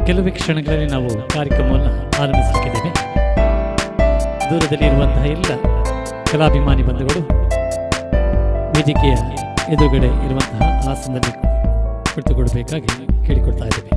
ಕೆಲವೇ ಕ್ಷಣಗಳಲ್ಲಿ ನಾವು ಕಾರ್ಯಕ್ರಮವನ್ನು ಆರಂಭಿಸಲಿಕ್ಕಿದ್ದೇವೆ. ದೂರದಲ್ಲಿ ಇರುವಂತಹ ಎಲ್ಲ ಕಲಾಭಿಮಾನಿ ಬಂಧುಗಳು ವೇದಿಕೆಯ ಎದುರುಗಡೆ ಇರುವಂತಹ ಆಸನದಲ್ಲಿ ಕುಳಿತುಕೊಳ್ಬೇಕಾಗಿ ಕೇಳಿಕೊಳ್ತಾ ಇದ್ದೇವೆ.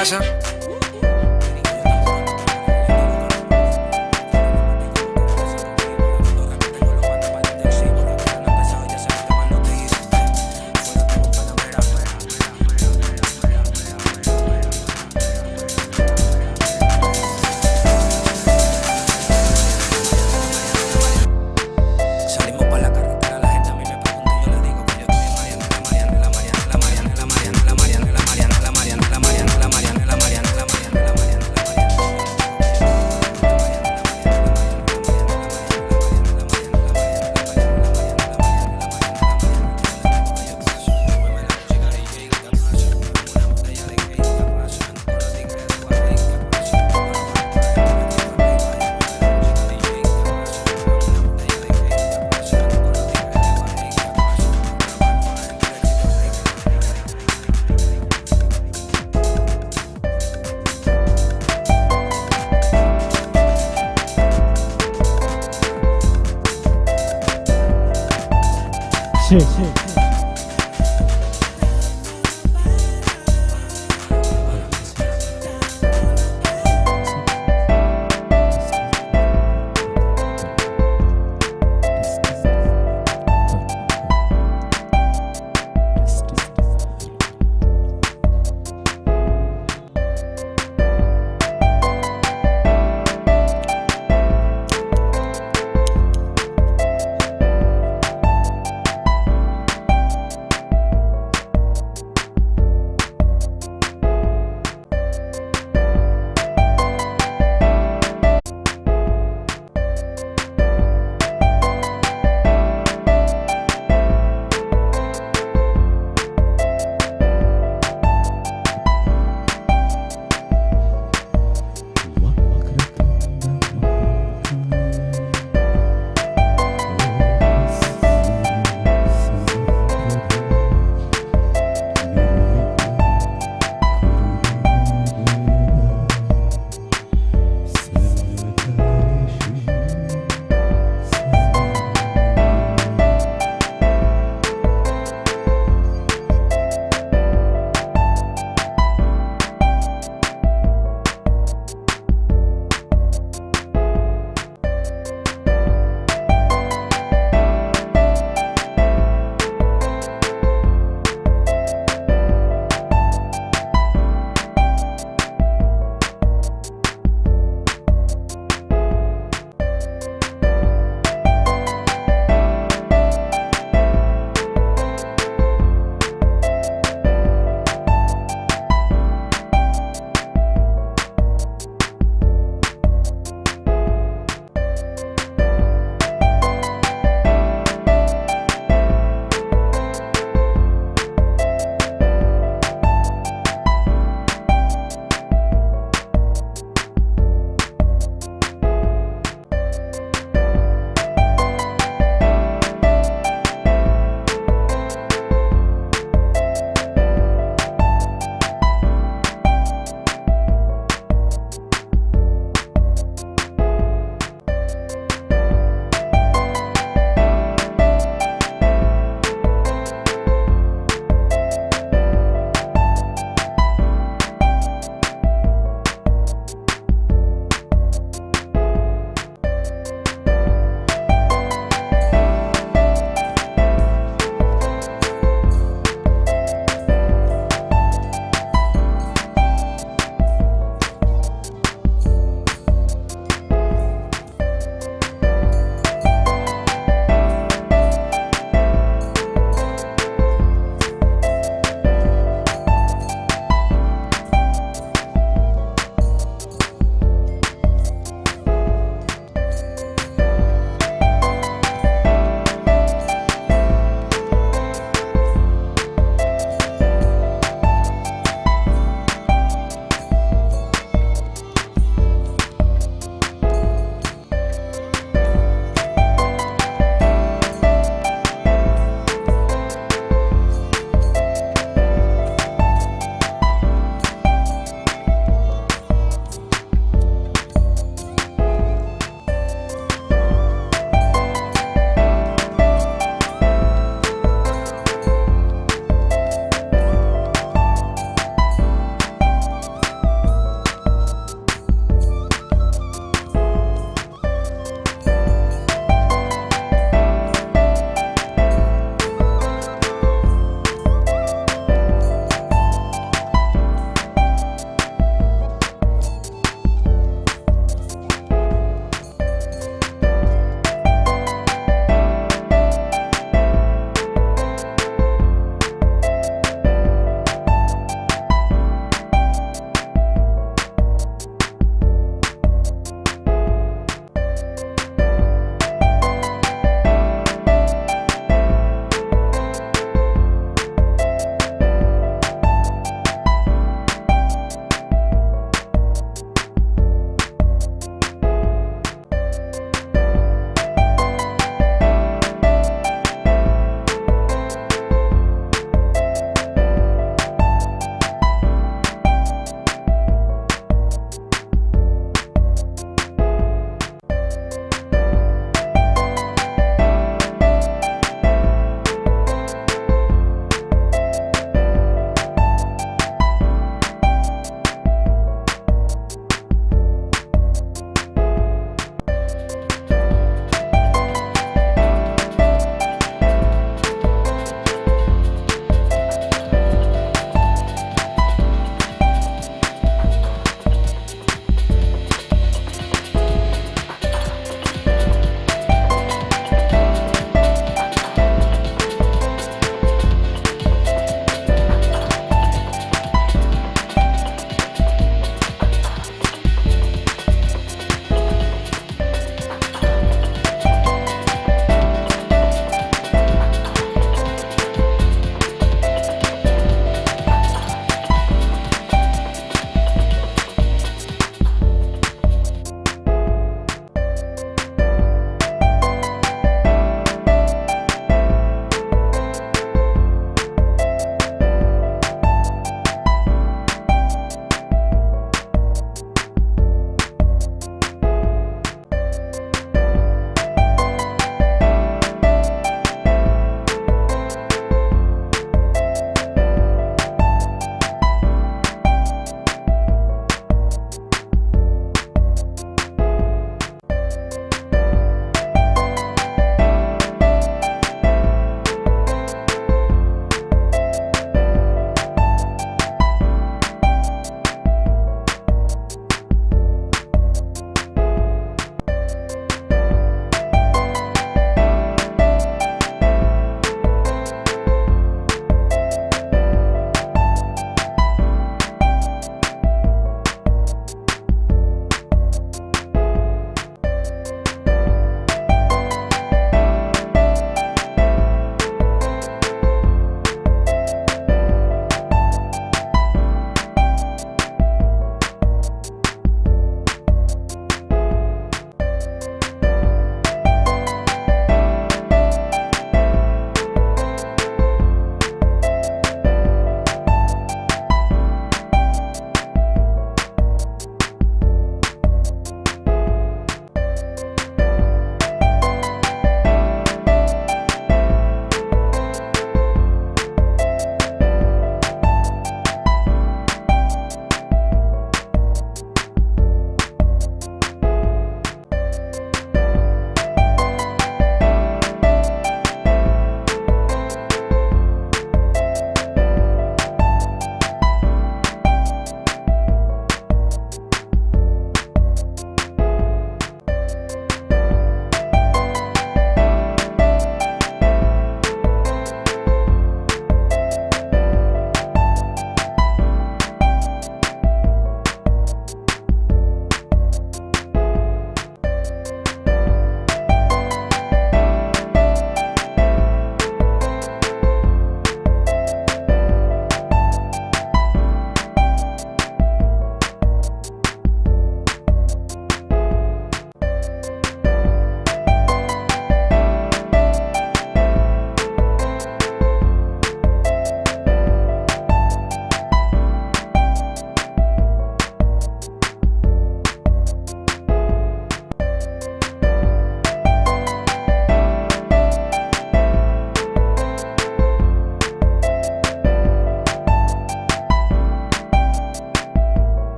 Casa. Salimos pa' la carretera, la gente a mí me pregunta y yo le digo que yo estoy en Mariana, la Mariana, la Mariana, la Mariana, la Mariana, la Mariana, la Mariana, la Mariana, la Mariana, la Mariana, la Mariana.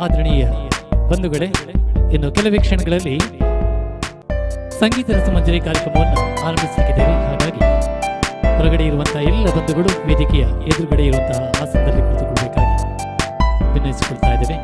ಆದರಣೀಯ ಬಂಧುಗಳೇ, ಇನ್ನು ಕೆಲವೇ ಕ್ಷಣಗಳಲ್ಲಿ ಸಂಗೀತ ರಸಮಂಜರಿ ಕಾರ್ಯಕ್ರಮವನ್ನು ಆರಂಭಿಸಲಿಕ್ಕಿದ್ದೇವೆ. ಹಾಗಾಗಿ ಹೊರಗಡೆ ಇರುವಂತಹ ಎಲ್ಲ ಬಂಧುಗಳು ವೇದಿಕೆಯ ಎದುರುಗಡೆ ಇರುವಂತಹ ಆಸನದಲ್ಲಿ ಕುಳಿತುಕೊಳ್ಳಬೇಕಾಗಿ ವಿನಯಿಸಿಕೊಳ್ತಾ ಇದ್ದೇವೆ.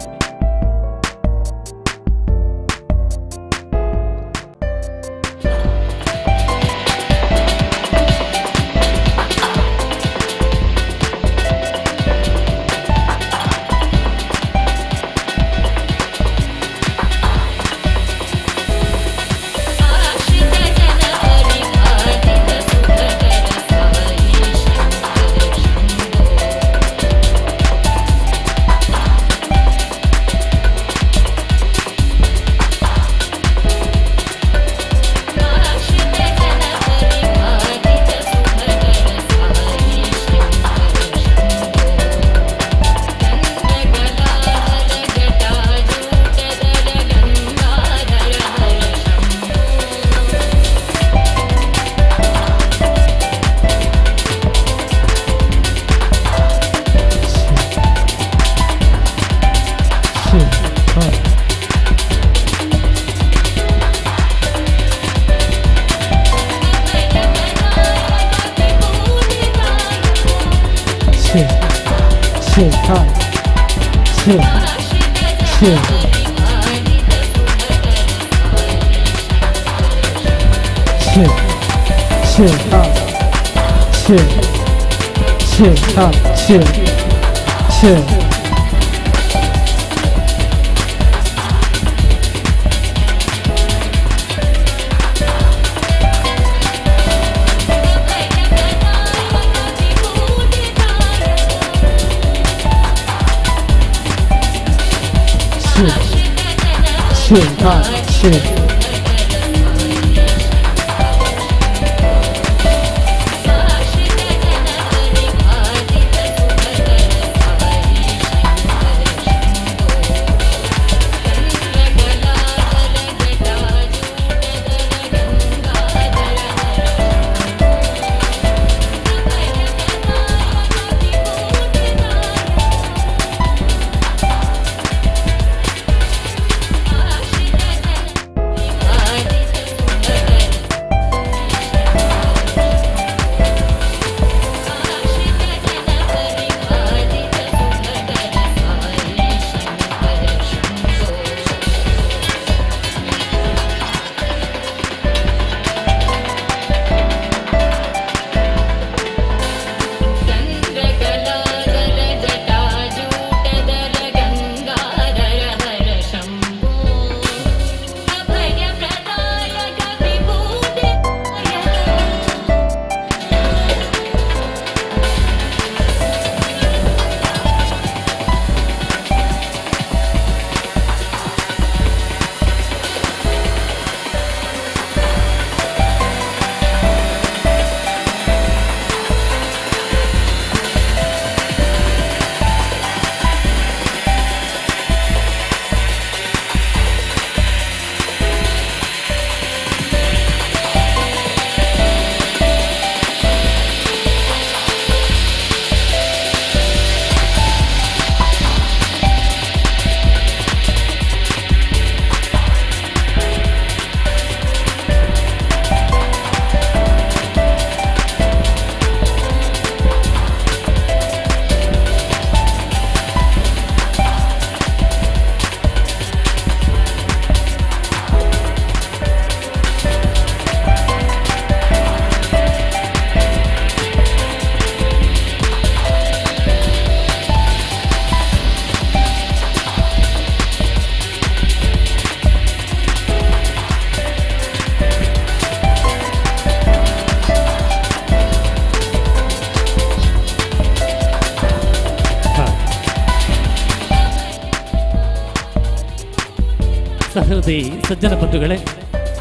ಸಹೃದಯಿ ಸಜ್ಜನ ಬಂಧುಗಳೇ,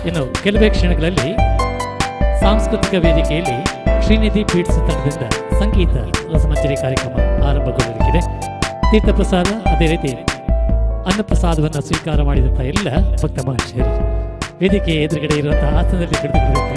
ಇನ್ನು ಕೆಲವೇ ಕ್ಷಣಗಳಲ್ಲಿ ಸಾಂಸ್ಕೃತಿಕ ವೇದಿಕೆಯಲ್ಲಿ ಶ್ರೀನಿಧಿ ಬೀಟ್ಸ್ ತಂಡದಿಂದ ಸಂಗೀತ ರಸಮಂಜರಿ ಕಾರ್ಯಕ್ರಮ ಆರಂಭಗೊಳ್ಳಲಿದೆ. ತೀರ್ಥಪ್ರಸಾದ, ಅದೇ ರೀತಿ ಅನ್ನಪ್ರಸಾದವನ್ನು ಸ್ವೀಕಾರ ಮಾಡಿದಂಥ ಎಲ್ಲ ಭಕ್ತ ಮಹಾಶಯರು ವೇದಿಕೆಯ ಎದುರುಗಡೆ ಇರುವಂತಹ ಆಸನದಲ್ಲಿ ಕುಳಿತುಕೊಳ್ಳಬೇಕು.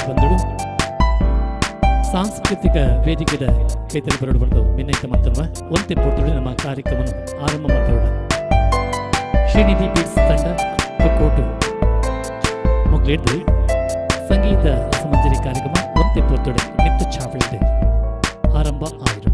ಬಂಧುಗಳು ಸಾಂಸ್ಕೃತಿಕ ವೇದಿಕೆಯ ಕೈತಲ್ಲಿ ಬರಡು ಬಂದು ಭಿನ್ನೈತ ಮಂತನ್ವ ಒಂತೆ ಪೊರ್ತುಡು ನಮ್ಮ ಕಾರ್ಯಕ್ರಮವನ್ನು ಆರಂಭ ಮಾಡ್ತೋಣ. ಶ್ರೀನಿಧಿ ಬೀಟ್ಸ್ ತಂಡ ತೊಕ್ಕೋಟು ಮೊಗ್ಲಿಡ್ದು ಸಂಗೀತ ರಸಮಂಜರಿ ಕಾರ್ಯಕ್ರಮ ಒಂತೆ ಪೊರ್ತುಡು ಮಿತ್ತು ಛಾವಳಿದೆ ಆರಂಭ ಆಯಿರು.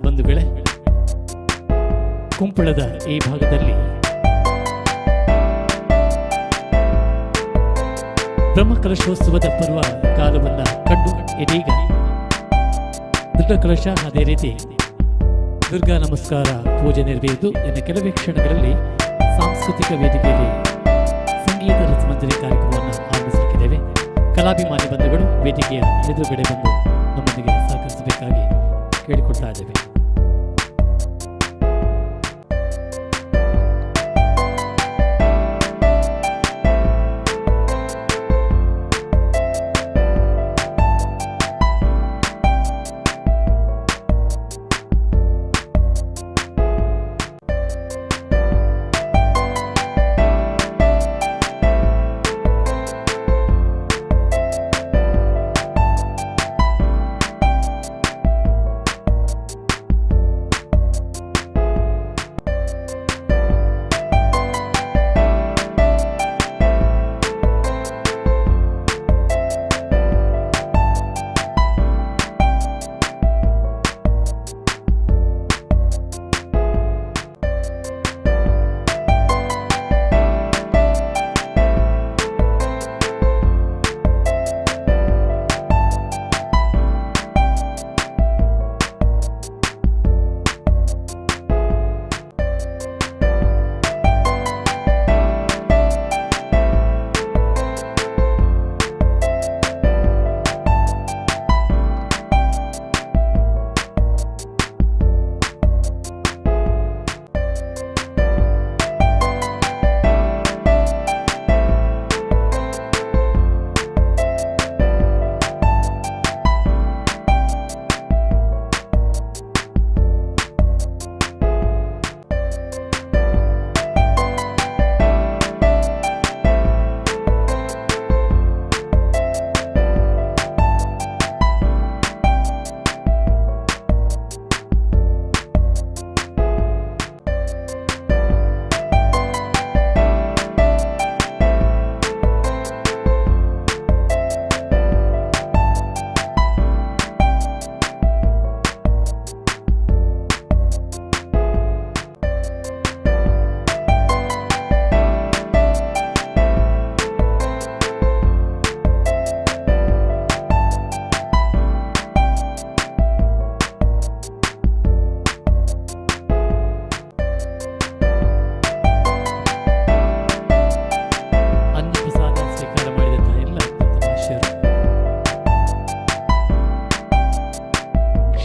ಬಂಧುಗಳೇ, ಕುಂಪಳದ ಈ ಭಾಗದಲ್ಲಿ ಬ್ರಹ್ಮಕಲಶೋತ್ಸವದ ಪರ್ವ ಕಾಲವನ್ನು ಕಂಡು ಇದೀಗ ದುರ್ಗಾ ಕಲಶ ಅದೇ ರೀತಿ ದುರ್ಗಾ ನಮಸ್ಕಾರ ಪೂಜೆ ನೆರವೇರಿದ್ದು ಇನ್ನು ಕೆಲವೇ ಕ್ಷಣಗಳಲ್ಲಿ ಸಾಂಸ್ಕೃತಿಕ ವೇದಿಕೆಯಲ್ಲಿ ಸಂಗೀತ ರಸಮಂಜರಿ ಕಾರ್ಯಕ್ರಮವನ್ನು ಆರಂಭಿಸಲಿಕ್ಕಿದ್ದೇವೆ. ಕಲಾಭಿಮಾನಿ ಬಂಧುಗಳು ವೇದಿಕೆಯ ಎದುರುಗಡೆ ಬಂದು ನಮ್ಮೊಂದಿಗೆ ಸಹಕರಿಸಬೇಕಾಗಿ ಕೇಳಿಕೊಳ್ತಾ ಇದ್ದೇವೆ.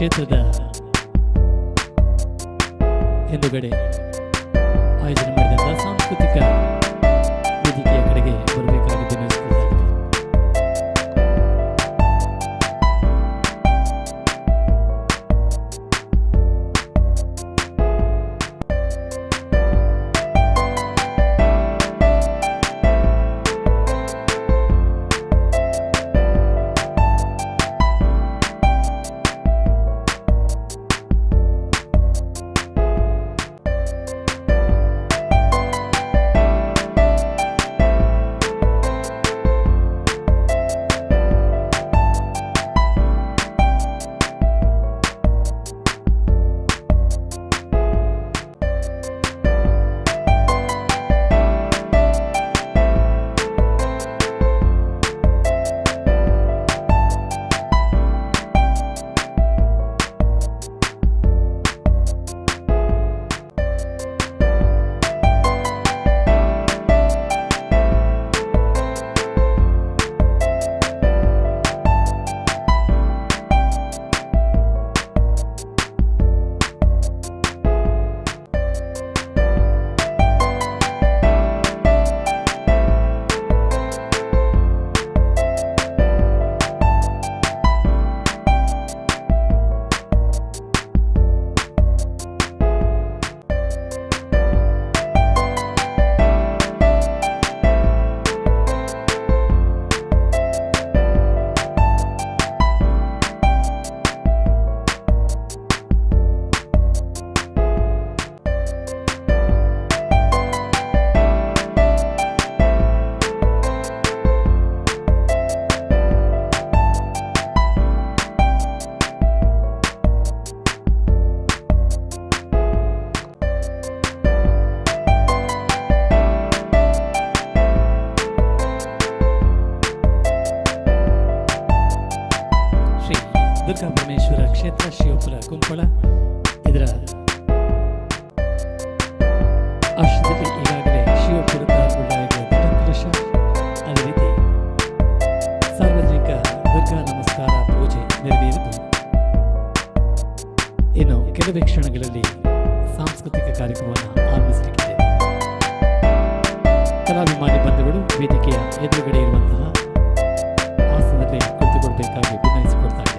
ಕ್ಷೇತ್ರದ ಹಿಂದುಗಡೆ ಆಯೋಜನೆ ಮಾಡಿದಂಥ ಸಾಂಸ್ಕೃತಿಕ ವೇದಿಕೆಯ ಕಡೆಗೆ ಬರಬೇಕಾಗಿ ವಿನಂತಿಸಿಕೊಳ್ತಾ ಇದ್ದೀವಿ. ದುರ್ಗಾ ಪರಮೇಶ್ವರ ಕ್ಷೇತ್ರ ಶಿವಪುರ ಕುಂಪಳ ಇದರ ಆಶ್ರಯದಲ್ಲಿ ಈಗಾಗಲೇ ಶಿವಪುರದ ಗುಳ್ಳಾಯಿಗಳ ದೃಢಕಲಶ, ಅದೇ ರೀತಿ ಸಾರ್ವಜನಿಕ ದುರ್ಗಾ ನಮಸ್ಕಾರ ಪೂಜೆ ನೆರವೇರಿದ್ದು, ಇನ್ನು ಕೆಲವೇ ಕ್ಷಣಗಳಲ್ಲಿ ಸಾಂಸ್ಕೃತಿಕ ಕಾರ್ಯಕ್ರಮವನ್ನು ಆರಂಭಿಸಲಿಕ್ಕಿದೆ. ಕಲಾಭಿಮಾನಿ ಬಂಧುಗಳು ವೇದಿಕೆಯ ಎದುರುಗಡೆ ಇರುವಂತಹ ಆಸನದಲ್ಲಿ ಕುಳಿತುಕೊಳ್ಬೇಕಾಗಿ ವಿನಂತಿಸಿಕೊಳ್ತಾ ಇದ್ದೇವೆ.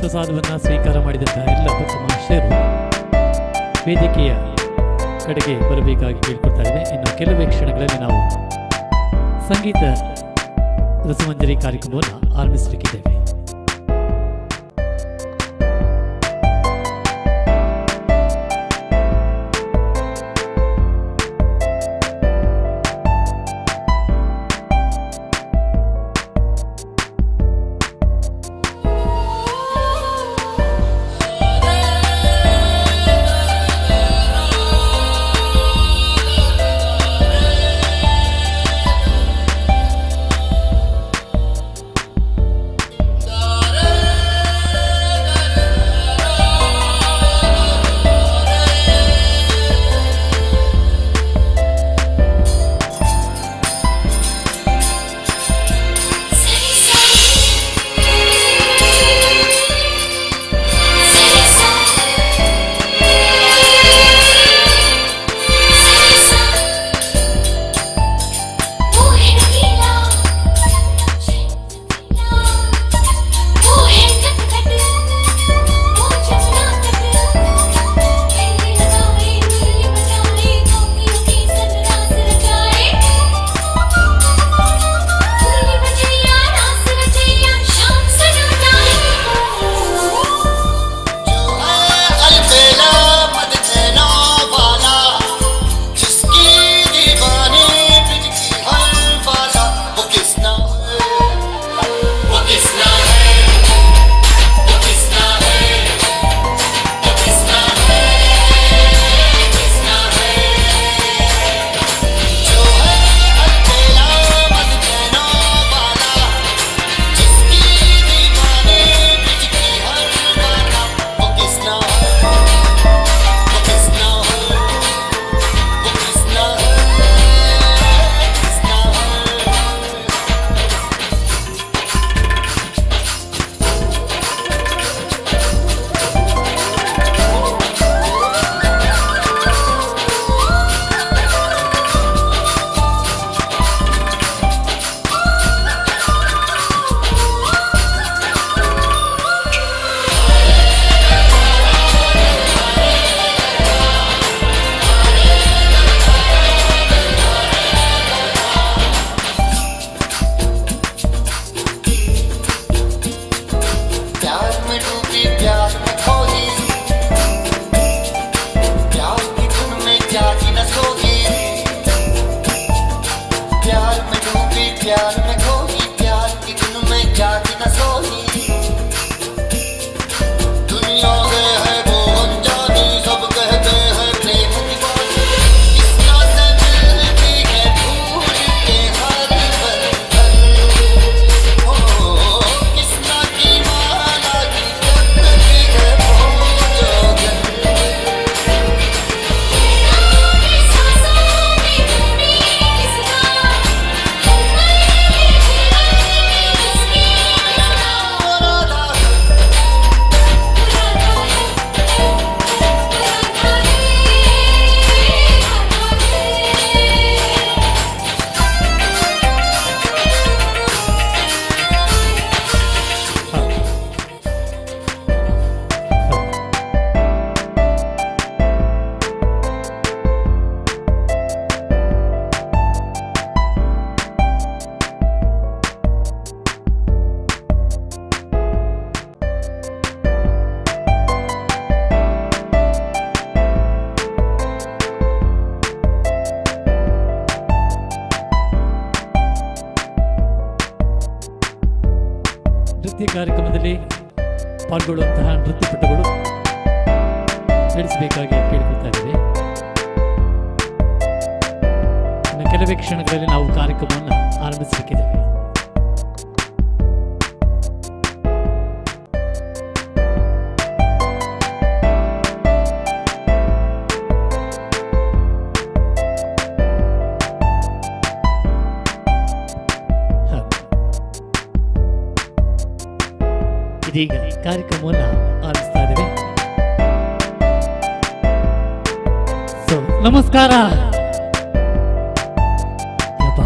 ಪ್ರಸಾದವನ್ನು ಸ್ವೀಕಾರ ಮಾಡಿದಂತಹ ಎಲ್ಲ ಭಕ್ತ ಮಹಾಶಯರು ವೇದಿಕೆಯ ಕಡೆಗೆ ಬರಬೇಕಾಗಿ ಕೇಳಿಕೊಳ್ತಾ ಇದೆ. ಇನ್ನು ಕೆಲವೇ ಕ್ಷಣಗಳಲ್ಲಿ ನಾವು ಸಂಗೀತ ರಸಮಂಜರಿ ಕಾರ್ಯಕ್ರಮವನ್ನು ಆರಂಭಿಸಲಿಕ್ಕಿದ್ದೇವೆ. प्यार में खोई, प्यार की धुन में जागी न सोई। दुनिया में है वो अनजानी, सब कहते हैं प्रेम की बात। किसना से मिलती है भूल के हर बंधन। हो किसना की माला की जपती है वो जोगन। ನೃತ್ಯ ಕಾರ್ಯಕ್ರಮದಲ್ಲಿ ಪಾಲ್ಗೊಳ್ಳುವಂತಹ ನೃತ್ಯಪಟುಗಳು ತಿಳಿಸಬೇಕಾಗಿ ಕೇಳಿಕೊಳ್ತಾ ಇದ್ದೇವೆ. ಇನ್ನು ಕೆಲವೇ ಕ್ಷಣಗಳಲ್ಲಿ ನಾವು ಕಾರ್ಯಕ್ರಮವನ್ನು ಆರಂಭಿಸಲಿಕ್ಕಿದ್ದೇವೆ. ಇದೀಗ ಕಾರ್ಯಕ್ರಮವನ್ನು ಆರಂಭಿಸ್ತಾ ಇದ್ದೇವೆ. ಸೊ ನಮಸ್ಕಾರ. ಯಪ್ಪ,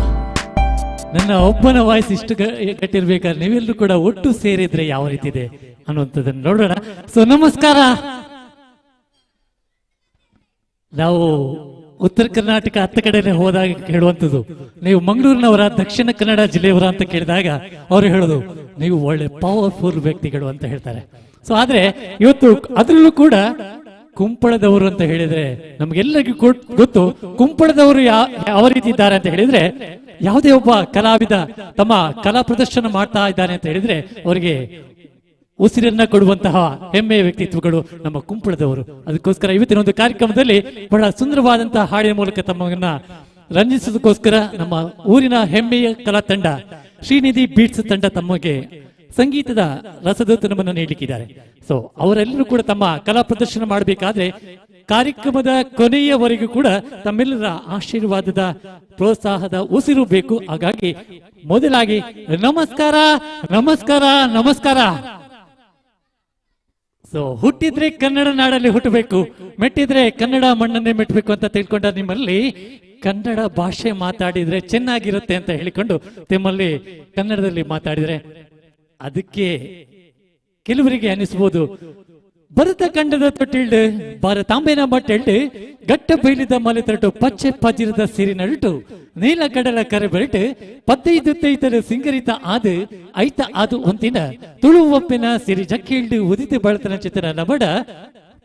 ನನ್ನ ಒಬ್ಬನ ವಾಯ್ಸ್ ಇಷ್ಟು ಗಟ್ಟಿರ್ಬೇಕಾದ್ರೆ ನೀವೆಲ್ಲರೂ ಕೂಡ ಒಟ್ಟು ಸೇರಿದ್ರೆ ಯಾವ ರೀತಿ ಇದೆ ಅನ್ನುವಂಥದ್ದನ್ನು ನೋಡೋಣ. ಸೊ ನಮಸ್ಕಾರ. ನಾವು ಉತ್ತರ ಕರ್ನಾಟಕ ಹತ್ತ ಕಡೆನೆ ಹೋದಾಗ ಹೇಳುವಂಥದ್ದು, ನೀವು ಮಂಗಳೂರಿನವರ ದಕ್ಷಿಣ ಕನ್ನಡ ಜಿಲ್ಲೆಯವರ ಅಂತ ಕೇಳಿದಾಗ ಅವರು ಹೇಳೋದು ನೀವು ಒಳ್ಳೆ ಪವರ್ಫುಲ್ ವ್ಯಕ್ತಿಗಳು ಅಂತ ಹೇಳ್ತಾರೆ. ಸೊ ಆದ್ರೆ ಇವತ್ತು ಅದರಲ್ಲೂ ಕೂಡ ಕುಂಪಳದವರು ಅಂತ ಹೇಳಿದ್ರೆ ನಮ್ಗೆಲ್ಲರಿಗೂ ಗೊತ್ತು ಕುಂಪಳದವರು ಯಾವ ರೀತಿ ಇದ್ದಾರೆ ಅಂತ ಹೇಳಿದ್ರೆ, ಯಾವುದೇ ಒಬ್ಬ ಕಲಾವಿದ ತಮ್ಮ ಕಲಾ ಪ್ರದರ್ಶನ ಮಾಡ್ತಾ ಇದ್ದಾನೆ ಅಂತ ಹೇಳಿದ್ರೆ ಅವರಿಗೆ ಉಸಿರನ್ನ ಕೊಡುವಂತಹ ಹೆಮ್ಮೆಯ ವ್ಯಕ್ತಿತ್ವಗಳು ನಮ್ಮ ಕುಂಪಳದವರು. ಅದಕ್ಕೋಸ್ಕರ ಇವತ್ತಿನ ಒಂದು ಕಾರ್ಯಕ್ರಮದಲ್ಲಿ ಬಹಳ ಸುಂದರವಾದಂತಹ ಹಾಡಿನ ಮೂಲಕ ತಮ್ಮನ್ನ ರಂಜಿಸೋದಕ್ಕೋಸ್ಕರ ನಮ್ಮ ಊರಿನ ಹೆಮ್ಮೆಯ ಕಲಾ ತಂಡ ಶ್ರೀನಿಧಿ ಬೀಟ್ಸ್ ತಂಡ ತಮಗೆ ಸಂಗೀತದ ರಸದೌತಣವನ್ನು ನೀಡಲಿಕ್ಕಿದ್ದಾರೆ. ಸೊ ಅವರೆಲ್ಲರೂ ಕೂಡ ತಮ್ಮ ಕಲಾ ಪ್ರದರ್ಶನ ಮಾಡಬೇಕಾದ್ರೆ ಕಾರ್ಯಕ್ರಮದ ಕೊನೆಯವರೆಗೂ ಕೂಡ ತಮ್ಮೆಲ್ಲರ ಆಶೀರ್ವಾದದ ಪ್ರೋತ್ಸಾಹದ ಉಸಿರು ಬೇಕು. ಹಾಗಾಗಿ ಮೊದಲಾಗಿ ನಮಸ್ಕಾರ, ನಮಸ್ಕಾರ, ನಮಸ್ಕಾರ. ಸೊ ಹುಟ್ಟಿದ್ರೆ ಕನ್ನಡ ನಾಡಲ್ಲಿ ಹುಟ್ಟಬೇಕು, ಮೆಟ್ಟಿದ್ರೆ ಕನ್ನಡ ಮಣ್ಣನ್ನೇ ಮೆಟ್ಟಬೇಕು ಅಂತ ತಿಳ್ಕೊಂಡ ನಿಮ್ಮಲ್ಲಿ ಕನ್ನಡ ಭಾಷೆ ಮಾತಾಡಿದ್ರೆ ಚೆನ್ನಾಗಿರುತ್ತೆ ಅಂತ ಹೇಳಿಕೊಂಡು ನಿಮ್ಮಲ್ಲಿ ಕನ್ನಡದಲ್ಲಿ ಮಾತಾಡಿದ್ರೆ ಅದಕ್ಕೆ ಕೆಲವರಿಗೆ ಅನಿಸ್ಬೋದು, ಭರತ ಖಂಡದ ತೊಟ್ಟಿಲ್ಡು ಭಾರತಾಂಬೆನ ಮಟ್ಟೆಲ್ಡು ಗಟ್ಟ ಬೈಲಿದ ಮಲೆ ತರಟು ಪಚ್ಚೆ ಪಜಿರದ ಸಿರಿ ನಡುಟು ನೀಲ ಕಡಲ ಕರೆ ಬೆರಟು ಪತ್ತೈದು ತೈತರ ಸಿಂಗರಿತ ಆದು ಐತ ಆದು ಒಂತಿನ ತುಳು ಒಪ್ಪಿನ ಸಿರಿ ಜಕ್ಕಿಲ್ಡು ಉದಿತ ಬಳತನ ಚಿತನ ನಬಡ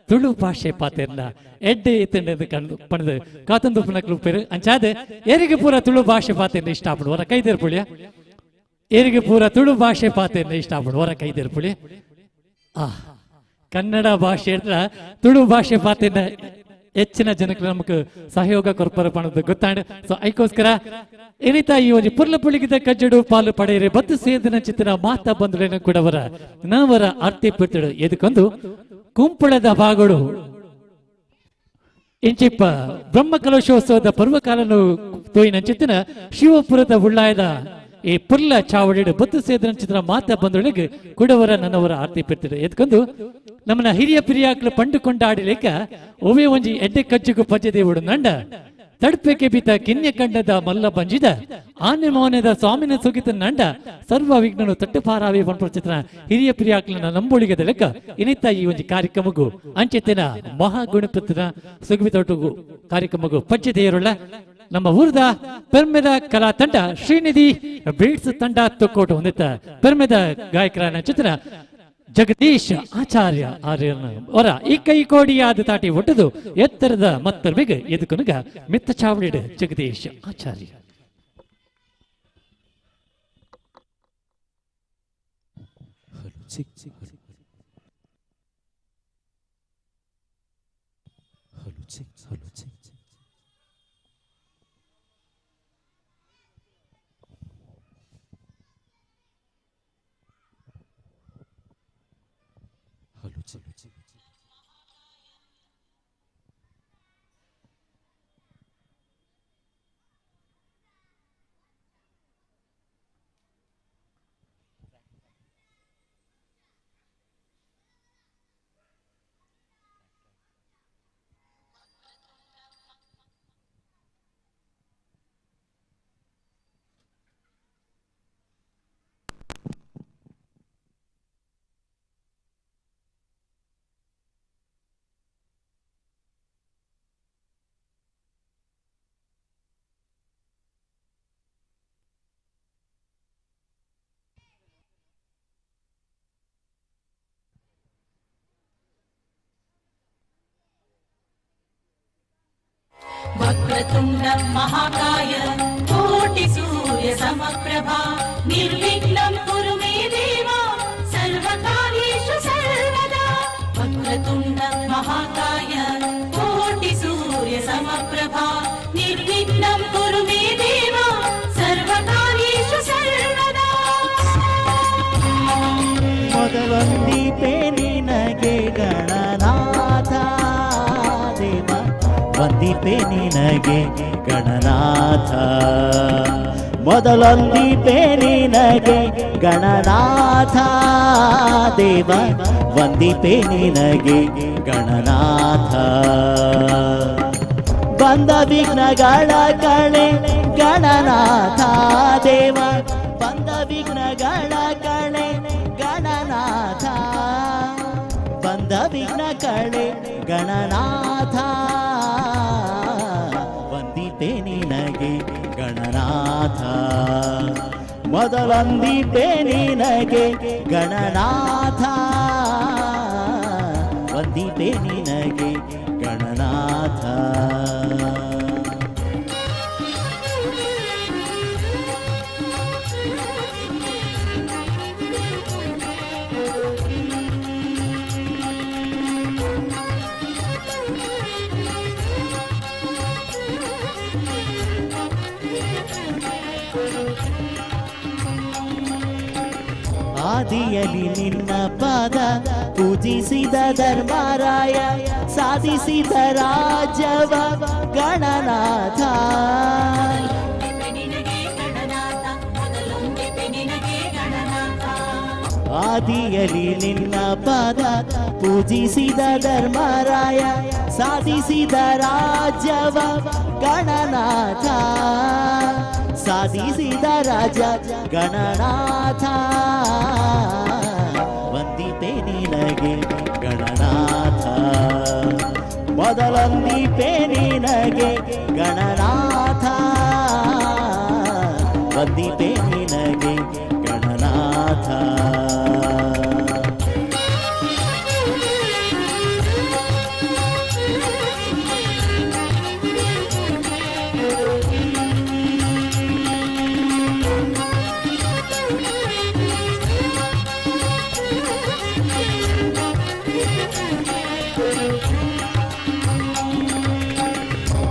ತುಳು ಭಾಷೆ ಪಾತೆರ್ನ ಎಡ್ಡೆ ಎತ್ತಂಡದು ಕಂಡು ಪಣದು ಕಾತಂದು ಪುನಕ್ಲು ಪೆರು ಅಂಚಾದ ಏರಿಗೆ ಪೂರ ತುಳು ಭಾಷೆ ಪಾತೆರ್ನ ಇಷ್ಟ ಆಪಡು ಹೊರ ಕೈದೇರ್ ಪುಳಿಯ, ಏರಿಗೆ ಪೂರ ತುಳು ಭಾಷೆ ಪಾತೆರ್ನ ಇಷ್ಟ ಆಪಡು ಹೊರ ಕೈದೇರ್ ಪುಳಿ. ಆ ಕನ್ನಡ ಭಾಷೆ ತುಳು ಭಾಷೆ ಪಾತೆರ್ನ ಹೆಚ್ಚಿನ ಜನಕ್ಕೆ ನಮಕ್ ಸಹಯೋಗ ಕೊರ್ಪರ ಪಣದು ಗೊತ್ತಾಂಡ್. ಸೊ ಐಕೋಸ್ಕರ ಏನಿತ ಈ ಒಂಜಿ ಪುರ್ಲ ಪುಳಿಗಿದ ಕಜ್ಜಡು ಪಾಲು ಪಡೆಯರೆ ಬತ್ತು ಸೇದನ ಚಿತ್ರ ಮಾತಾ ಬಂಧುಗಳೇನು ಕೂಡವರ ನಾವರ ಆರ್ತಿ ಪಿರ್ತಡು ಎದುಕೊಂದು ಕುಂಪಳದ ಭಾಗಗಳು ಇಂಚಿಪ್ಪ ಬ್ರಹ್ಮ ಕಲಶೋತ್ಸವದ ಪರ್ವಕಾಲನು ತೋಯಿನ ಚಿತ್ತನ ಶಿವಪುರದ ಉಳ್ಳಾಯದ ಈ ಪುರ್ಲ ಚಾವಡಿಡು ಬತ್ತು ಸೇದನ ಚಿತ್ರ ಮಾತಾ ಬಂದೊಳಗೆ ಕುಡವರ ನನ್ನವರ ಆರ್ತಿ ಪಿರ್ತಡು ಎದ್ಕೊಂಡು ನಮ್ಮನ್ನ ಹಿರಿಯ ಪಿರಿಯಾಕ್ಲು ಪಂಡು ಕೊಂಡಾಡಿಲೇಕ ಒವೇ ಒಂಜಿ ಎಡ್ಡೆ ಕಜ್ಜಿಗೂ ಪಜ್ಜೆ ದೇವುಡು ನಂಡ ತಡ್ಪೆಕೆ ಬಿತ ಕಿನ್ಯ ಕಂಡದ ಮಲ್ಲ ಬಂಜಿದ ಆನೆ ಮೌನದ ಸ್ವಾಮಿನ ಸುಗಿತ ನಂಡ ಸರ್ವ ವಿಘ್ನನು ತಟ್ಟುಪಾರಾವಿ ಚಿತ್ರ ಹಿರಿಯ ಪ್ರಿಯಾಕ್ಲನ ನಂಬೊಳಿಗದ ಲೆಕ್ಕ ಇನಿತ ಈ ಒಂಜಿ ಕಾರ್ಯಕ್ರಮಗೂ ಅಂಚೆತ್ತಿನ ಮಹಾಗುಣಪತಿನ ಸುಗಿತೊಟ್ಟುಗು ಕಾರ್ಯಕ್ರಮಗೂ ಪಂಚತೆಯರುಳ್ಳ ನಮ್ಮ ಊರದ ಪೆರ್ಮೆದ ಕಲಾ ತಂಡ ಶ್ರೀನಿಧಿ ಬೀಟ್ಸ್ ತಂಡ ತೊಕ್ಕೋಟು ಹೊಂದಿತ್ತ ಪೆರ್ಮೆದ ಗಾಯಕರ ಚಿತ್ರ ಜಗದೀಶ್ ಆಚಾರ್ಯ ಆರ್ಯನ ಅವರ ಈ ಕೈ ಕೋಡಿಯಾದ ತಾಟಿ ಒಟ್ಟದು ಎತ್ತರದ ಮತ್ತರ್ಮಿಗೆ ಎದುಕುನಗ ಮಿತ್ತ ಚಾವಡಿಡು ಜಗದೀಶ್ ಆಚಾರ್ಯ. वक्रतुण्ड महाकाय कोटिसूर्य समप्रभा निर्विघ्नं कुरु मे देव सर्वकार्येषु सर्वदा। वक्रतुण्ड महाकाय कोटिसूर्य समप्रभा निर्विघ्नं कुरु मे देव सर्वकार्येषु सर्वदा। ಮೊದಲೊಂದೀಪೆ ನಿನಗೆ ಗಣನಾಥ ದೇವ, ವಂದಿಪೆ ನಿನಗೆ ಗಣನಾಥ, ಮೊದಲೊಂದೀಪೆ ನಿನಗೆ ಗಣನಾಥ ದೇವ, ವಂದಿಪೆ ನಿನಗೆ ಗಣನಾಥ. ಬಂದ ವಿಘ್ನಗಳ ಕಳೆ ಗಣನಾಥ ದೇವ, ಬಂದ ವಿಘ್ನಗಳ ಕಳೆ ಗಣನಾಥ, ಬಂದ ವಿಘ್ನ ಕಳೆ ಗಣನಾಥ, ವಂದಿಪೆ ನಿನಗೆ ಗಣನಾಥ, ಮೊದಲೊಂದಿಪೆ ನಿನಗೆ ಗಣನಾಥ, ವಂದಿಪೆ ನಿನಗೆ ಗಣನಾಥ. ಆದಿಯಲಿ ನಿನ್ನ ಪಾದ ಪೂಜಿಸಿದ ಧರ್ಮರಾಯ ಸಾಧಿಸಿದ ರಾಜ್ಯವ ಗಣನಾಥ. ನಿನಗೆ ಗಣನಾಥ, ಮೊದಲೊಂದಿಪೆ ನಿನಗೆ ಗಣನಾಥ. ಆದಿಯಲಿ ನಿನ್ನ ಪಾದ ಪೂಜಿಸಿದ ಧರ್ಮರಾಯ ಸಾಧಿಸಿದ ರಾಜ್ಯವ ಗಣನಾಥ, ಸಾಧಿಸಿದ ರಾಜ ಗಣನಾಥ, ವಂದಿಪೆ ನಿನಗೆ ಗಣನಾಥ, ಮೊದಲೊಂದಿಪೆ ನಿನಗೆ ಗಣನಾಥ, ವಂದಿಪೆ ನಿನಗೆ ಗಣನಾಥ.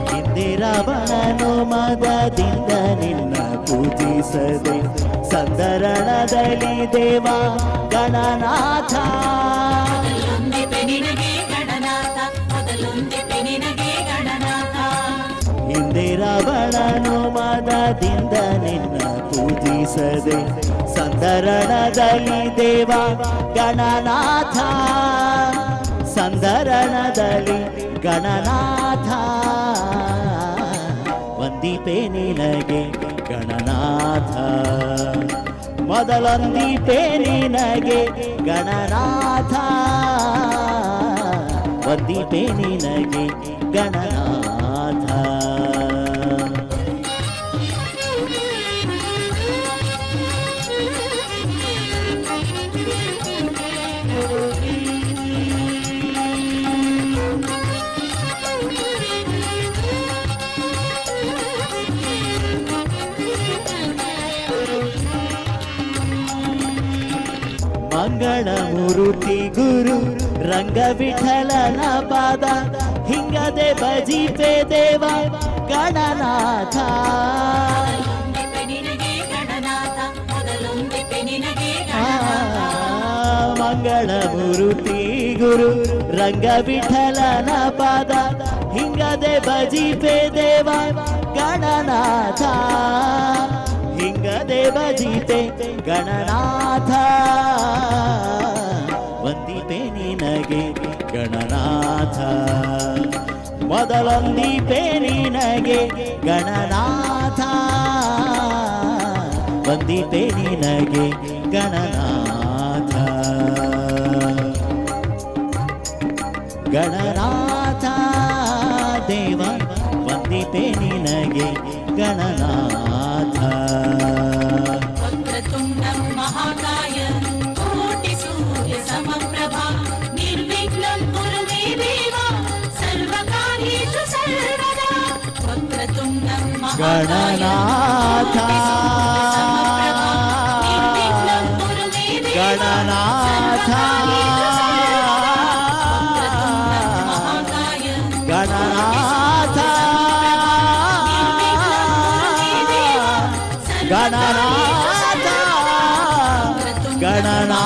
ಹಿಂದೆ ರಾವಣನು ಮದದಿಂದ ನಿನ್ನ ಪೂಜಿಸದೆ ಸಂದರಣದಲ್ಲಿ ದೇವ ಗಣನಾಥ. ಮೊದಲೊಂದಿಪೆ ನಿನಗೆ ಗಣನಾಥ, ಮೊದಲೊಂದಿಪೆ ನಿನಗೆ ಗಣನಾಥ. ಹಿಂದೆ ರಾವಣನು ಮದದಿಂದ ನಿನ್ನ ಪೂಜಿಸದೆ ಸಂದರಣದಲ್ಲಿ ದೇವ ಗಣನಾಥ, ಸಂದರಣದಲ್ಲಿ ಗಣನಾಥ, ವಂದಿಪೆ ನಿನಗೆ ಗಣನಾಥ, ಮೊದಲೊಂದಿಪೆ ನಿನಗೆ ಗಣನಾಥ, ವಂದಿಪೆ ನಿನಗೆ ಗಣನಾಥ. ಮಂಗಳ ಮೂರುತಿ ಗುರು ರಂಗ ವಿಠಲನ ಪಾದ ಹಿಂಗದೆ ಭಜಿಪೆ ದೇವ ಗಣನಾಥ. ಮೊದಲೊಂದಿಪೆ ನಿನಗೆ ಗಣನಾಥ, ಮೊದಲೊಂದಿಪೆ ನಿನಗೆ ಆ, ಗಣನಾಥ. ಮಂಗಳ ಮೂರುತಿ ಗುರು ರಂಗ ವಿಠಲನ ಪಾದ ಹಿಂಗದೆ ಭಜಿಪೆ ದೇವ ಗಣನಾಥ, ಹಿಂಗದೆ ಭಜಿಪೆ ಗಣನಾಥ, ವಂದಿಪೆ ನಿನಗೆ ಗಣನಾಥ, ಮೊದಲೊಂದಿಪೆ ನಿನಗೆ ಗಣನಾಥ, ವಂದಿಪೆ ನಿನಗೆ ಗಣನಾಥ, ಗಣನಾಥ ದೇವ ವಂದಿಪೆ ನಿನಗೆ ಗಣನಾಥ. ವಕ್ರತುಂಡ ಮಹಾಕಾಯ ಕೋಟಿ ಸೂರ್ಯ ಸಮಪ್ರಭಾ, ನಿರ್ವಿಘ್ನಂ ಕುರು ಮೇ ದೇವ ಸರ್ವಕಾರ್ಯೇಷು ಸರ್ವದಾ. ವಕ್ರತುಂಡ ಮಹಾಕಾಯ ಗಣನಾಥ ಕೋಟಿ ಸೂರ್ಯ ಸಮಪ್ರಭಾ, ನಿರ್ವಿಘ್ನಂ ಕುರು ಮೇ ದೇವ ಗಣನಾಥ ಸರ್ವಕಾರ್ಯೇಷು ಸರ್ವದಾ. ವಕ್ರತುಂಡ ಮಹಾಕಾಯ ಗಣನಾಥ ಗಣನಾಥ ಗಣನಾಥ.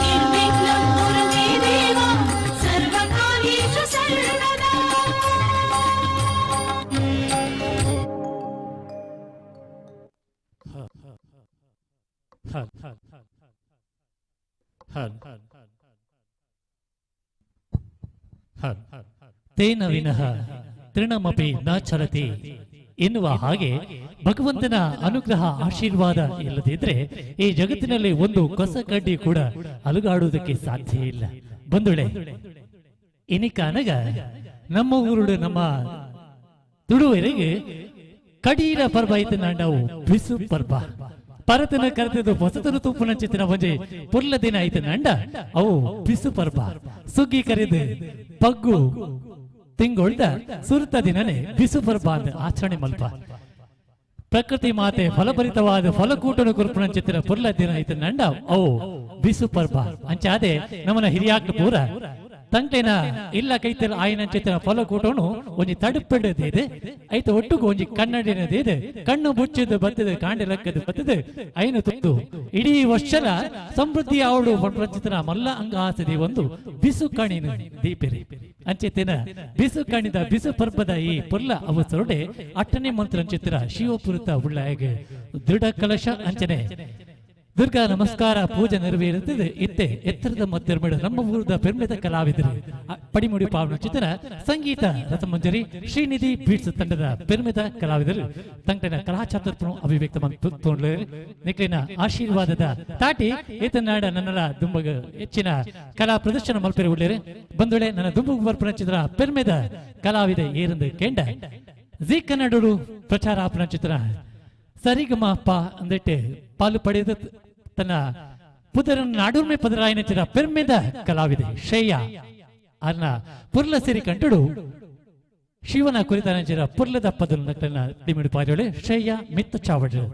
ನಿರ್ವಿಘ್ನಂ ಕುರು ಮೇ ದೇವ ಸರ್ವಕಾರ್ಯೇಷು ಸರ್ವದಾ. ಹಲ್ ಹಲ್ ಹಲ್ ಹಲ್. ತೇನ ವಿನಃ ತೃಣಮಪಿ ನ ಚಲತಿ ಎನ್ನುವ ಹಾಗೆ ಭಗವಂತನ ಅನುಗ್ರಹ ಆಶೀರ್ವಾದ ಇಲ್ಲದಿದ್ರೆ ಈ ಜಗತ್ತಿನಲ್ಲಿ ಒಂದು ಕಸ ಕಡ್ಡಿ ಕೂಡ ಅಲುಗಾಡುವುದಕ್ಕೆ ಸಾಧ್ಯ ಇಲ್ಲ. ಬಂಧುಳೆ, ಇನಿಕಾನಗ ನಮ್ಮ ಊರುಡು ನಮ್ಮ ತುಳುವರೆಗೆ ಕಡೀರ ಪರ್ವ ಐತೆ ನಾವು ಬಿಸು ಪರ್ವ. ಪರತನ ಕರೆತದು ಹೊಸತನ ತುಪ್ಪನ ಚಿತ್ತಿನ ಒಂಜಿ ಪುರ್ಲ ದಿನ ಐತೆ ನಂಡ ಅವು ಬಿಸು ಪರ್ವ. ಸುಗ್ಗಿ ಕರೆದು ಪಗ್ಗು ತಿಂಗೊಳ್ದ ಸುರುತ ದಿನನೇ ಬಿಸು ಪರ್ವ ಅಂತ ಆಚರಣೆ ಮಲ್ಪ. ಪ್ರಕೃತಿ ಮಾತೆ ಫಲಭರಿತವಾದ ಫಲಕೂಟನ ಕುರುಪುನ ಚಿತ್ತಿನ ಪುರ್ಲ ದಿನ ಐತೆ ನಂಡ ಅವು ಬಿಸು ಪರ್ವ. ಅಂಚಾದೆ ನಮ್ಮನ ಹಿರಿಯಾಕ್ಲು ಪೂರ ತಂಟೆನ ಇಲ್ಲ ಕೈತಲ ಆಯನ ಚಿತ್ತಿನ ಫಲಕೂಟನು ಒಂಜಿ ತಡುಪಿಡದಿದೆ ಐತ ಒಟ್ಟುಗು ಒಂಜಿ ಕನ್ನಡಿನದಿದೆ ಕಣ್ಣು ಬುಚ್ಚಿದ್ದು ಬತ್ತದ ಕಾಂಡೆ ಲಕ್ಕದ ಬತ್ತದ ಐನು ತುತ್ತು ಇಡೀ ವರ್ಷದ ಸಮೃದ್ಧಿ ಅವಳು ಚಿತ್ರ ಮಲ್ಲ ಅಂಗಾಸದಿ ಒಂದು ಬಿಸು ಕಣಿನ ದೀಪಿರಿ. ಅಂಚೆತಿನ ಬಿಸು ಕಣಿದ ಬಿಸು ಪರ್ಬದ ಈ ಪುರ್ಲ ಅವಸರುಡೆ ಅಟ್ಟನೆ ಮಂತ್ರ ಚಿತ್ರ ಶಿವಪುರತ ಉಳ್ಳಾಯಗೆ ದೃಢ ಕಲಶ ಅಂಚನೆ ದುರ್ಗಾ ನಮಸ್ಕಾರ ಪೂಜೆ ನೆರವೇರುತ್ತದೆ. ಇತ್ತೆ ಎತ್ತರದ ಮತ್ತೆರ್ಮಿಡ ನಮ್ಮ ಊರದ ಪೆರ್ಮೆದ ಕಲಾವಿದರು ಪಡಿಮುಡಿ ಪಾವನ ಚಿತ್ರ ಸಂಗೀತ ರಸಮಂಜರಿ ಶ್ರೀನಿಧಿ ಬೀಟ್ಸ್ ತಂಡದ ಪೆರ್ಮೆದ ಕಲಾವಿದರು ತಂಕನ ಕಲಾಚಾತುರ್ಪನು ಅಭಿವ್ಯಕ್ತ ನಿಕ್ಲಿನ ಆಶೀರ್ವಾದದ ತಾಟಿ ಏತನಾಡ ನನ್ನಲ ದುಂಬಗ ಹೆಚ್ಚಿನ ಕಲಾ ಪ್ರದರ್ಶನ ಮಲ್ಪೆರೆ ಉಳ್ಳೇರೆ. ಬಂದುಳೆ ನನ್ನ ದುಂಬಗ ಬರ್ಪನ ಚಿತ್ರ ಪೆರ್ಮೆದ ಕಲಾವಿದ ಏರಂದು ಕೆಂಡ ಜಿ ಕನ್ನಡರು ಪ್ರಚಾರ ಆಪನ ಚಿತ್ರ ಸರಿಗಮ ಪ ಅಂದಿಟ್ಟೆ ಪಾಲು ಪಡೆದ ತನ್ನ ಪುದರನ್ನು ನಾಡೂರ್ಮೆ ಪದರಾಯನ ಚಿತ್ರ ಪೆರ್ಮೆದ ಕಲಾವಿದೆ ಶ್ರೇಯ ಅನ್ನ ಪುರ್ಲ ಸಿರಿ ಕಂಟುಡು ಶಿವನ ಕುರಿತ ಚಿರ ಪುರ್ಲದ ಪದಲು ನಟನ ದಿಮಿಡು ಪಾಜೋಳೆ ಶ್ರೇಯ ಮಿತ್ತ ಚಾವಡು.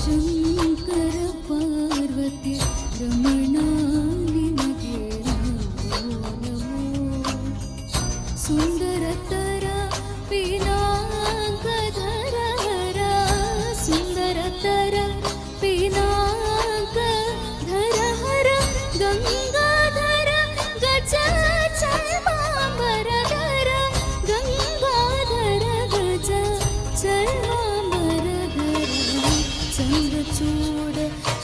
ಶಿವಶಂಕರ ಪಾರ್ವತಿ ರಮಣ ನಿನಗೆ ನಮೋ ನಮೋ. ಸುಂದರತರ ಪಿನಾಂಕಧರ ಹರ, ಸುಂದರತರ ಪಿನಾಂಕಧರ ಹರ, ಗಂಗಾಧರ ಗಜ ಚರ್ಮಾಂಬರಧರ, ಗಂಗಾಧರ ಗಜ ಚರ್ಮಾಂಬರಧರ, ಚಂದ್ರಚೂಡ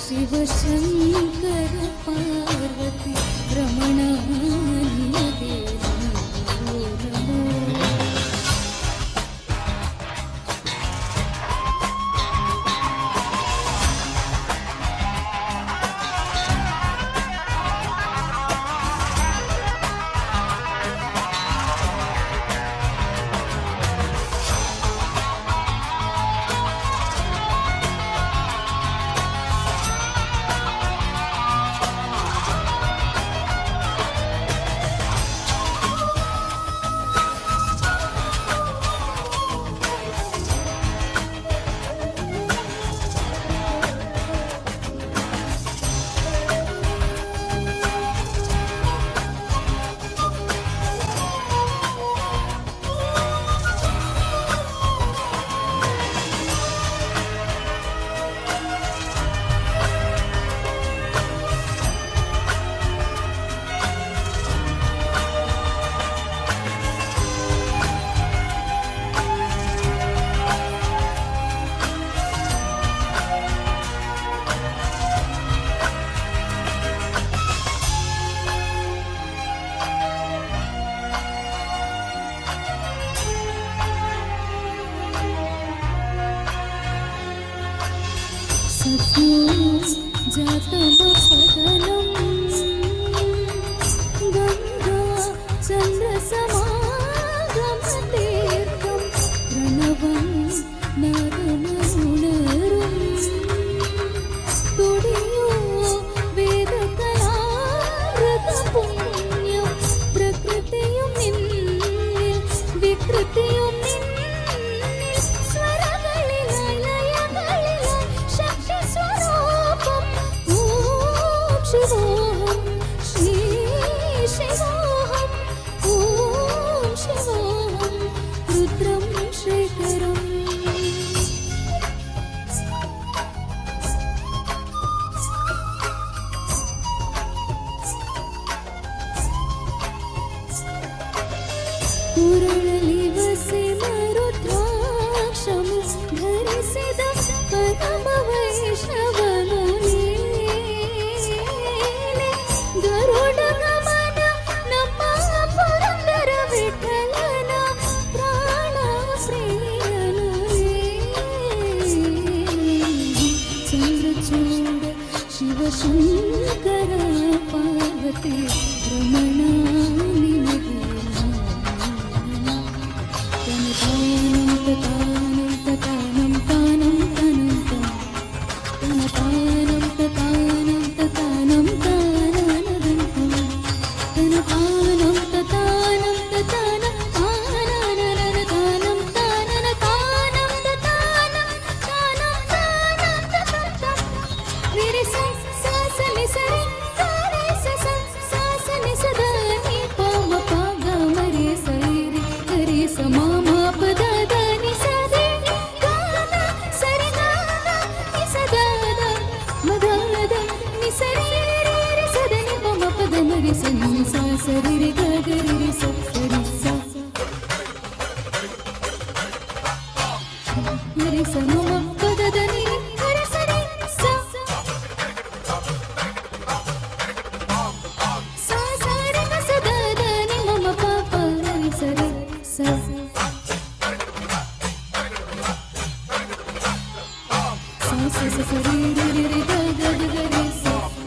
ಶಿವಶಂಕರ ಪಾರ್ವತಿ ರಮಣ ನಿನಗೆ ನಮೋ ನಮೋ. सत्यो जातमपदनं गङ्गा चन्द्रसमागमतीर्थं प्रणवं नादमरुणरुं तुडियो वेदकलामृतपुण्यं प्रकृतिയും നിന്നിൽ വികൃതിയും നിന്നിൽ സ്വരകളിലായി ലയകളിലായി ശക്തി സ്വരൂപം ഓം ശിവോഹം ശ്രീ ശിവോഹം ഓം ശിവോഹം രുദ്രം ശ്രീകരം. ಕುರಳಲಿ ವಸಿ ಮರುದ್ರಾಕ್ಷಮು ಧರಿಸಿದ ಪರಮ ವೈಷ್ಣವನು ನೀನೆ. ಗರುಡ ಗಮನ ನಮ್ಮ ಪುರಂದರ ವಿಠಲನ ಪ್ರಾಣ ಪ್ರಿಯನು ನೀನೆ. ಚಂದ್ರಚೂಡ ಶಿವಶಂಕರ ಪಾರ್ವತಿ ರಮಣ ನಿನಗೆ ತಾನಂ ತಾನಂ ತಾನಂ ತಾನಂ ತಾನಂ ತನ ತಾನಂ ತಾನಂ ತಾನಂ ತಾನನದಂತಂ ತನ ತಾನಂ ತಾನಂ ತಾನ ತಾನನನ ತಾನಂ ತಾನನ ತಾನಂ ತಾನಂ ತಾನಂ ತಾನಂ ತಂ ರಿ ಸ ಸ ಸ ನಿ ಸ ರಿ ಸ ರೆ ಸ ಸ ಸ ಸ ನಿ ಸ the ನಿ ಪ ಮ ಪ ಗ ಮ ರೆ ಸ ರಿ ರಿ ಗ ರೆ ಸ ಮ ಮ ಪ the the ನಿ ಸ ರೆ ಗ ಗ ಸ ರಿ ಗ ಗ ನಿ ಸ the the ಮ ಗ the ನಿ ಸ ರಿ ರಿ ರಿ ಸ the ನಿ ಪ ಮ ಪ the ಮ ರೆ ಸ ನಿ ಸ ಸ ರಿ ರಿ ಗ ಗ ರಿ ರಿ ಸ ಸ ರಿ ಸ ಮ ರೆ ಸ ಮ ಮ ಪ the the ನಿ ಗ ರೆ ಸ ರಿ ಸ ಸ ಸ ರಿ ಗ ಸ the the ನಿ ಮ ಮ ಪ ಪ ರಿ ಸ ರಿ ಸ ಸ ಸ ಸ ಸ ರಿ ರಿ ರಿ ರಿ ಗ ಗ ಗ ಗ ರಿ ಸ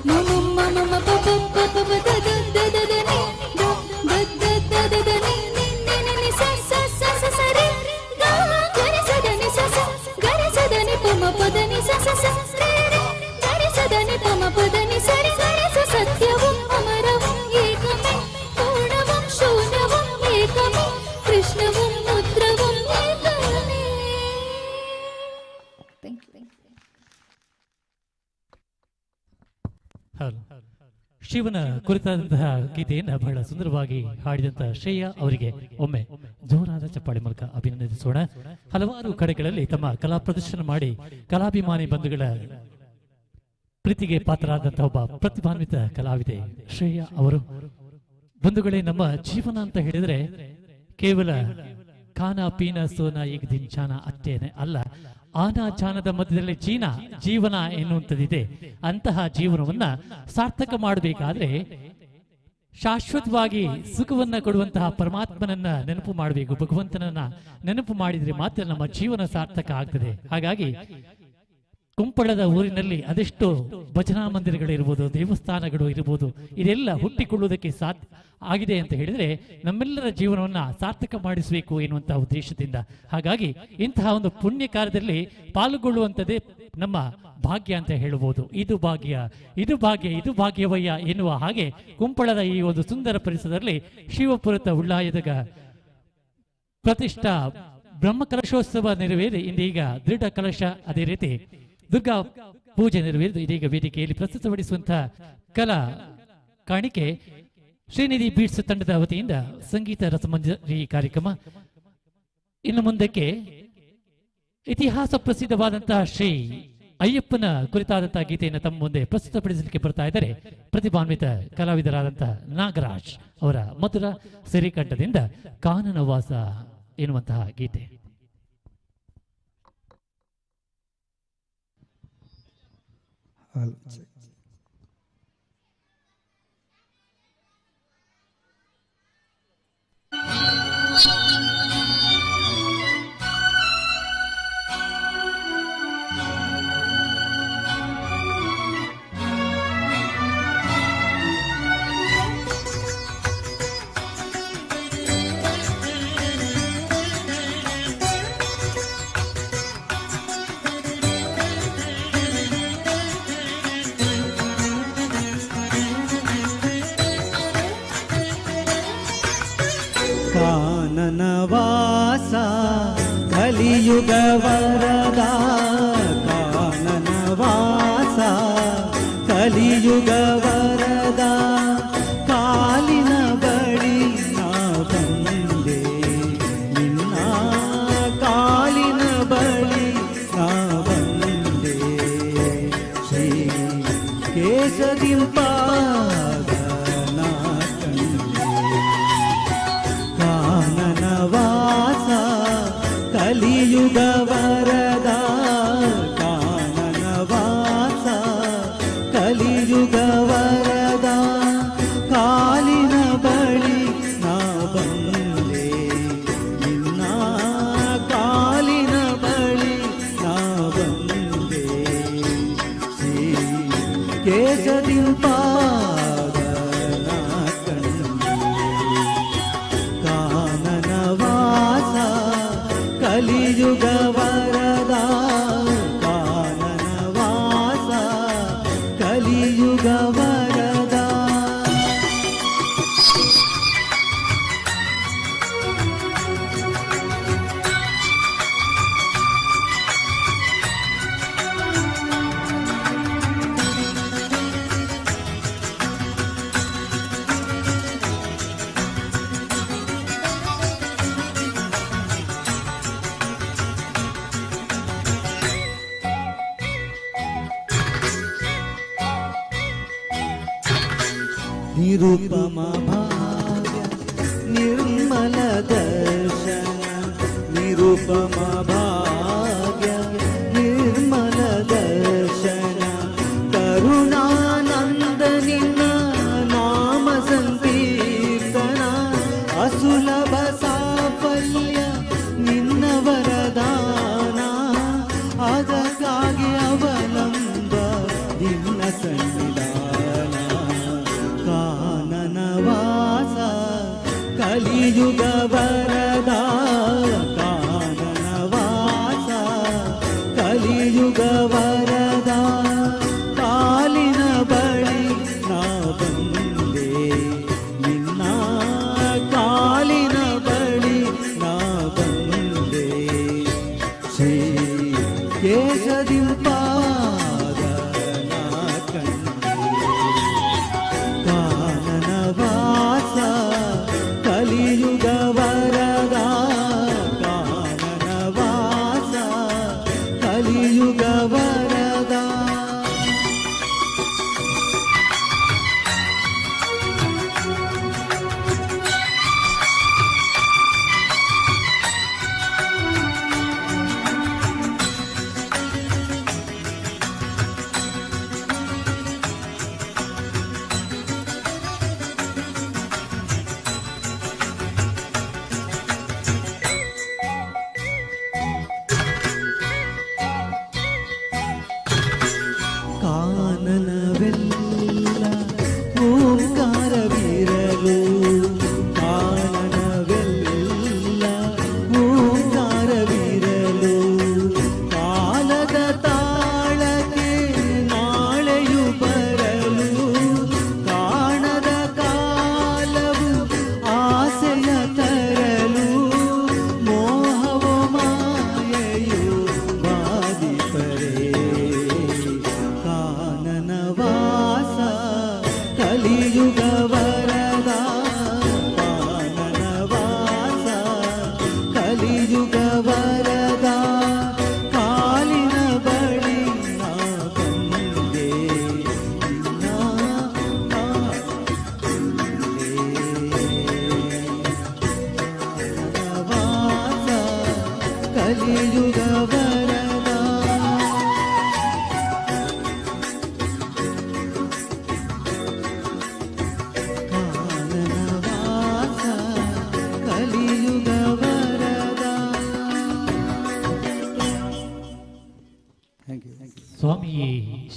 ಮ ಮ ಮ ಮ ಮ ಪ ಪ ಪ ಪ ಪ the the the the the ನಿ the the the the the the ನಿ ನಿ ನಿ ನಿ ನಿ ಸ ಸ ಸ ಸ ಸ ರಿ ಗ ಗ ರಿ ಸ the ನಿ ಸ ಸ ಗ ರಿ ಸ the ನಿ ಪ ಮ ಪ the ನಿ ಸ ಸ ಸ ರಿ ರಿ ಗ ರಿ ಸ the ನಿ ಪ ಮ ಪ the ನಿ ಸ ರಿ ಗ ರಿ ಸ ಸತ್ಯവും ಅಮರവും ಏಕಮೇ ಪೂರ್ಣവും ಶೂನ್ಯവും ಏಕಮೇ ಕೃಷ್ಣവും ಮುದ್ರവും ಏಕಮೇ. Thank you. ಹಲೋ. ಶಿವನ ಕುರಿತಾದಂತಹ ಗೀತೆಯನ್ನು ಬಹಳ ಸುಂದರವಾಗಿ ಹಾಡಿದಂತಹ ಶ್ರೇಯಾ ಅವರಿಗೆ ಒಮ್ಮೆ ಜೋರಾದ ಚಪ್ಪಾಳೆ ಮೂಲಕ ಅಭಿನಂದಿಸೋಣ. ಹಲವಾರು ಕಡೆಗಳಲ್ಲಿ ತಮ್ಮ ಕಲಾ ಪ್ರದರ್ಶನ ಮಾಡಿ ಕಲಾಭಿಮಾನಿ ಬಂಧುಗಳ ಪ್ರೀತಿಗೆ ಪಾತ್ರರಾದಂತಹ ಒಬ್ಬ ಪ್ರತಿಭಾನ್ವಿತ ಕಲಾವಿದೆ ಶ್ರೇಯಾ ಅವರು. ಬಂಧುಗಳೇ, ನಮ್ಮ ಜೀವನ ಅಂತ ಹೇಳಿದ್ರೆ ಕೇವಲ ಖಾನಾ ಪೀನಾ ಸೋನಾ ಈಗ ದಿನ್ ಚಾನ ಅಷ್ಟೇನೆ ಅಲ್ಲ, ಆನಾ ಚಾನದ ಮಧ್ಯದಲ್ಲಿ ಜೀವನ ಎನ್ನುವಂಥದ್ದಿದೆ. ಅಂತಹ ಜೀವನವನ್ನ ಸಾರ್ಥಕ ಮಾಡಬೇಕಾದ್ರೆ ಶಾಶ್ವತವಾಗಿ ಸುಖವನ್ನ ಕೊಡುವಂತಹ ಪರಮಾತ್ಮನನ್ನ ನೆನಪು ಮಾಡಬೇಕು. ಭಗವಂತನನ್ನ ನೆನಪು ಮಾಡಿದ್ರೆ ಮಾತ್ರ ನಮ್ಮ ಜೀವನ ಸಾರ್ಥಕ ಆಗ್ತದೆ. ಹಾಗಾಗಿ ಕುಂಪಳದ ಊರಿನಲ್ಲಿ ಅದೆಷ್ಟೋ ಭಜನಾ ಮಂದಿರಗಳಿರ್ಬೋದು, ದೇವಸ್ಥಾನಗಳು ಇರ್ಬೋದು, ಇದೆಲ್ಲ ಹುಟ್ಟಿಕೊಳ್ಳುವುದಕ್ಕೆ ಸಾಧ್ಯ ಆಗಿದೆ ಅಂತ ಹೇಳಿದ್ರೆ ನಮ್ಮೆಲ್ಲರ ಜೀವನವನ್ನ ಸಾರ್ಥಕ ಮಾಡಿಸಬೇಕು ಎನ್ನುವಂತಹ ಉದ್ದೇಶದಿಂದ. ಹಾಗಾಗಿ ಇಂತಹ ಒಂದು ಪುಣ್ಯ ಕಾರ್ಯದಲ್ಲಿ ಪಾಲ್ಗೊಳ್ಳುವಂಥದ್ದೇ ನಮ್ಮ ಭಾಗ್ಯ ಅಂತ ಹೇಳಬಹುದು. ಇದು ಭಾಗ್ಯ, ಇದು ಭಾಗ್ಯ, ಇದು ಭಾಗ್ಯವಯ್ಯ ಎನ್ನುವ ಹಾಗೆ ಕುಂಪಳದ ಈ ಒಂದು ಸುಂದರ ಪರಿಸರದಲ್ಲಿ ಶಿವಪುರತ ಉಳ್ಳಾಯದ ಪ್ರತಿಷ್ಠಾ ಬ್ರಹ್ಮಕಲಶೋತ್ಸವ ನೆರವೇರಿ ಇಂದೀಗ ದೃಢ ಕಲಶ, ಅದೇ ರೀತಿ ದುರ್ಗಾ ಪೂಜೆ ನೆರವೇರಿದು ಇದೀಗ ವೇದಿಕೆಯಲ್ಲಿ ಪ್ರಸ್ತುತಪಡಿಸುವಂತಹ ಕಲಾ ಕಾಣಿಕೆ ಶ್ರೀನಿಧಿ ಬೀಟ್ಸ್ ತಂಡದ ವತಿಯಿಂದ ಸಂಗೀತ ರಸಮಂಜರಿ ಕಾರ್ಯಕ್ರಮ. ಇನ್ನು ಮುಂದಕ್ಕೆ ಇತಿಹಾಸ ಪ್ರಸಿದ್ಧವಾದಂತಹ ಶ್ರೀ ಅಯ್ಯಪ್ಪನ ಕುರಿತಾದಂತಹ ಗೀತೆಯನ್ನು ತಮ್ಮ ಮುಂದೆ ಪ್ರಸ್ತುತಪಡಿಸಲಿಕ್ಕೆ ಬರ್ತಾ ಇದ್ದಾರೆ ಪ್ರತಿಭಾನ್ವಿತ ಕಲಾವಿದರಾದಂತಹ ನಾಗರಾಜ್ ಅವರ ಮಧುರ ಸಿರಿಕಂಠದಿಂದ ಕಾನನವಾಸ ಎನ್ನುವಂತಹ ಗೀತೆ. ಕಾನನವಾಸ ಕಲಿಯುಗ ವರದ, ಕಾನನವಾಸ ಕಲಿಯುಗ ವರದ, ಕಾಲಿನ ಬಳಿ ನಾ ಬಂದೆ ನಿನ್ನ ಕಾಲಿನ ಬಳಿ ನಾ ಬಂದೆ, ಶ್ರೀ ಕೇಶದಿಂಪಾದ ನಾ ಕಂಡೆ. ಕಾನನವಾಸ ಕಲಿಯುಗ ವರದ, ಕಾನನವಾಸ ಕಲಿಯುಗ ವರದ, ಕಾಲಿನ ಬಳಿ ನಾ ಬಂದೆ ನಿನ್ನ ಕಾಲಿನ ಬಳಿ ನಾ ಬಂದೆ, ಶ್ರೀ ಕೇಶದಿಂಪಾದ ನಾ ಕಂಡೆ. ಕಾನನವಾಸ ಕಲಿಯುಗ ವರದ, ಕಾನನವಾಸ ಕಲಿಯುಗ ವರದ. ನಿರುಪಮ ಭಾಗ್ಯ ನಿರ್ಮಲ ದರ್ಶನ, ನಿರುಪಮ ಭಾಗ್ಯ ನಿರ್ಮಲ ದರ್ಶನ, ಕರುಣಾನಂದ ನಿನ್ನ ನಾಮ ಸಂಕೀರ್ತನ, ಅಸುಲಭ ಸಾಫಲ್ಯ ನಿನ್ನ ವರದಾನ, ಅದಕ್ಕಾಗಿ ಅವಲಂಬ ನಿನ್ನ ಸನ್ನಿಧಾನ. ಕಾನನವಾಸ ಕಲಿಯುಗ ವರದ, ಕಾನನವಾಸ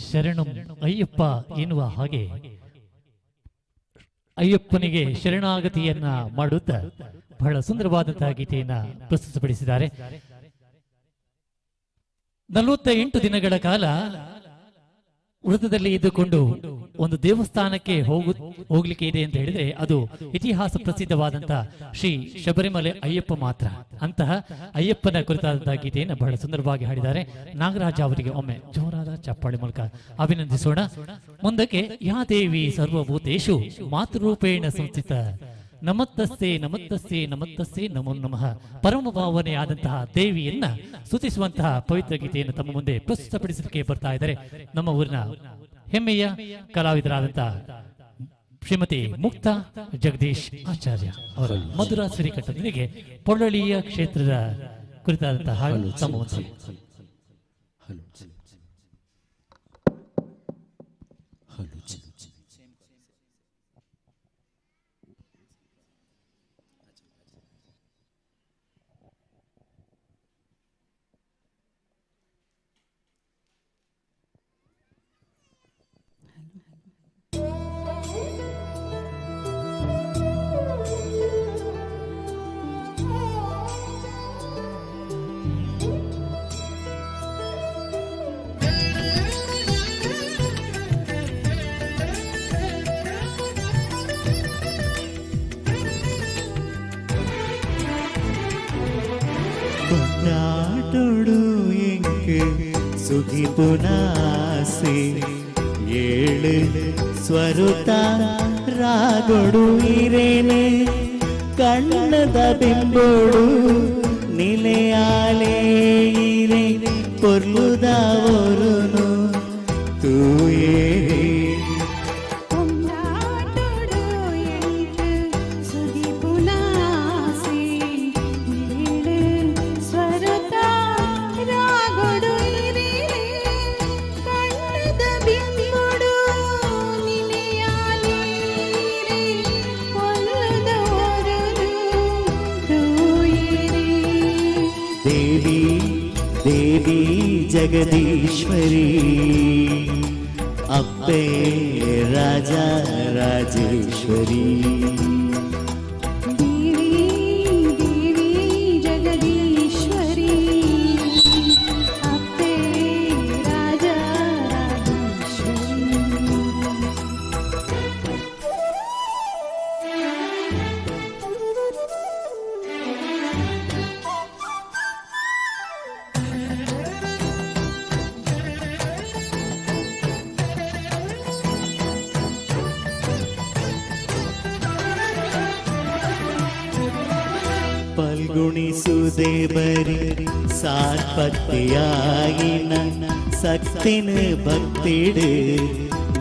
ಶರಣಂ ಅಯ್ಯಪ್ಪ ಎನ್ನುವ ಹಾಗೆ ಅಯ್ಯಪ್ಪನಿಗೆ ಶರಣಾಗತಿಯನ್ನ ಮಾಡುತ್ತಾ ಬಹಳ ಸುಂದರವಾದಂತಹ ಗೀತೆಯನ್ನ ಪ್ರಸ್ತುತಪಡಿಸಿದ್ದಾರೆ. 48 ದಿನಗಳ ಕಾಲ ವೃತ್ತದಲ್ಲಿ ಇದ್ದುಕೊಂಡು ಒಂದು ದೇವಸ್ಥಾನಕ್ಕೆ ಹೋಗ್ಲಿಕ್ಕೆ ಇದೆ ಅಂತ ಹೇಳಿದ್ರೆ ಅದು ಇತಿಹಾಸ ಪ್ರಸಿದ್ಧವಾದಂತಹ ಶ್ರೀ ಶಬರಿಮಲೆ ಅಯ್ಯಪ್ಪ ಮಾತ್ರ. ಅಂತಹ ಅಯ್ಯಪ್ಪನ ಕುರಿತಾದಂತಹ ಗೀತೆಯನ್ನು ಬಹಳ ಸುಂದರವಾಗಿ ಹಾಡಿದ್ದಾರೆ. ನಾಗರಾಜ ಅವರಿಗೆ ಒಮ್ಮೆ ಜೋರಾದ ಚಪ್ಪಾಳೆ ಮೂಲಕ ಅಭಿನಂದಿಸೋಣ. ಮುಂದಕ್ಕೆ ಯಾ ದೇವಿ ಸರ್ವಭೂತೇಶು ಮಾತೃರೂಪೇಣ ಸಂಸ್ಥಿತ ನಮತ್ತಸ್ಸೇ ನಮತ್ತಸ್ಸೇ ನಮತ್ತಸ್ಸೇ ನಮೋ ನಮಃ. ಪರಮ ಭಾವನೆಯಾದಂತಹ ದೇವಿಯನ್ನ ಸ್ತುತಿಸುವಂತಹ ಪವಿತ್ರ ಗೀತೆಯನ್ನು ತಮ್ಮ ಮುಂದೆ ಪ್ರಸ್ತುತಪಡಿಸಲಿಕ್ಕೆ ಬರ್ತಾ ಇದ್ದಾರೆ ನಮ್ಮ ಊರಿನ ಹೆಮ್ಮೆಯ ಕಲಾವಿದರಾದಂತಹ ಶ್ರೀಮತಿ ಮುಕ್ತಾ ಜಗದೀಶ್ ಆಚಾರ್ಯ ಅವರ ಮಧುರ ಸಿರಿಕಟ್ಟದೊಂದಿಗೆ ಪೊಳ್ಳಳಿಯ ಕ್ಷೇತ್ರದ ಕುರಿತಾದಂತಹ ಹಾಡು ತಮ್ಮ ಮುಂದೆ. ಕೊಂಡಾಟೊಡು ಎಂಕ್ ಸುಗಿಪುನಾಸೆ ಏಳು ಸ್ವರುತ ರಾಗೊಡು ಇರೇನೆ ಕಣ್ಣದ ಬಿಂಬೋಡು ನಿಲೆಯಾಲೇ ಇರೆ ಪೊರ್ಲುದ ಒರುನು ತೂಯೇರೆ. ಕೊಂಡಾಟೊಡು ಎಂಕ್ ಸುಗಿಪುನಾಸೆ ಏಳು ಸ್ವರುತ ರಾಗೊಡು ಇರೇನೆ ಕಣ್ಣದ ಬಿಂಬುಡು ನಿಲೆಯಾಲೀರೆ ಪೊಲ್ಲುದ ಒರುನು ತೂಯೇರೆ. ದೇವಿ ದೇವಿ ಜಗದೀಶ್ವರಿ ಅಪ್ಪೆ ರಾಜ ರಾಜೇಶ್ವರಿ. ದೇವಿ ದೇವಿ ಜಗದೀಶ್ವರಿ ಅಪ್ಪೆ ರಾಜ ರಾಜೇಶ್ವರಿ. ಪಲ್ಗುಣಿಸುದೆ ಬರಿ ಸಾರ್ಪತಿಯಾಗಿನ ಸಕ್ತಿನ ಭಕ್ತಿಡು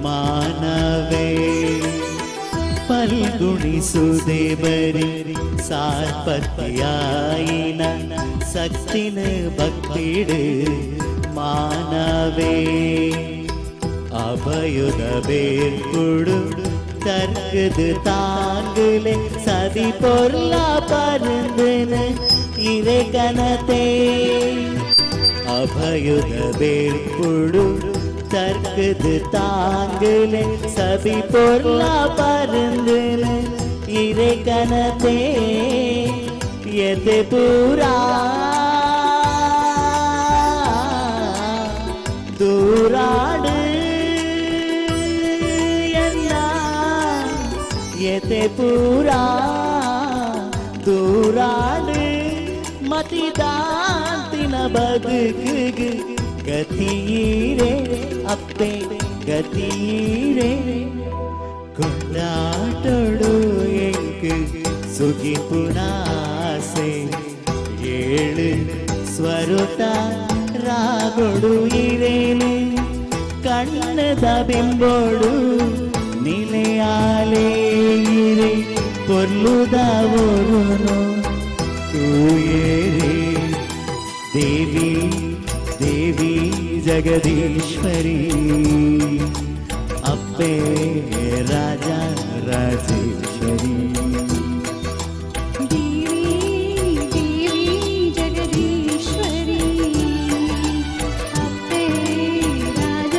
ಮಾನವೇ. ಪಲ್ಗುಣಿಸುದೆ ಬರಿ ಸಾರ್ಪತಿಯಾಯಿನ ಸಕ್ತಿನ ಭಕ್ತಿಡು ಮಾನವೇ. ಅಭಯುದ ಬೇರ್ಪುಡು ತರ್ಕದು ತಾಂಗುಲೆ ಸದಿ ಪೊರ್ಲ ಪರಂದನ ಇರೆ ಕನತೆ. ಅಭಯುದ ಬೇರ್ಪುಡು ತರ್ಕದು ತಾಂಗುಲೆ ಸದಿ ಪೊರ್ಲ ಪರಂದನ ಇರೆ ಕನತೆ. ಎದೆ ಪೂರಾ ದೂರಾಡು ಎನ್ನ ಎದೆ ಪೂರಾ ದೂರಾಡು ಮತಿದಾಂತಿನ ಬದುಕುಗು ಗತಿಯೀರೆ ಅಪ್ಪೆ ಗತಿಯೀರೆ. ಕೊಂಡಾಟೊಡು ಎಂಕ್ ಸುಗಿಪುನಾಸೆ ಏಳು ಸ್ವರುತ ರಾಗೊಡು ಇರೇನೆ ಕಣ್ಣದ ಬಿಂಬೋಡು ನಿಲೆಯಾಲೇ ಇರೆ ಪೊರ್ಲುದ ಒರುನು ತೂಯೇರೆ. ದೇವಿ ದೇವಿ ಜಗದೀಶ್ವರಿ ಅಪ್ಪೆ ರಾಜ ರಾಜೇಶ್ವರಿ. ದೇವಿ ದೇವಿ ಜಗದೀಶ್ವರಿ ಅಪ್ಪೆ ರಾಜ.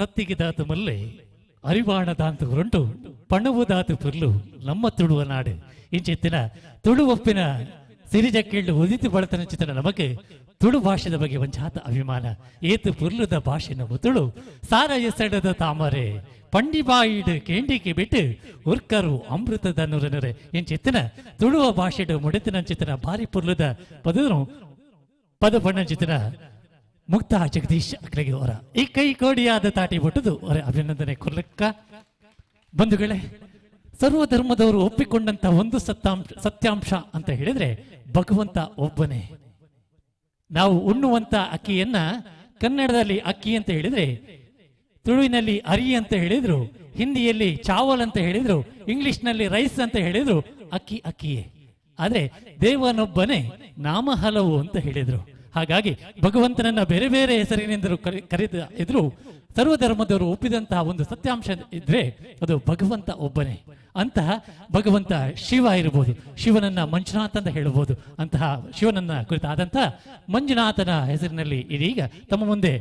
ಸತ್ತಿಗೆ ದಾತು ಮಲ್ಲೆ ಅರಿವಾಣ ದಾಂತು ಉಂಟು ಪಣವು ದಾತು ಪುರ್ಲು ನಮ್ಮ ತುಳುವ ನಾಡು. ಇಂಚಿತ್ತಿನ ತುಳುವೊಪ್ಪಿನ ಸಿರಿಜಕ್ಕಿಳ್ಳು ಉದಿತು ಬಳತನ ಚಿತ್ರ ನಮಗೆ ತುಳು ಭಾಷೆದ ಬಗ್ಗೆ ಒಂಜಾತ ಅಭಿಮಾನ. ಏತು ಪುರ್ಲುದ ಭಾಷೆ ನಮ್ಮ ತುಳು. ಸಾರ ಎಸಡದ ತಾಮರೆ ಪಂಡಿಬಾಯಿಡು ಕೇಂಡಿಕೆ ಬಿಟ್ಟು ಉರ್ಕರು ಅಮೃತದ ನುರೆನುರೆ ಇಂಚಿತ್ತಿನ ತುಳುವ ಭಾಷೆಡು ಮುಡಿತಿನಂಚಿತ್ತಿನ ಭಾರಿ ಪುರ್ಲುದ ಪದನು ಪದ ಬಣ್ಣಂಚಿತ್ತಿನ ಮುಕ್ತ ಜಗದೀಶ್ ಅಕ್ಲೆಗೆ ಅವರ ಈ ಕೈ ಕೋಡಿಯಾದ ತಾಟಿ ಬಿಟ್ಟುದು ಅವರ ಅಭಿನಂದನೆ ಕೊರ್ಲಕ್ಕ. ಬಂಧುಗಳೇ, ಸರ್ವಧರ್ಮದವರು ಒಪ್ಪಿಕೊಂಡಂತ ಒಂದು ಸತ್ಯಾಂಶ ಅಂತ ಹೇಳಿದ್ರೆ ಭಗವಂತ ಒಬ್ಬನೇ. ನಾವು ಉಣ್ಣುವಂತ ಅಕ್ಕಿಯನ್ನ ಕನ್ನಡದಲ್ಲಿ ಅಕ್ಕಿ ಅಂತ ಹೇಳಿದ್ರೆ, ತುಳುವಿನಲ್ಲಿ ಅರಿ ಅಂತ ಹೇಳಿದ್ರು, ಹಿಂದಿಯಲ್ಲಿ ಚಾವಲ್ ಅಂತ ಹೇಳಿದ್ರು, ಇಂಗ್ಲಿಷ್ನಲ್ಲಿ ರೈಸ್ ಅಂತ ಹೇಳಿದ್ರು, ಅಕ್ಕಿ ಅಕ್ಕಿಯೇ. ಆದ್ರೆ ದೇವನೊಬ್ಬನೇ ನಾಮ ಹಲವು ಅಂತ ಹೇಳಿದ್ರು. ಹಾಗಾಗಿ ಭಗವಂತನನ್ನ ಬೇರೆ ಬೇರೆ ಹೆಸರಿನಿಂದಲೂ ಕರೆದ ಇದ್ರು ಸರ್ವಧರ್ಮದವರು ಒಪ್ಪಿದಂತಹ ಒಂದು ಸತ್ಯಾಂಶ ಇದ್ರೆ ಅದು ಭಗವಂತ ಒಬ್ಬನೇ. ಅಂತಹ ಭಗವಂತ ಶಿವ ಇರಬಹುದು, ಶಿವನನ್ನ ಮಂಜುನಾಥ ಅಂತ ಹೇಳಬಹುದು. ಅಂತಹ ಶಿವನನ್ನ ಕುರಿತಾದಂತಹ ಮಂಜುನಾಥನ ಹೆಸರಿನಲ್ಲಿ ಇದೀಗ ತಮ್ಮ ಮುಂದೆ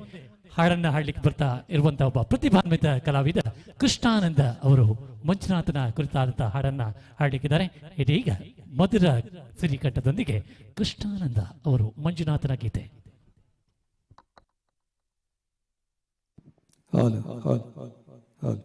ಹಾಡನ್ನ ಹಾಡ್ಲಿಕ್ಕೆ ಬರ್ತಾ ಇರುವಂತಹ ಒಬ್ಬ ಪ್ರತಿಭಾನ್ವಿತ ಕಲಾವಿದ ಕೃಷ್ಣಾನಂದ ಅವರು ಮಂಜುನಾಥನ ಕುರಿತಾದಂತಹ ಹಾಡನ್ನ ಹಾಡ್ಲಿಕ್ಕಿದ್ದಾರೆ. ಇದೀಗ ಮಧುರ ಸಿರಿಕಂಠದೊಂದಿಗೆ ಕೃಷ್ಣಾನಂದ ಅವರು ಮಂಜುನಾಥನ ಗೀತೆ. ಹೌದು ಹೌದು ಹೌದು.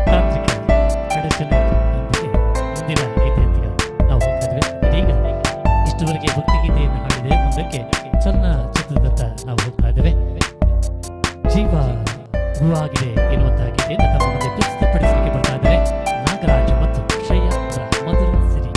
ತಾಂತ್ರಿಕ ಅಡಚಣೆಯೊಂದಿಗೆ ಮುಂದಿನ ಗೀತೆಯೊಂದಿಗೆ ನಾವು ಹೋಗ್ತಾ ಇದ್ದೇವೆ. ಇದೀಗ ಇಷ್ಟುವರೆಗೆ ಭಕ್ತಿಗೀತೆಯನ್ನು ಹಾಡಿದೆ, ಮುಂದಕ್ಕೆ ಚಲನಚಿತ್ರದತ್ತ ನಾವು ಹೋಗ್ತಾ ಇದ್ದೇವೆ. ಜೀವ ಹೂವಾಗಿದೆ ಎನ್ನುವಂತಹ ಗೀತೆಯನ್ನು ತಮ್ಮ ಮುಂದೆ ಪ್ರಸ್ತುತಪಡಿಸಲಿಕ್ಕೆ ಬರ್ತಾ ಇದ್ದಾರೆ ನಾಗರಾಜ್ ಮತ್ತು ಶ್ರೇಯಾ ಅವರ ಮಧುರ ಸಿರಿ.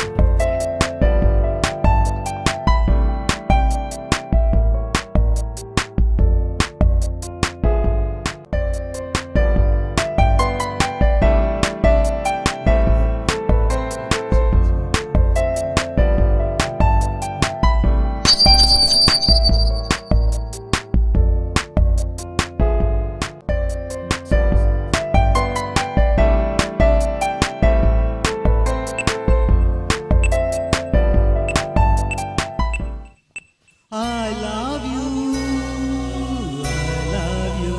I love you, I love you.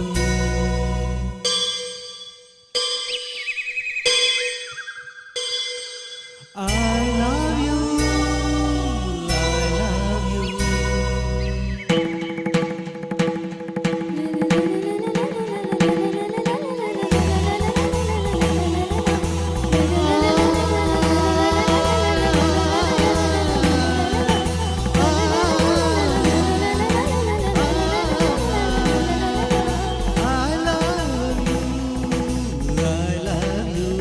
I love you, I love you. I love you, I love you.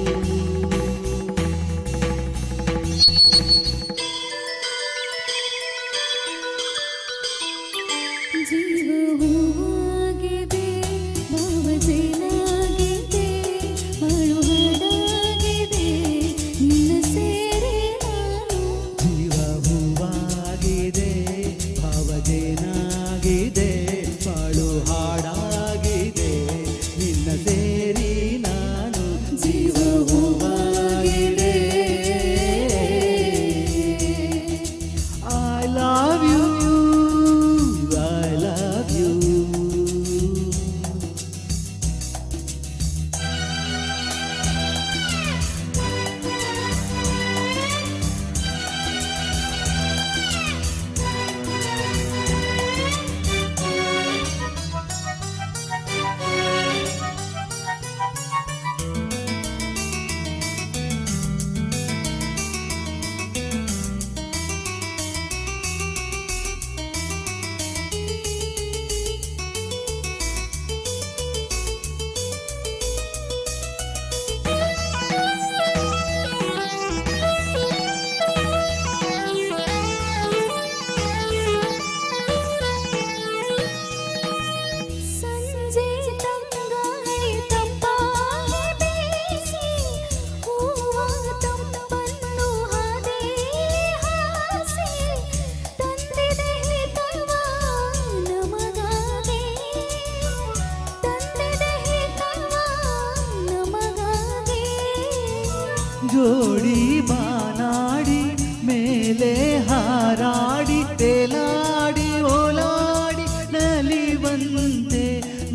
ಜೋಡಿ ಬಾನಾಡಿ ಮೇಲೆ ಹಾರಾಡಿ ತೇಲಾಡಿ ಓಲಾಡಿ ನಲಿವಂತೆ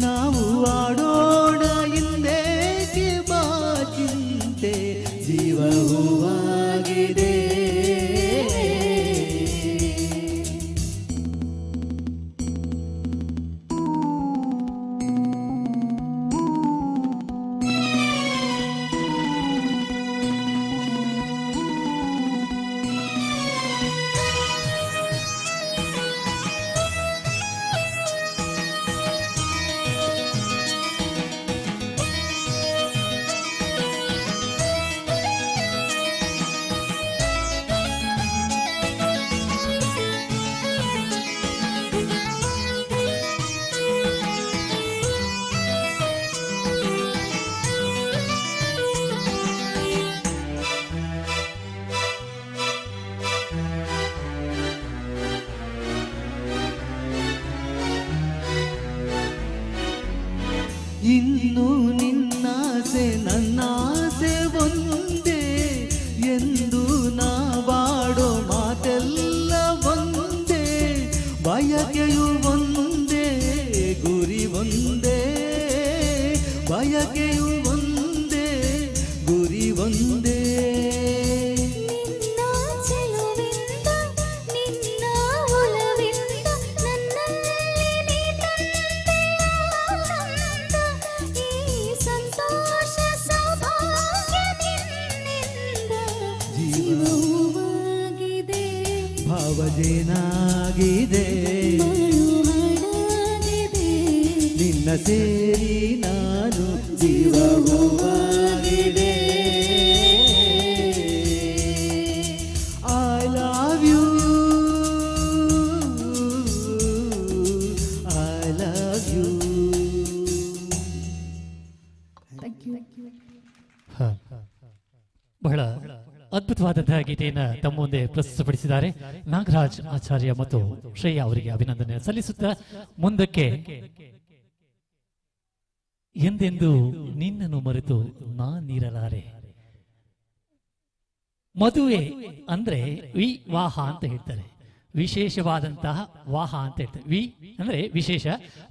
ನಾವು ಆಡೋಣ ಹಿಂದೇಕೆ ಬಾ ಚಿಂತೆ ಜೀವ ಹೂವಾಗಿದೆ. ಇನ್ನು ನಿನ್ನಾಸೆ ನನ್ನಾಸೆ ಒಂದೇ ಎಂದು ನಾವಾಡೋ ಮಾತೆಲ್ಲ ಒಂದೇ, ಬಯಕೆಯು ಒಂದೇ, ಗುರಿ ಒಂದೇ, ಬಯಕೆಯು ಒಂದೇ, ಗುರಿ ಒಂದೇ. ನಿನ್ನ ಚೆಲುವಿಂದ, ನಿನ್ನ ಒಲವಿಂದ ನನ್ನಲ್ಲಿ ನೀ ತಂದೆ ಆನಂದ. ಈ ಸಂತೋಷ ಸೌಭಾಗ್ಯ ನಿನ್ನಿಂದ. ಜೀವವಾಗಿದೆ, ಭಾವಜೇನಾಗಿದೆ, ಬಾಳು ಹಾಡಾಗಿದೆ. ನಿನ್ನ ಸೇರಿ ನಾನು ಜೀವ ಹೂವಾಗಿದೆ. I love you, I love you. Thank you. ಬಹಳ ಅದ್ಭುತವಾದಂತಹ ಗೀತೆಯನ್ನು ತಮ್ಮ ಮುಂದೆ ಪ್ರಸ್ತುತಪಡಿಸಿದ್ದಾರೆ ನಾಗರಾಜ್ ಆಚಾರ್ಯ ಮತ್ತು ಶ್ರೇಯಾ ಅವರಿಗೆ ಅಭಿನಂದನೆ ಸಲ್ಲಿಸುತ್ತಾ, ಮುಂದಕ್ಕೆ ಎಂದೆಂದು ನಿನ್ನನ್ನು ಮರೆತು ನಾನಿರಲಾರೆ. ಮದುವೆ ಅಂದ್ರೆ ವಿವಾಹ ಅಂತ ಹೇಳ್ತಾರೆ. ವಿಶೇಷವಾದಂತಹ ವಾಹ ಅಂತ ಹೇಳ್ತಾರೆ. ವಿ ಅಂದ್ರೆ ವಿಶೇಷ,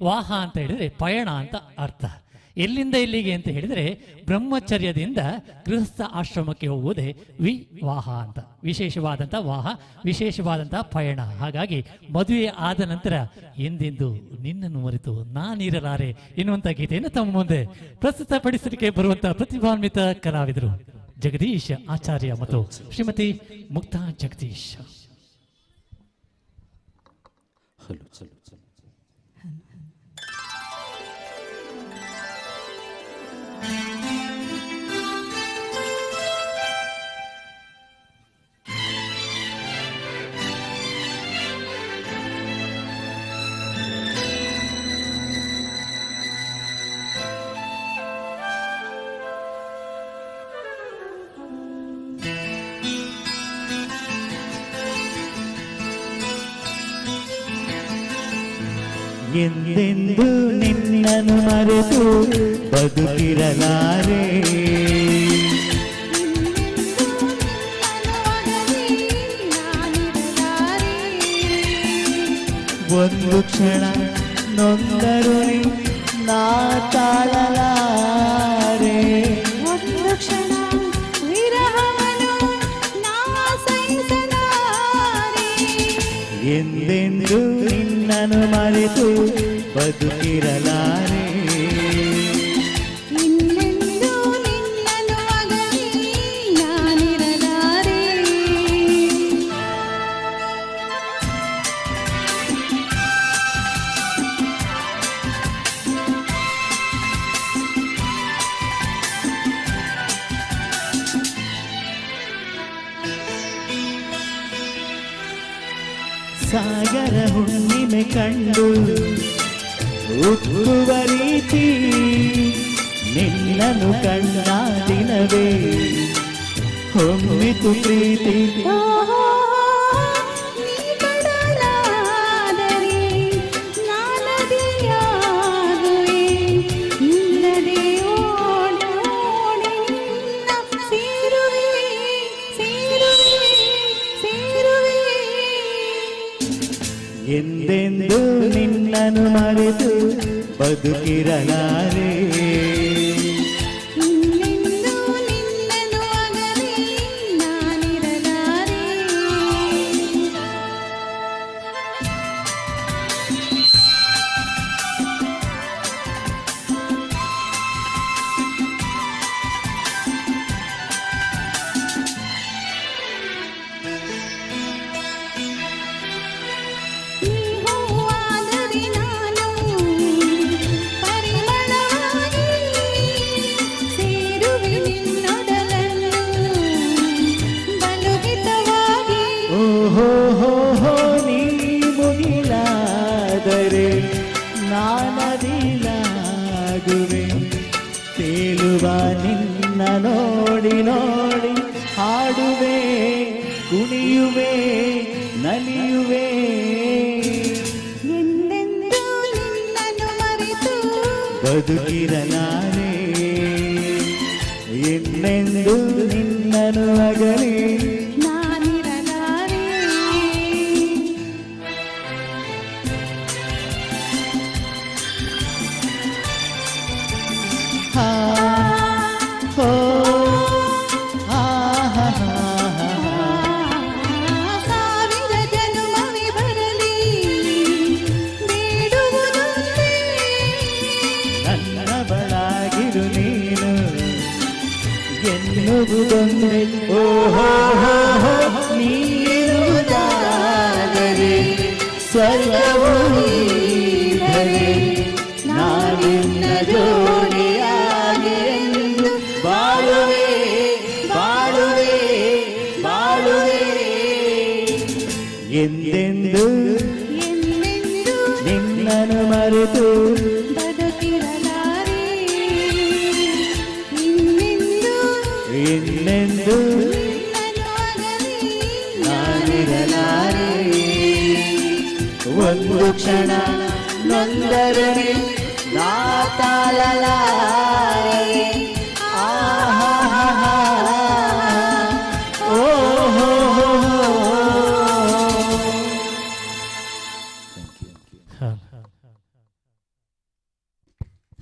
ವಾಹ ಅಂತ ಹೇಳಿದ್ರೆ ಪಯಣ ಅಂತ ಅರ್ಥ. ಎಲ್ಲಿಂದ ಎಲ್ಲಿಗೆ ಅಂತ ಹೇಳಿದ್ರೆ, ಬ್ರಹ್ಮಚರ್ಯದಿಂದ ಗೃಹಸ್ಥ ಆಶ್ರಮಕ್ಕೆ ಹೋಗುವುದೇ ವಿವಾಹ ಅಂತ. ವಿಶೇಷವಾದಂತಹ ವಾಹ, ವಿಶೇಷವಾದಂತಹ ಪಯಣ. ಹಾಗಾಗಿ ಮದುವೆ ಆದ ನಂತರ ಎಂದೆಂದು ನಿನ್ನನ್ನು ಮರೆತು ನಾನಿರಲಾರೆ ಎನ್ನುವಂಥ ಗೀತೆಯನ್ನು ತಮ್ಮ ಮುಂದೆ ಪ್ರಸ್ತುತಪಡಿಸಲಿಕ್ಕೆ ಬರುವಂತಹ ಪ್ರತಿಭಾನ್ವಿತ ಕಲಾವಿದರು ಜಗದೀಶ್ ಆಚಾರ್ಯ ಮತ್ತು ಶ್ರೀಮತಿ ಮುಕ್ತಾ ಜಗದೀಶ್. Hello hello. ಎಂದೆಂದು ನಿನ್ನನ್ನು ಮರೆತು ಬದುಕಿರಲಾರೆ. ಇನ್ನೆಂದೂ ನಿನ್ನನು ಅಗಲಿ ನಾನಿರಲಾರೆ. ಒಂದು ಕ್ಷಣ ನೊಂದರು ನಾ ತಾಳಲಾರೆ. ಒಂದು ಕ್ಷಣ ವಿರಹವನು ನಾ ಸಹಿಸಲಾರೆ. ಎಂದೆಂದು ನಿನ್ನನ್ನು ಮರೆತು ಬದುಕಿರಲಾರೆ. ಇನ್ನೆಂದೂ ನಿನ್ನನು ಅಗಲಿ ನಾನಿರಲಾರೆ. ಸಾಗರ ಹುಣ್ಣಿಮೆ ಕಂಡು ಉಕ್ಕುವ ರೀತಿ ನಿನ್ನನು ಕಂಡ ದಿನವೇ ಹೊಮ್ಮಿತು ಪ್ರೀತಿ. ಓಹೋ, ನೀ ಕಡಲಾದರೆ ನಾ ನದಿಯಾಗುವೆ. ನಿಲ್ಲದೆ ಓಡಿ ಓಡಿ ನಿನ್ನ ಸೇರುವೆ. ಎಂದೆಂದು ನಿನ್ನನ್ನು ಮರೆತು ಬದುಕಿರಲಾರೆ. ಇನ್ನೆಂದೂ ನಿನ್ನನ್ನು ಅಗಲಿ ನಾನಿರಲಾರೆ. ನೀ ಹೂವಾದರೆ ನಾನು ಪರಿಮಳವಾಗಿ ಸೇರುವೆ ನಿನ್ನೊಡಲನ್ನು ಬಲು ಹಿತವಾಗಿ. ಓಹೋ ಹೋ ಹೋ, ನೀ ಮುಗಿಲಾದರೆ ನಾನದಿಲಾಗುವೆ, ತೇಲುವ ನಿನ್ನ ನೋಡಿ ನೋಡಿ ಹಾಡುವೆ, ಕುಣಿಯುವೆ, ನಲಿಯುವೆ. ಎಂದೆಂದೂ ನಿನ್ನನ್ನು ಮರೆತು ಬದುಕಿರಲಾರೆ, ಇನ್ನೆಂದು ನಿನ್ನನು ಅಗಲಿ ನಾನಿರಲಾರೆ. ಹಾ ಹೋ ಹಾ ಹಾ ಹಾ ಹಾ. ಸಾವಿರ ಜನುಮವೇ ಬರಲಿ ಬೇಡುವುದೊಂದೇ, ನನ್ನ ಬಳಾಗಿರು ನೀನು ಎನ್ನುವುದೊಂದೇ. ಓಹೋ ಹೋ ಹೋ, ನೀನಿರುವುದಾದರೆ ಸ್ವರ್ಗವು ಈಧರೆ, ನಾನಿನ್ನ ಜೋಡಿಯಾಗಿ ಎಂದು ಬಾಳುವೆ ಬಾಳುವೆ ಬಾಳುವೆ. ಎಂದೆಂದು ಎಂದೆಂದೂ ನಿನ್ನನ್ನು ಮರೆತು ಬದುಕಿರಲಾರೆ, ಇನ್ನೆಂದೂ ಇನ್ನೆಂದು ನಿನ್ನನ್ನು ಅಗಲಿ ನಾನಿರಲಾರೆ. ಒಂದು ಕ್ಷಣ ನೊಂದರೆ ನಾ ತಾಳಲಾರೆ. ಆಹಾಹಾಹಾ. ಓಹೋ.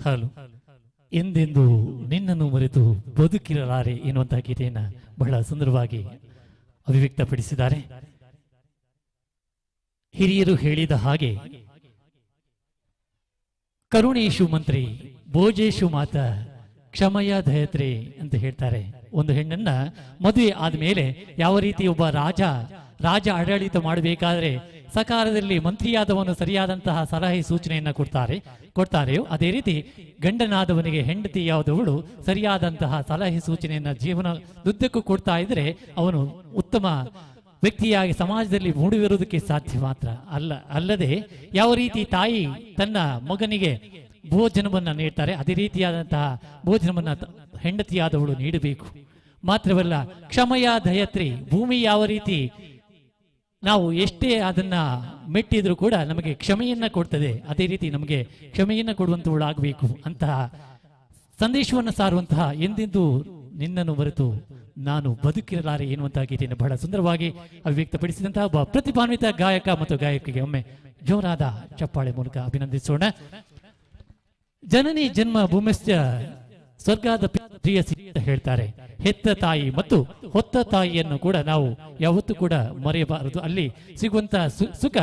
ಹಲೋ. ಎಂದೆಂದು ನಿನ್ನನ್ನು ಮರೆತು ಬದುಕಿರಲಾರೆ ಎನ್ನುವಂತಹ ಗೀತೆಯನ್ನು ಬಹಳ ಸುಂದರವಾಗಿ ಅಭಿವ್ಯಕ್ತಪಡಿಸಿದ್ದಾರೆ. ಹಿರಿಯರು ಹೇಳಿದ ಹಾಗೆ ಕರುಣೇಶು ಮಂತ್ರಿ ಭೋಜೇಶು ಮಾತ ಕ್ಷಮಯ ದಯತ್ರಿ ಅಂತ ಹೇಳ್ತಾರೆ. ಒಂದು ಹೆಣ್ಣನ್ನ ಮದುವೆ ಆದ್ಮೇಲೆ ಯಾವ ರೀತಿ ಒಬ್ಬ ರಾಜ ರಾಜ ಆಡಳಿತ ಮಾಡಬೇಕಾದ್ರೆ ಸಕಾಲದಲ್ಲಿ ಮಂತ್ರಿಯಾದವನು ಸರಿಯಾದಂತಹ ಸಲಹೆ ಸೂಚನೆಯನ್ನ ಕೊಡ್ತಾರೆಯೋ ಅದೇ ರೀತಿ ಗಂಡನಾದವನಿಗೆ ಹೆಂಡತಿಯಾದವಳು ಸರಿಯಾದಂತಹ ಸಲಹೆ ಸೂಚನೆಯನ್ನ ಜೀವನ ದುದ್ದಕ್ಕೂ ಕೊಡ್ತಾ ಇದ್ರೆ ಅವನು ಉತ್ತಮ ವ್ಯಕ್ತಿಯಾಗಿ ಸಮಾಜದಲ್ಲಿ ಮೂಡಿಬರುವುದಕ್ಕೆ ಸಾಧ್ಯ ಮಾತ್ರ ಅಲ್ಲ. ಅಲ್ಲದೆ ಯಾವ ರೀತಿ ತಾಯಿ ತನ್ನ ಮಗನಿಗೆ ಭೋಜನವನ್ನು ನೀಡ್ತಾರೆ ಅದೇ ರೀತಿಯಾದಂತಹ ಭೋಜನವನ್ನು ಹೆಂಡತಿಯಾದವಳು ನೀಡಬೇಕು. ಮಾತ್ರವಲ್ಲ ಕ್ಷಮಯ ದಯತ್ರಿ, ಭೂಮಿ ಯಾವ ರೀತಿ ನಾವು ಎಷ್ಟೇ ಅದನ್ನ ಮೆಟ್ಟಿದ್ರೂ ಕೂಡ ನಮಗೆ ಕ್ಷಮೆಯನ್ನ ಕೊಡ್ತದೆ, ಅದೇ ರೀತಿ ನಮಗೆ ಕ್ಷಮೆಯನ್ನ ಕೊಡುವಂತವಳಾಗಬೇಕು ಅಂತಹ ಸಂದೇಶವನ್ನು ಸಾರುವಂತಹ ಎಂದೆಂದೂ ನಿನ್ನನ್ನು ಮರೆತು ನಾನು ಬದುಕಿರಲಾರೆ ಎನ್ನುವಂತಹ ಗೀತೆಯನ್ನು ಬಹಳ ಸುಂದರವಾಗಿ ಅಭಿವ್ಯಕ್ತಪಡಿಸಿದಂತಹ ಒಬ್ಬ ಪ್ರತಿಭಾನ್ವಿತ ಗಾಯಕ ಮತ್ತು ಗಾಯಕಿಗೆ ಒಮ್ಮೆ ಜೋರಾದ ಚಪ್ಪಾಳೆ ಮೂಲಕ ಅಭಿನಂದಿಸೋಣ. ಜನನಿ ಜನ್ಮ ಭೂಮಿಶ್ಚ ಸ್ವರ್ಗಾದ ಪ್ರಿಯಸಿ ಅಂತ ಹೇಳ್ತಾರೆ. ಹೆತ್ತ ತಾಯಿ ಮತ್ತು ಹೊತ್ತ ತಾಯಿಯನ್ನು ಕೂಡ ನಾವು ಯಾವತ್ತೂ ಕೂಡ ಮರೆಯಬಾರದು. ಅಲ್ಲಿ ಸಿಗುವಂತಹ ಸುಖ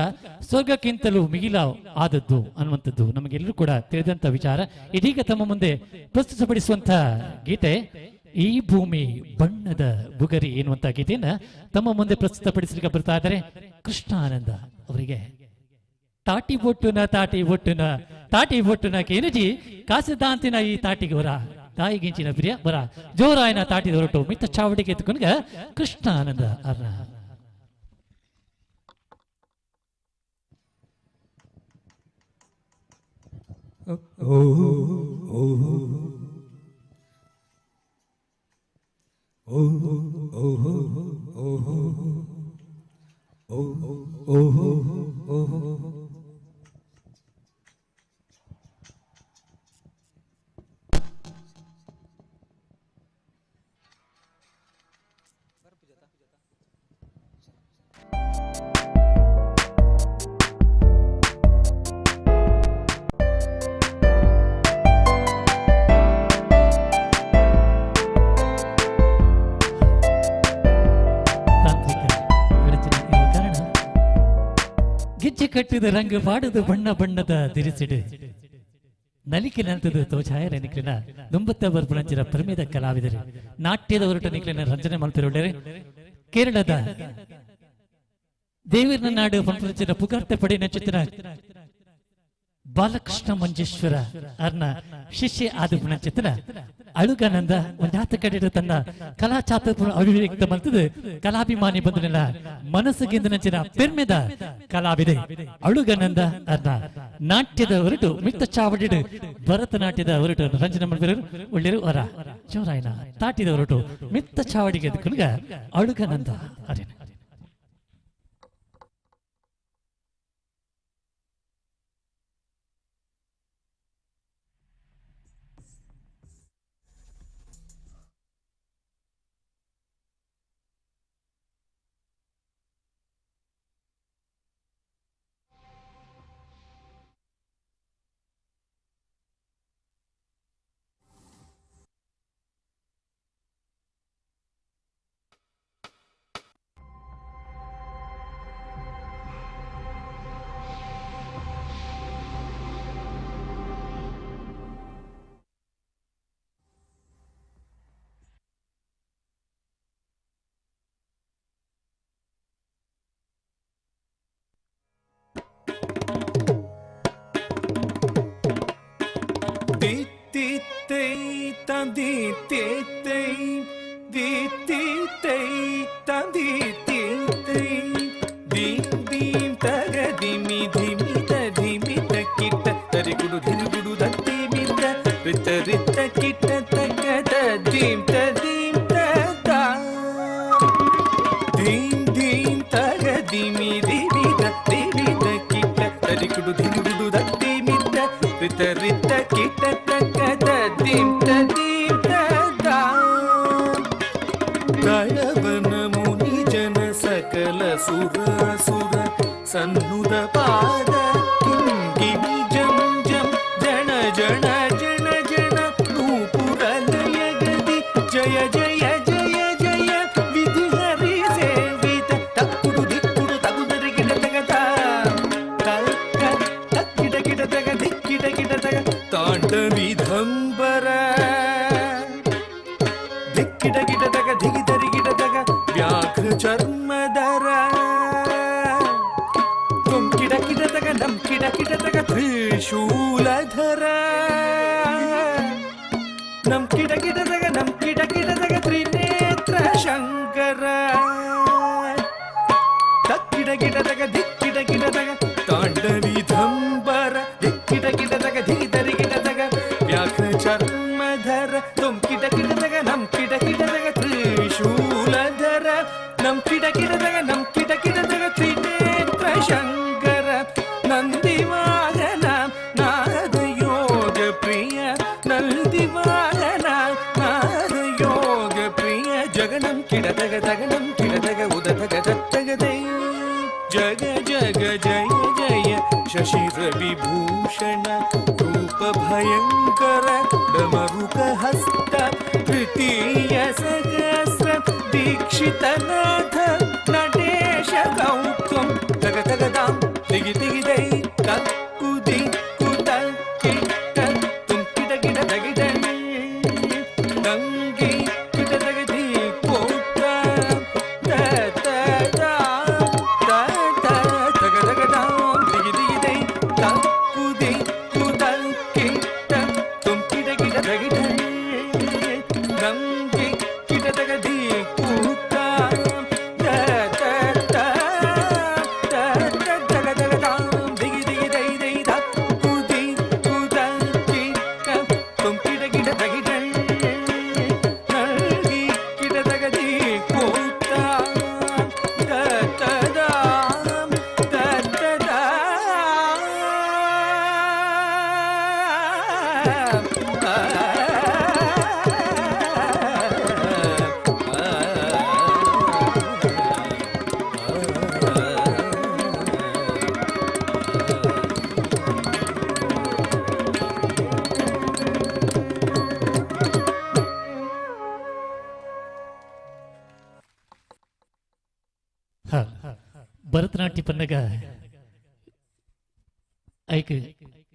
ಸ್ವರ್ಗಕ್ಕಿಂತಲೂ ಮಿಗಿಲ ಆದದ್ದು ಅನ್ನುವಂಥದ್ದು ನಮಗೆಲ್ಲರೂ ಕೂಡ ತಿಳಿದಂತ ವಿಚಾರ. ಇದೀಗ ತಮ್ಮ ಮುಂದೆ ಪ್ರಸ್ತುತಪಡಿಸುವಂತಹ ಗೀತೆ ಈ ಭೂಮಿ ಬಣ್ಣದ ಬುಗರಿ ಎನ್ನುವಂತಹ ಗೀತೆಯನ್ನ ತಮ್ಮ ಮುಂದೆ ಪ್ರಸ್ತುತಪಡಿಸಲಿಕ್ಕೆ ಬರ್ತಾ ಇದ್ದಾರೆ ಕೃಷ್ಣಾನಂದ ಅವರಿಗೆ. ತಾಟಿ ಬೊಟ್ಟುನ ತಾಟಿ ಬೊಟ್ಟುನ ತಾಟಿ ಬೊಟ್ಟುನ ಕೇನಜಿ ಕಾಸುದಾಂತಿನ ಈ ತಾಟಿಗೆ ಹೊರ ತಾಯಿಗಿಂಚಿನ ಪ್ರಿಯ ಬರ ಜೋರಾಯನ ತಾಟಿದ ಹೊರಟು ಮಿತ್ತ ಚಾವಡಿಗೆ ಎತ್ತುಕೊಂಡ ಕೃಷ್ಣಾನಂದ ಅರ್ಣ. ಗೆಜ್ಜೆ ಕಟ್ಟಿದ ರಂಗ ಪಾಡದ ಬಣ್ಣ ಬಣ್ಣದ ದಿರಿಸಿಡು ನಲಿಕೆ ನಲ್ತದ ತೋಜಾಯರ ನಿಕ್ಲಿನ ದುಂಬತ್ತ ಬರ್ಪುಣಂಚಿನ ಪ್ರಮೇದ ಕಲಾವಿದರು ನಾಟ್ಯದ ಹೊರಟ ನಿಕ್ಲಿನ ರಂಜನೆ ಮಲ್ತಿರುಳ್ಳರೆ ಕೇರಳದ ದೇವಿರ್ನ ನಾಡು ಪಂಪುರಂಚಿನ ಪುಗಾರ್ತೆ ಪಡಿನ ಚಿತ್ರ ಬಾಲಕೃಷ್ಣ ಮಂಜೇಶ್ವರ ಅರ್ನ ಶಿಷ್ಯ ಆದ ಪುಣಚಿತ್ರ ಅಳುಗನಂದ ಒಂದಾತ ಕಡೆ ತನ್ನ ಕಲಾ ಚಾತುರ್ಯ ಅಭಿವ್ಯಕ್ತ ಮಲ್ತದು ಕಲಾಭಿಮಾನಿ ಬಂದನೆಲ್ಲ ಮನಸ್ಸಿಗೆಂದ ಪೆರ್ಮೆದ ಕಲಾವಿದೆ ಅಳುಗನಂದ ಅರ್ನ ನಾಟ್ಯದ ಹೊರಟು ಮಿತ್ತ ಚಾವಡಿಡು ಭರತನಾಟ್ಯದ ಹೊರಟು ರಂಜನೆ ಮಲ್ಪೆರು ಒಳ್ಳೆಯರು ಅವರ ಜೋರಾಯನ ತಾಟಿದ ಹೊರಟು ಮಿತ್ತ ಚಾವಡಿಗೆ ಎದ್ಕೊಳ್ಗ ಅಳುಗನಂದ ಅರೇನ. ಭರತನಾಟ್ಯ ಪನ್ನಗ ಐಕ್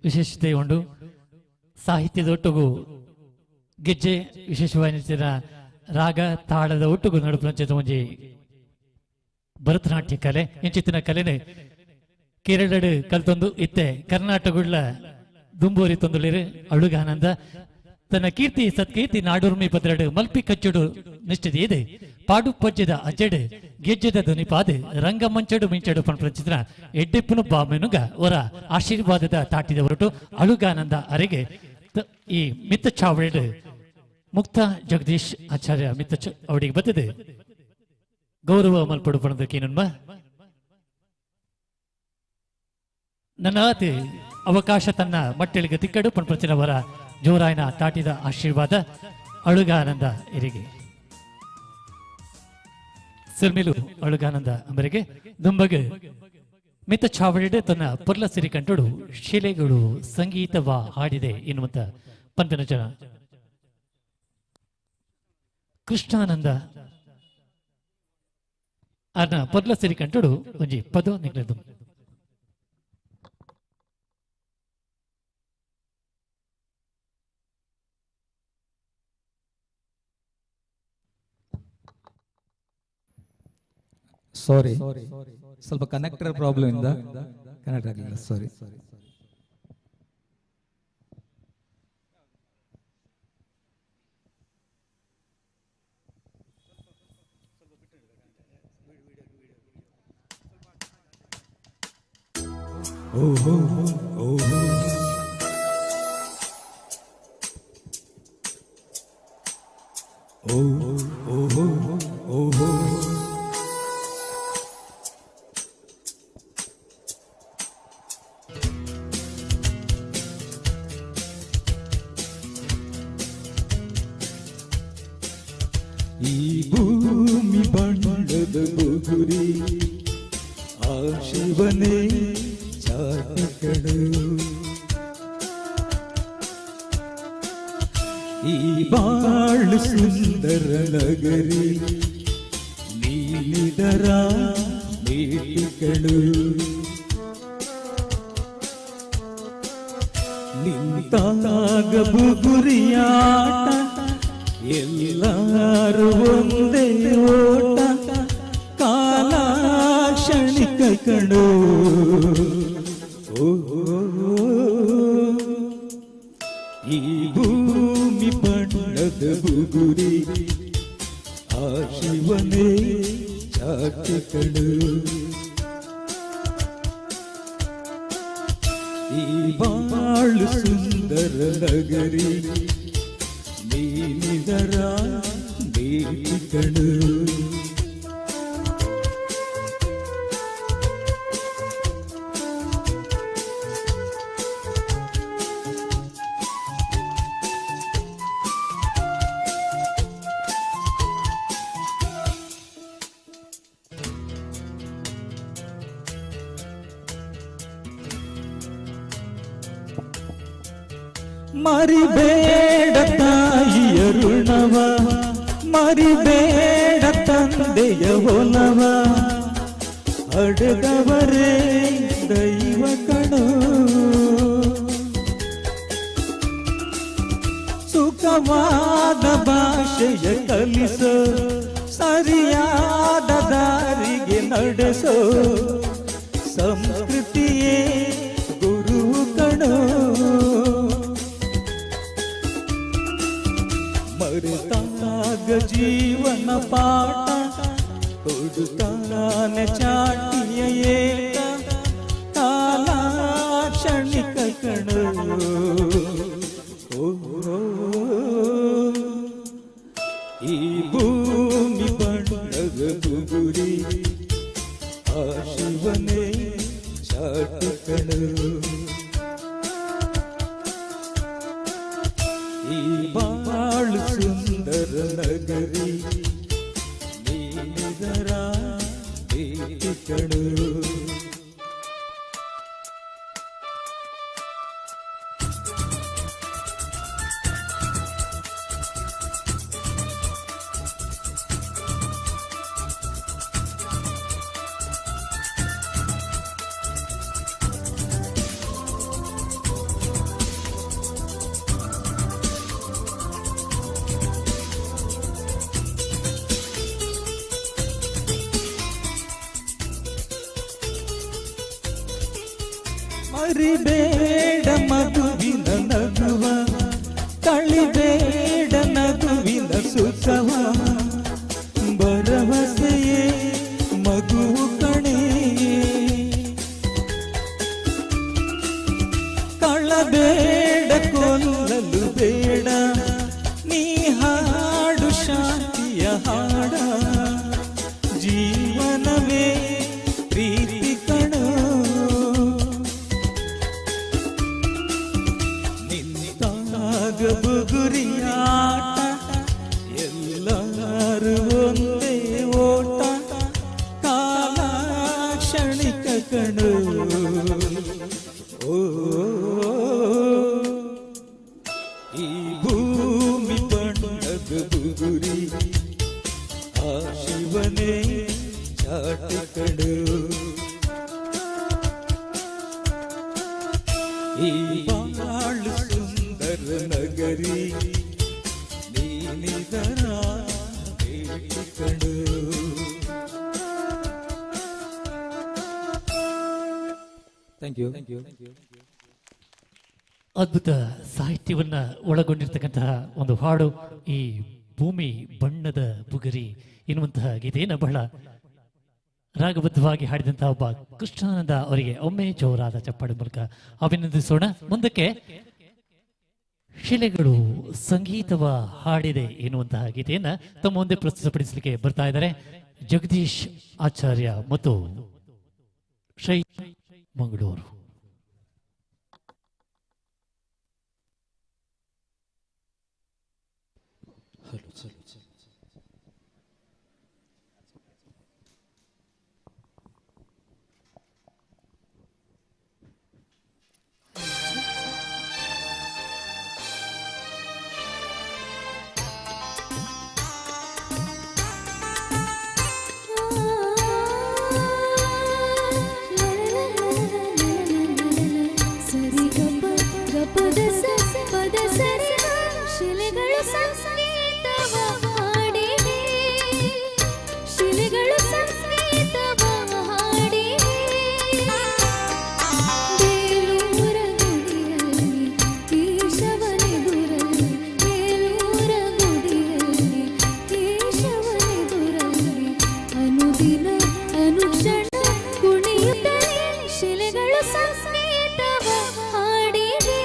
ವಿಶೇಷತೆ ಉಂಡು. ಸಾಹಿತ್ಯದ ಒಟ್ಟುಗು ಗೆಜ್ಜೆ ವಿಶೇಷವಾಗಿ ರಾಗ ತಾಳದ ಒಟ್ಟುಗು ನಡುಪುನಂಚಿನ ಒಂಜಿ ಭರತನಾಟ್ಯ ಕಲೆ. ಇಂಚಿತ್ತಿನ ಕಲೆನೆ ಕೇರಳಡ್ ಕಲ್ತೊಂದು ಇತ್ತೆ ಕರ್ನಾಟಕುಳ್ಳ ದುಂಬೋರಿ ತೊಂದುಳಿರು ಅಳುಗಾನಂದ ತನ್ನ ಕೀರ್ತಿ ಸತ್ಕೀರ್ತಿ ನಾಡೂರ್ಮಿ ಪದ್ರಡು ಮಲ್ಪಿ ಕಚ್ಚುಡು ನಿಷ್ಠಿದೆ ಪಾಡು ಪಜ್ಜದ ಅಜ್ಜಡು ಗೆಜ್ಜೆದ ಧ್ವನಿಪಾದ ರಂಗಮಂಚಡು ಮಿಂಚಡು ಪಣಪ್ರಚಿತ್ರ ಎಡ್ಡೆಪ್ಪನು ಬಾಮೆನುಗ ಅವರ ಆಶೀರ್ವಾದದ ತಾಟಿದ ಹೊರಟು ಅಳುಗಾನಂದ ಅರೆಗೆ ಈ ಮಿತ್ತ ಚಾವಳಿಡು ಮುಕ್ತ ಜಗದೀಶ್ ಆಚಾರ್ಯ ಮಿತ್ತ ಅವಡಿಗೆ ಬತ್ತದೆ ಗೌರವ ಮಲ್ಪಡು ಪಣದಕ್ಕೇನನ್ಮ ನನ್ನ ಆತಿ ಅವಕಾಶ ತನ್ನ ಮಟ್ಟಳಿಗೆ ತಿಕ್ಕಡು ಪಣಪ್ರಚಿನವರ ಜೋರಾಯನ ತಾಟಿದ ಆಶೀರ್ವಾದ ಅಳುಗಾನಂದ ಎರಿಗೆ ಸಿರ್ಮಿಲು ಅಳುಗಾನಂದ ಅಂಬರಿಗೆ ದುಂಬಗೆ ಮಿತ್ತ ಚಾವಳಿಡೆ ತನ್ನ ಪೊರ್ಲ ಸಿರಿ ಕಂಟುಡು ಶಿಲೆಗಳು ಸಂಗೀತವ ಹಾಡಿದೆ ಎನ್ನುವಂತ ಪಂಪಿನ ಜನ ಕೃಷ್ಣಾನಂದ ಅರ್ನ ಪೊರ್ಲ ಸಿರಿ ಕಂಟುಡು ಒಂಜಿ ಪದೋ ನಿಗ್ಲದು. ಸಾರಿ, ಸ್ವಲ್ಪ ಕನೆಕ್ಟರ್ ಪ್ರಾಬ್ಲಮ್ ಇಂದ ಕನೆಕ್ಟ್ ಆಗಲಿಲ್ಲ, ಸಾರಿ. ಓಹೋ ಓಹೋ ಓಹೋ ಓಹೋ. ಈ ಭೂಮಿ ಬಣ್ಣದ ಬುಗುರಿ ಆ ಶಿವನೇ ಚಾಟಿಕಡು. ಈ ಬಾಳು ಸುಂದರ ನಗರಿ ನೀನಿದರ ನೀಟಿಕಳು. ನಿಂತಾಗ ಬುಗುರಿಯಾಟ ಎಲ್ಲರೂ ಒಂದೇ ಓಟ ಕಾಲಾಕ್ಷಣಿಕ ಕಣೋ. ಈ ಭೂಮಿ ಬಣ್ಣದ ಬುಗುರಿ ಆ ಶಿವನೇ ಚಾಟಿಕಳು. ಈ ಬಾಳು ಸುಂದರ ನಗರಿ ನೀನಿದರ ನೀಟಿಕಳು. ಮರಿಬೇಡ ತಾಯಿಯ ಋಣವ, ಮರಿಬೇಡ ತಂದೆಯ ಒಲವ, ಅಡೆದವರೇ ದೈವ ಕಣೋ. ಸುಖವಾದ ಭಾಷೆಯ ಕಲಿಸೋ, ಸರಿಯಾದ ದಾರಿಗೆ ನಡೆಸೋ ಸಂಸ್ಕೃತಿಯೇ ಗುರು ಕಣೋ. ಮರೆತಾಗ ಜೀವನ ಪಾಠ ಕೊಡುತ್ತಾನೆ ಚಾಟಿಯ ಏಟ ಕಾಲಾಕ್ಷಣಿಕ ಕಣೋ. ಈ ಭೂಮಿ ಬಣ್ಣದ ಬುಗುರಿ ಆ ಶಿವನೇ ಚಾಟಿಕಳು. ಈ ಬಾಳು ಸುಂದರ ನಗರಿ ನೀನಿದರ ನೀತಿಕಳು. ಅರಿಬೇಡ ಮಗುವಿನ ನಗುವ, ಕಳಿಬೇಡ ನಗುವಿನ ಸುಖವ, ಭರವಸೆಯೇ ಮಗು ಕಣೆ. ಕಳಬೇಡ ಕೊಲ್ಲಲು ಬೇಡ, ನೀ ಹಾಡು ಶಾಂತಿಯ ಹಾಡ, ಜೀವನವೇ ಪ್ರೀತಿ ಕಣೋ. ನಿಂತಾಗ ಬುಗುರಿಯಾಟ, ಎಲ್ಲರೂ ಒಂದೇ ಓಟ, ಕಾಲ ಕ್ಷಣಿಕ ಕಣೋ. ಓ ಈ ಭೂಮಿ ಬಣ್ಣದ ಬುಗುರಿ, ಆ ಶಿವನೇ ಚಾಟಿ ಕಣೋ. ಈ ಬಾಳು ಸುಂದರ ನಗರಿ, ನೀನಿದರ ಭೇಟಿ ಕಣೋ. Thank you. ಅದ್ಭುತ ಸಾಹಿತ್ಯವನ್ನ ಒಳಗೊಂಡಿರ್ತಕ್ಕಂತಹ ಒಂದು ಹಾಡು ಈ ಭೂಮಿ ಬಣ್ಣದ ಬುಗರಿ ಎನ್ನುವಂತಹ ಗೀತೆಯನ್ನು ಬಹಳ ರಾಗಬದ್ಧವಾಗಿ ಹಾಡಿದಂತಹ ಒಬ್ಬ ಕೃಷ್ಣಾನಂದ ಅವರಿಗೆ ಒಮ್ಮೆ ಜೋರಾದ ಚಪ್ಪಾಳೆ ಮೂಲಕ ಅಭಿನಂದಿಸೋಣ. ಮುಂದಕ್ಕೆ ಶಿಲೆಗಳು ಸಂಗೀತವ ಹಾಡಿದೆ ಎನ್ನುವಂತಹ ಗೀತೆಯನ್ನ ತಮ್ಮ ಮುಂದೆ ಪ್ರಸ್ತುತಪಡಿಸಲಿಕ್ಕೆ ಬರ್ತಾ ಇದ್ದಾರೆ ಜಗದೀಶ್ ಆಚಾರ್ಯ ಮತ್ತು ಶ್ರೀ ಮಂಗಳೂರು. Hello hello. ಸರಿ ಗಪ ಗಪದ ಸ ಪದ ಸರಿ ಶಿಲೆಗಳು ಸಂಗೀತವ ಹಾಡಿವೆ, ಶಿಲೆಗಳು ಸಂಗೀತವ ಹಾಡಿವೆ. ಬೇಲೂರ ಗುಡಿಯಲ್ಲಿ ಕೇಶವನೆದುರಲ್ಲಿ, ಬೇಲೂರ ಗುಡಿಯಲ್ಲಿ ಕೇಶವನೆದುರಲ್ಲಿ ಅನುದಿನ ಅನುಕ್ಷಣ ಕುಣಿಯುತ್ತಲೇ ಶಿಲೆಗಳು ಸಂಗೀತವ ಹಾಡಿವೆ.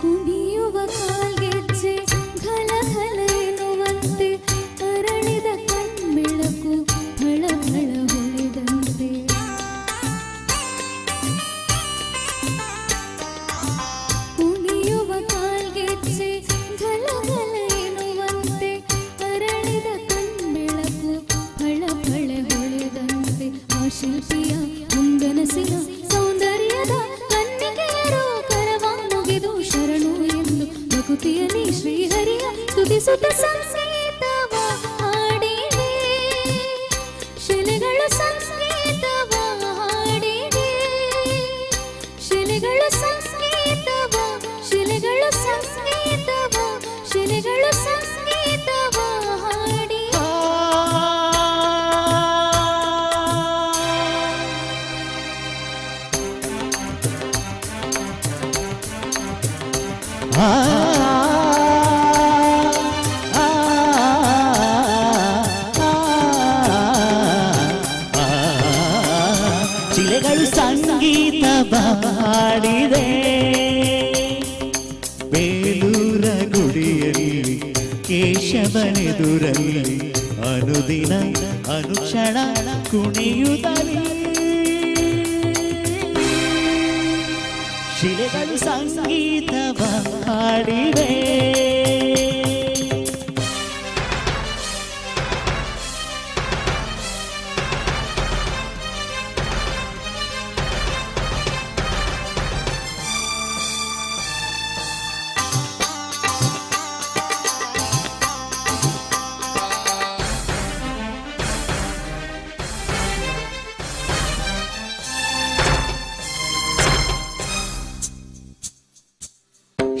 ಕುಣಿಯುವ ಕಾಲ್ಗೆಜ್ಜೆ ಘಲ ಘಲ ಎನ್ನುವಂತೆ, ಅರಳಿದ ಕಣ್ಬೆಳಕು ಫಳ ಫಳ ಹೊಳೆದಂತೆ. ಕುಣಿಯುವ ಕಾಲ್ಗೆಜ್ಜೆ ಘಲ ಘಲ ಎನ್ನುವಂತೆ, ಅರಳಿದ ಕಣ್ಬೆಳಕು ಫಳ ಫಳ ಹೊಳೆದಂತೆ. ಆ ಶಿಲ್ಪಿಯ ಮುಂಗನಸಿನ ಸೌಂದರ್ಯದ ಕನ್ನಿಕೆಯರು ಕರವ ಮುಗಿದು ಶರಣು ಎಂದು ಭಕುತಿಯಲ್ಲಿ ಶ್ರೀಹರಿಯ ಸ್ತುತಿಸುತ್ತ ಸಂಗೀತವ ಹಾಡಿವೆ, ಶಿಲೆಗಳು ಸಂಗೀತವ ಹಾಡಿವೆ. ಶಿಲೆಗಳು ಸಂಗೀತವ, ಶಿಲೆಗಳು ಸಂಗೀತವ, ಶಿಲೆಗಳು ಸಂಗೀತವ ಹಾಡಿವೆ. ಶಿಲೆಗಳು ಸಂಗೀತ ಹಾಡಿದೆ, ಬೇಲೂರ ಗುಡಿಯಲ್ಲಿ ಕೇಶವನೆದುರಲ್ಲಿ ಅನುದಿನ ಅನುಕ್ಷಣ ಕುಣಿಯುತ್ತಲೇ ಶಿಲೆಗಳು ಸಂಗೀತವ ಹಾಡಿವೆ. ಆ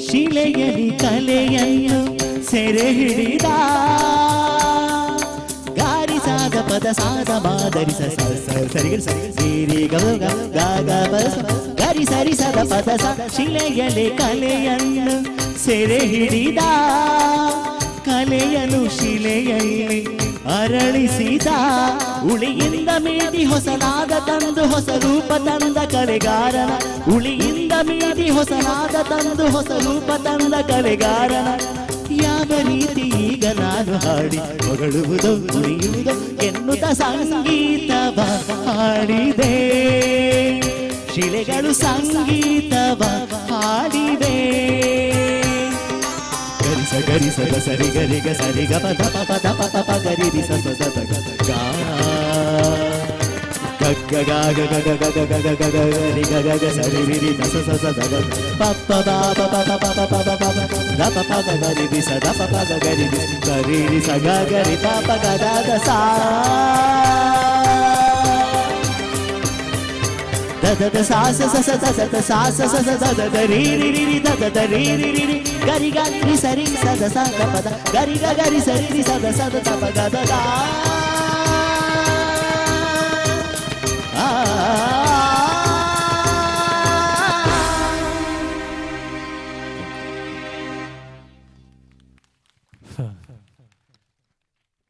ಶಿಲೆಯಲಿ ಕಲೆಯನ್ನು ಸೆರೆ ಹಿಡಿದ. ಗಾರಿ ಸಾದ ಪದ ಸಾದ ಮಾದರಿ ಸ ಸರಿ ಸರಿ ರಿ ಗ ಗ ಗ ಗ ಪ ಸ ಗರಿ ಸರಿ ಸದ ಪದ ಸ. ಶಿಲೆಯಲಿ ಕಲೆಯನ್ನು ಸೆರೆ ಹಿಡಿದ, ಕಲೆಯನು ಶಿಲೆಯಲ್ಲಿ ಅರಳಿಸಿದ. ಉಳಿಯಿಂದ ಮೀಟಿ ಹೊಸನಾದ ತಂದು ಹೊಸ ರೂಪ ತಂದ ಕಲೆಗಾರನ, ಉಳಿಯಿಂದ ಮೀಟಿ ಹೊಸನಾದ ತಂದು ಹೊಸ ರೂಪ ತಂದ ಕಲೆಗಾರನ. ಯಾವ ರೀತಿ ಈಗ ನಾನು ಹಾಡಿ ಹೊಗಳುವುದೋ ಉಳಿಯುವುದೋ ಎನ್ನುತ್ತ ಸಂಗೀತವ ಹಾಡಿದೆ. ಶಿಲೆಗಳು ಸಂಗೀತವ ಹಾಡಿದೆ. ಗರಿ ಸ ಗರಿ ಸ ಗ ಸರಿ ಗರಿ ಗ ಸರಿ ಗ ಪ the ಪ ಪ the ಪ ಪ ಪ ಗರಿ ರಿ ಸ ಸ ಸ the ಗ ಗ ಗ ಗ ಗ ಗ ಗ ಗ ಗ ಗ ಗ ಗ ಗ ರಿ ಗ ಗ ಗ ಸರಿ ರಿ ರಿ the ಸ ಸ ಸ the ಗ ಪ ಪ the ಪ ಪ ಪ ಪ ಪ ಪ ಪ ಪ the ಪ ಪ ಗ ಗ ರಿ ರಿ ಸ the ಪ ಪ ಗ ಗ ರಿ ರಿ ಸ ರಿ ರಿ ಸ ಗ ಗ ರಿ ಪ ಪ ಗ the the ಸ the the the ಸಾ ಸ ಸ ಸ ಸ ಸ the ಸಾ ಸ ಸ ಸ the the the ರಿ ರಿ ರಿ ರಿ the the the ರಿ ರಿ ರಿ ರಿ ಗರಿ ಗ ರಿ ಸ ರಿ ಸ the ಸ the ಪ the ಗರಿ ಗ ಗರಿ ಸ ರಿ ರಿ ಸ the ಸ the the ಪ ಗ the the ಆ.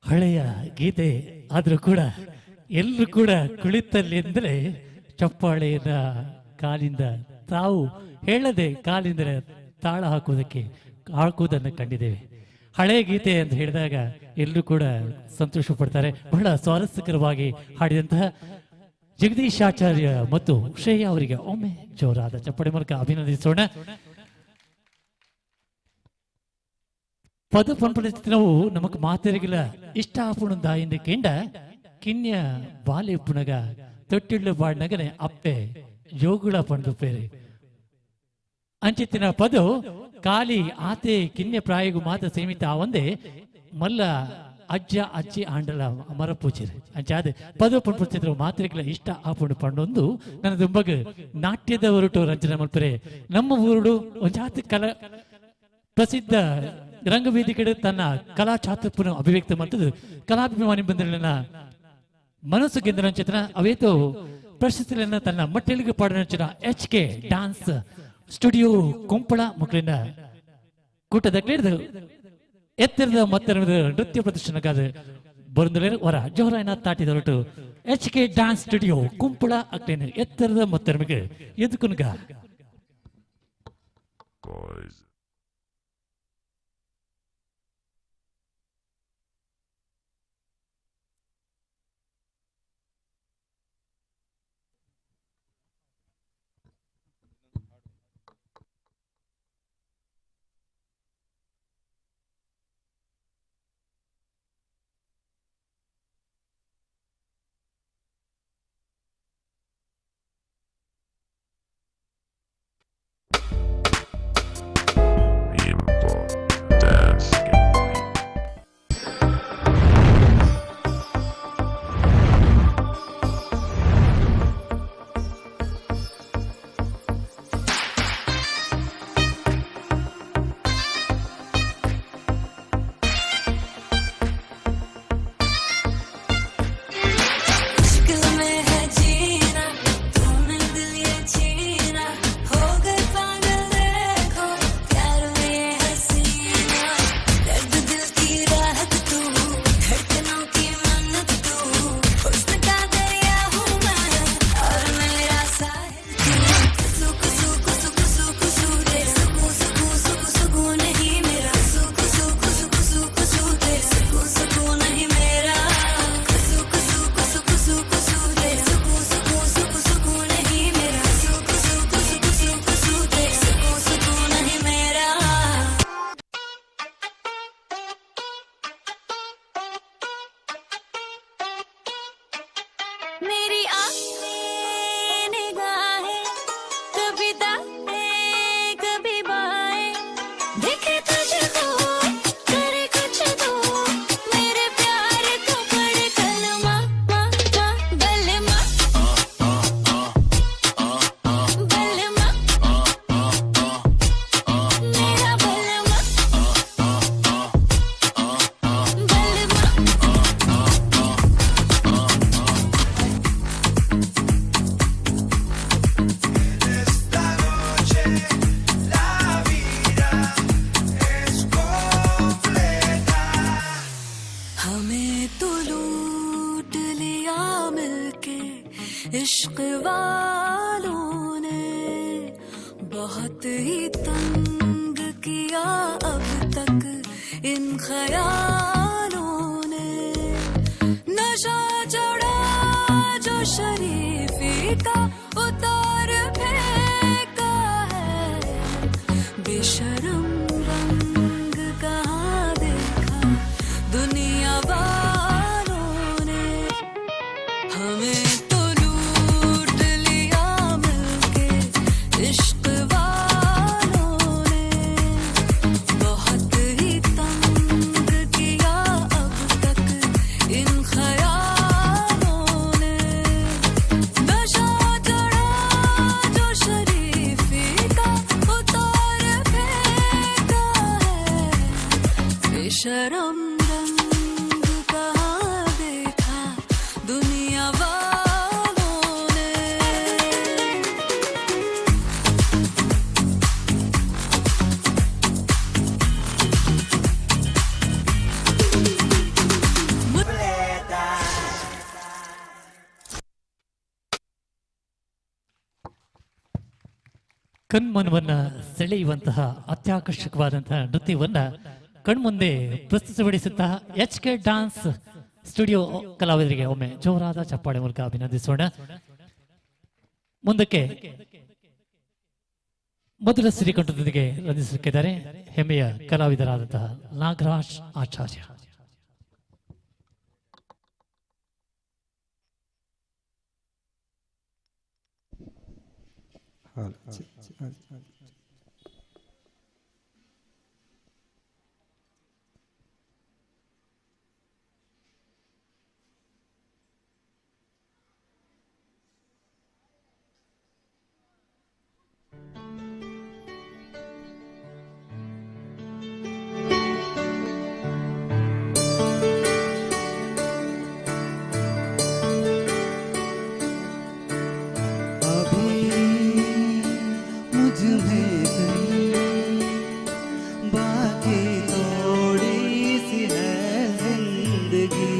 ಹಳೆಯ ಗೀತೆ ಆದರೂ ಕೂಡ ಎಲ್ಲರೂ ಕೂಡ ಕುಳಿತಲ್ಲಿ ಎಂದರೆ ಚಪ್ಪಾಳೆಯನ್ನ ಕಾಲಿಂದ ತಾವು ಹೇಳದೆ ಕಾಲಿಂದ ತಾಳ ಹಾಕುವುದನ್ನು ಕಂಡಿದ್ದೇವೆ. ಹಳೆಯ ಗೀತೆ ಅಂತ ಹೇಳಿದಾಗ ಎಲ್ಲರೂ ಕೂಡ ಸಂತೋಷ ಪಡ್ತಾರೆ. ಬಹಳ ಸ್ವಾರಸ್ಯಕರವಾಗಿ ಹಾಡಿದಂತಹ ಜಗದೀಶ್ ಆಚಾರ್ಯ ಮತ್ತು ಶ್ರೇಯಾ ಅವರಿಗೆ ಒಮ್ಮೆ ಜೋರಾದ ಚಪ್ಪಾಳೆ ಮೂಲಕ ಅಭಿನಂದಿಸೋಣ. ಪದ ಪನ್ಪಡಿಸಿನವು ನಮಕ್ ಮಾತೆರಿಗಿಲ್ಲ ಇಷ್ಟ ಆಪುಣ ದಾಯಿಂದ ಕೆಂಡ ಕಿನ್ಯ ಬಾಲೆ ಪುಣಗ ತೊಟ್ಟಿಳ್ಳು ಬಾಡ್ನಗನೆ ಅಪ್ಪೆ ಜೋಗುಳ ಪಂಡು ಪೇರೆ ಅಂಚಿತ್ತಿನ ಪದು ಕಾಲಿ ಆತೆ ಕಿನ್ಯ ಪ್ರಾಯಗು ಮಾತ ಸೀಮಿತ ಆವಂದೆ ಮಲ್ಲ ಅಜ್ಜ ಅಜ್ಜಿ ಆಂಡಲ ಮರಪೂಚಿರು ಅಂಚಾದ ಪದ ಪನ್ಪುಚಿತ್ರ ಮಾತ್ರೆಗಳ ಇಷ್ಟ ಆಪುಂಡು ಪಂಡೊಂದು ನನ್ನ ದುಂಬಗ ನಾಟ್ಯದ ಹೊರಟು ರಂಜನೆ ಮಲ್ಪರೆ. ನಮ್ಮ ಊರುಡು ಒಂಜಾತಿ ಕಲಾ ಪ್ರಸಿದ್ಧ ರಂಗವೇದಿಕೆಡೆ ತನ್ನ ಕಲಾ ಚಾತುರ್ಪುನ ಅಭಿವ್ಯಕ್ತ ಮಾಡ್ತದೆ. ಕಲಾಭಿಮಾನಿ ಬಂದಿರಲಿಲ್ಲ ಮನಸ್ಸು ಗೆದ್ದ ಚಿತ್ರ ಅವೇತು ಪ್ರಶಸ್ತಿಗಳನ್ನ ತನ್ನ ಮಟ್ಟೆಲಿಗೆ ಪಾಡಿನ H K dance studio Kumpala ಮಕ್ಕಳಿನ ಕೂಟದ ಎತ್ತರದ ಮತ್ತೆರದ ನೃತ್ಯ ಪ್ರದರ್ಶನಕ್ಕಾದ ಬರುಂದಲೇ ಹೊರ ಜೋರಾಯನ ತಾಟಿದೊರಟು H K dance studio Kumpala ಅಕ್ಲೇನ ಎತ್ತರದ ಮತ್ತೆರಮಿಗೆ ಎದುಕುನ್ಗ. बहुत ही तंग किया अब तक इन ख्यालों ने। नशा चढ़ा जो शरीफी का उतार फेंका है, बेशरम रंग कहाँ देखा दुनिया वालों ने। हमें तो लूट लिया मिलके इश्क वालों ने, बहुत ही तंग किया अब तक इन ख्यालों ने। नशा चढ़ा जो शरीफी का उतार फेंका है, बेशरम रंग कहाँ देखा दुनिया वालों ने। ಕಣ್ಮನವನ್ನ ಸೆಳೆಯುವಂತಹ ಅತ್ಯಾಕರ್ಷಕವಾದಂತಹ ನೃತ್ಯವನ್ನ ಕಣ್ಮುಂದೆ ಪ್ರಸ್ತುತಪಡಿಸುತ್ತಾ ಎಚ್ ಕೆ ಡಾನ್ಸ್ ಸ್ಟುಡಿಯೋ ಕಲಾವಿದರಿಗೆ ಒಮ್ಮೆ ಜೋರಾದ ಚಪ್ಪಾಳೆ ಮೂಲಕ ಅಭಿನಂದಿಸೋಣ. ಮುಂದಕ್ಕೆ ಮೊದಲ ಸಿರಿಕಂಠದೊಂದಿಗೆ ರಂಜಿಸಲಿಕ್ಕಿದ್ದಾರೆ ಹೆಮ್ಮೆಯ ಕಲಾವಿದರಾದಂತಹ ನಾಗರಾಜ್ ಆಚಾರ್ಯ. अभी मुझ में कहीं बाकी थोड़ी सी है जिंदगी,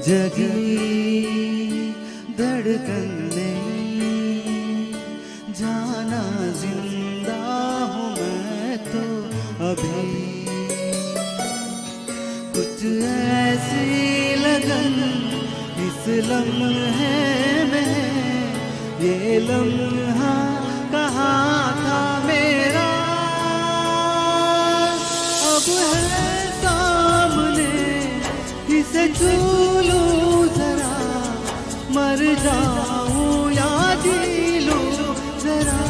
जगी धड़कन नहीं, जाना जिंदा हूँ मैं तो अभी। कुछ ऐसी लगन इस लम्हे में, ये लम्हा कहाँ था मेरा, अब है सामने, इसे छू लूं जरा, मर जाऊं या जी लूं जरा,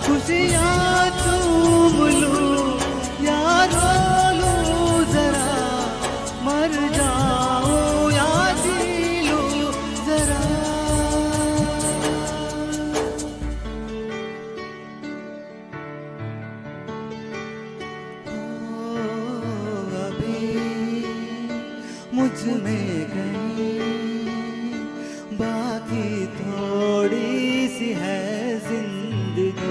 खुशियाँ चूम लूं या रो लूं जरा, मर जाऊं या जी लूं जरा। ओ, अभी मुझ में कहीं बाकी थोड़ी सी है जिंदगी।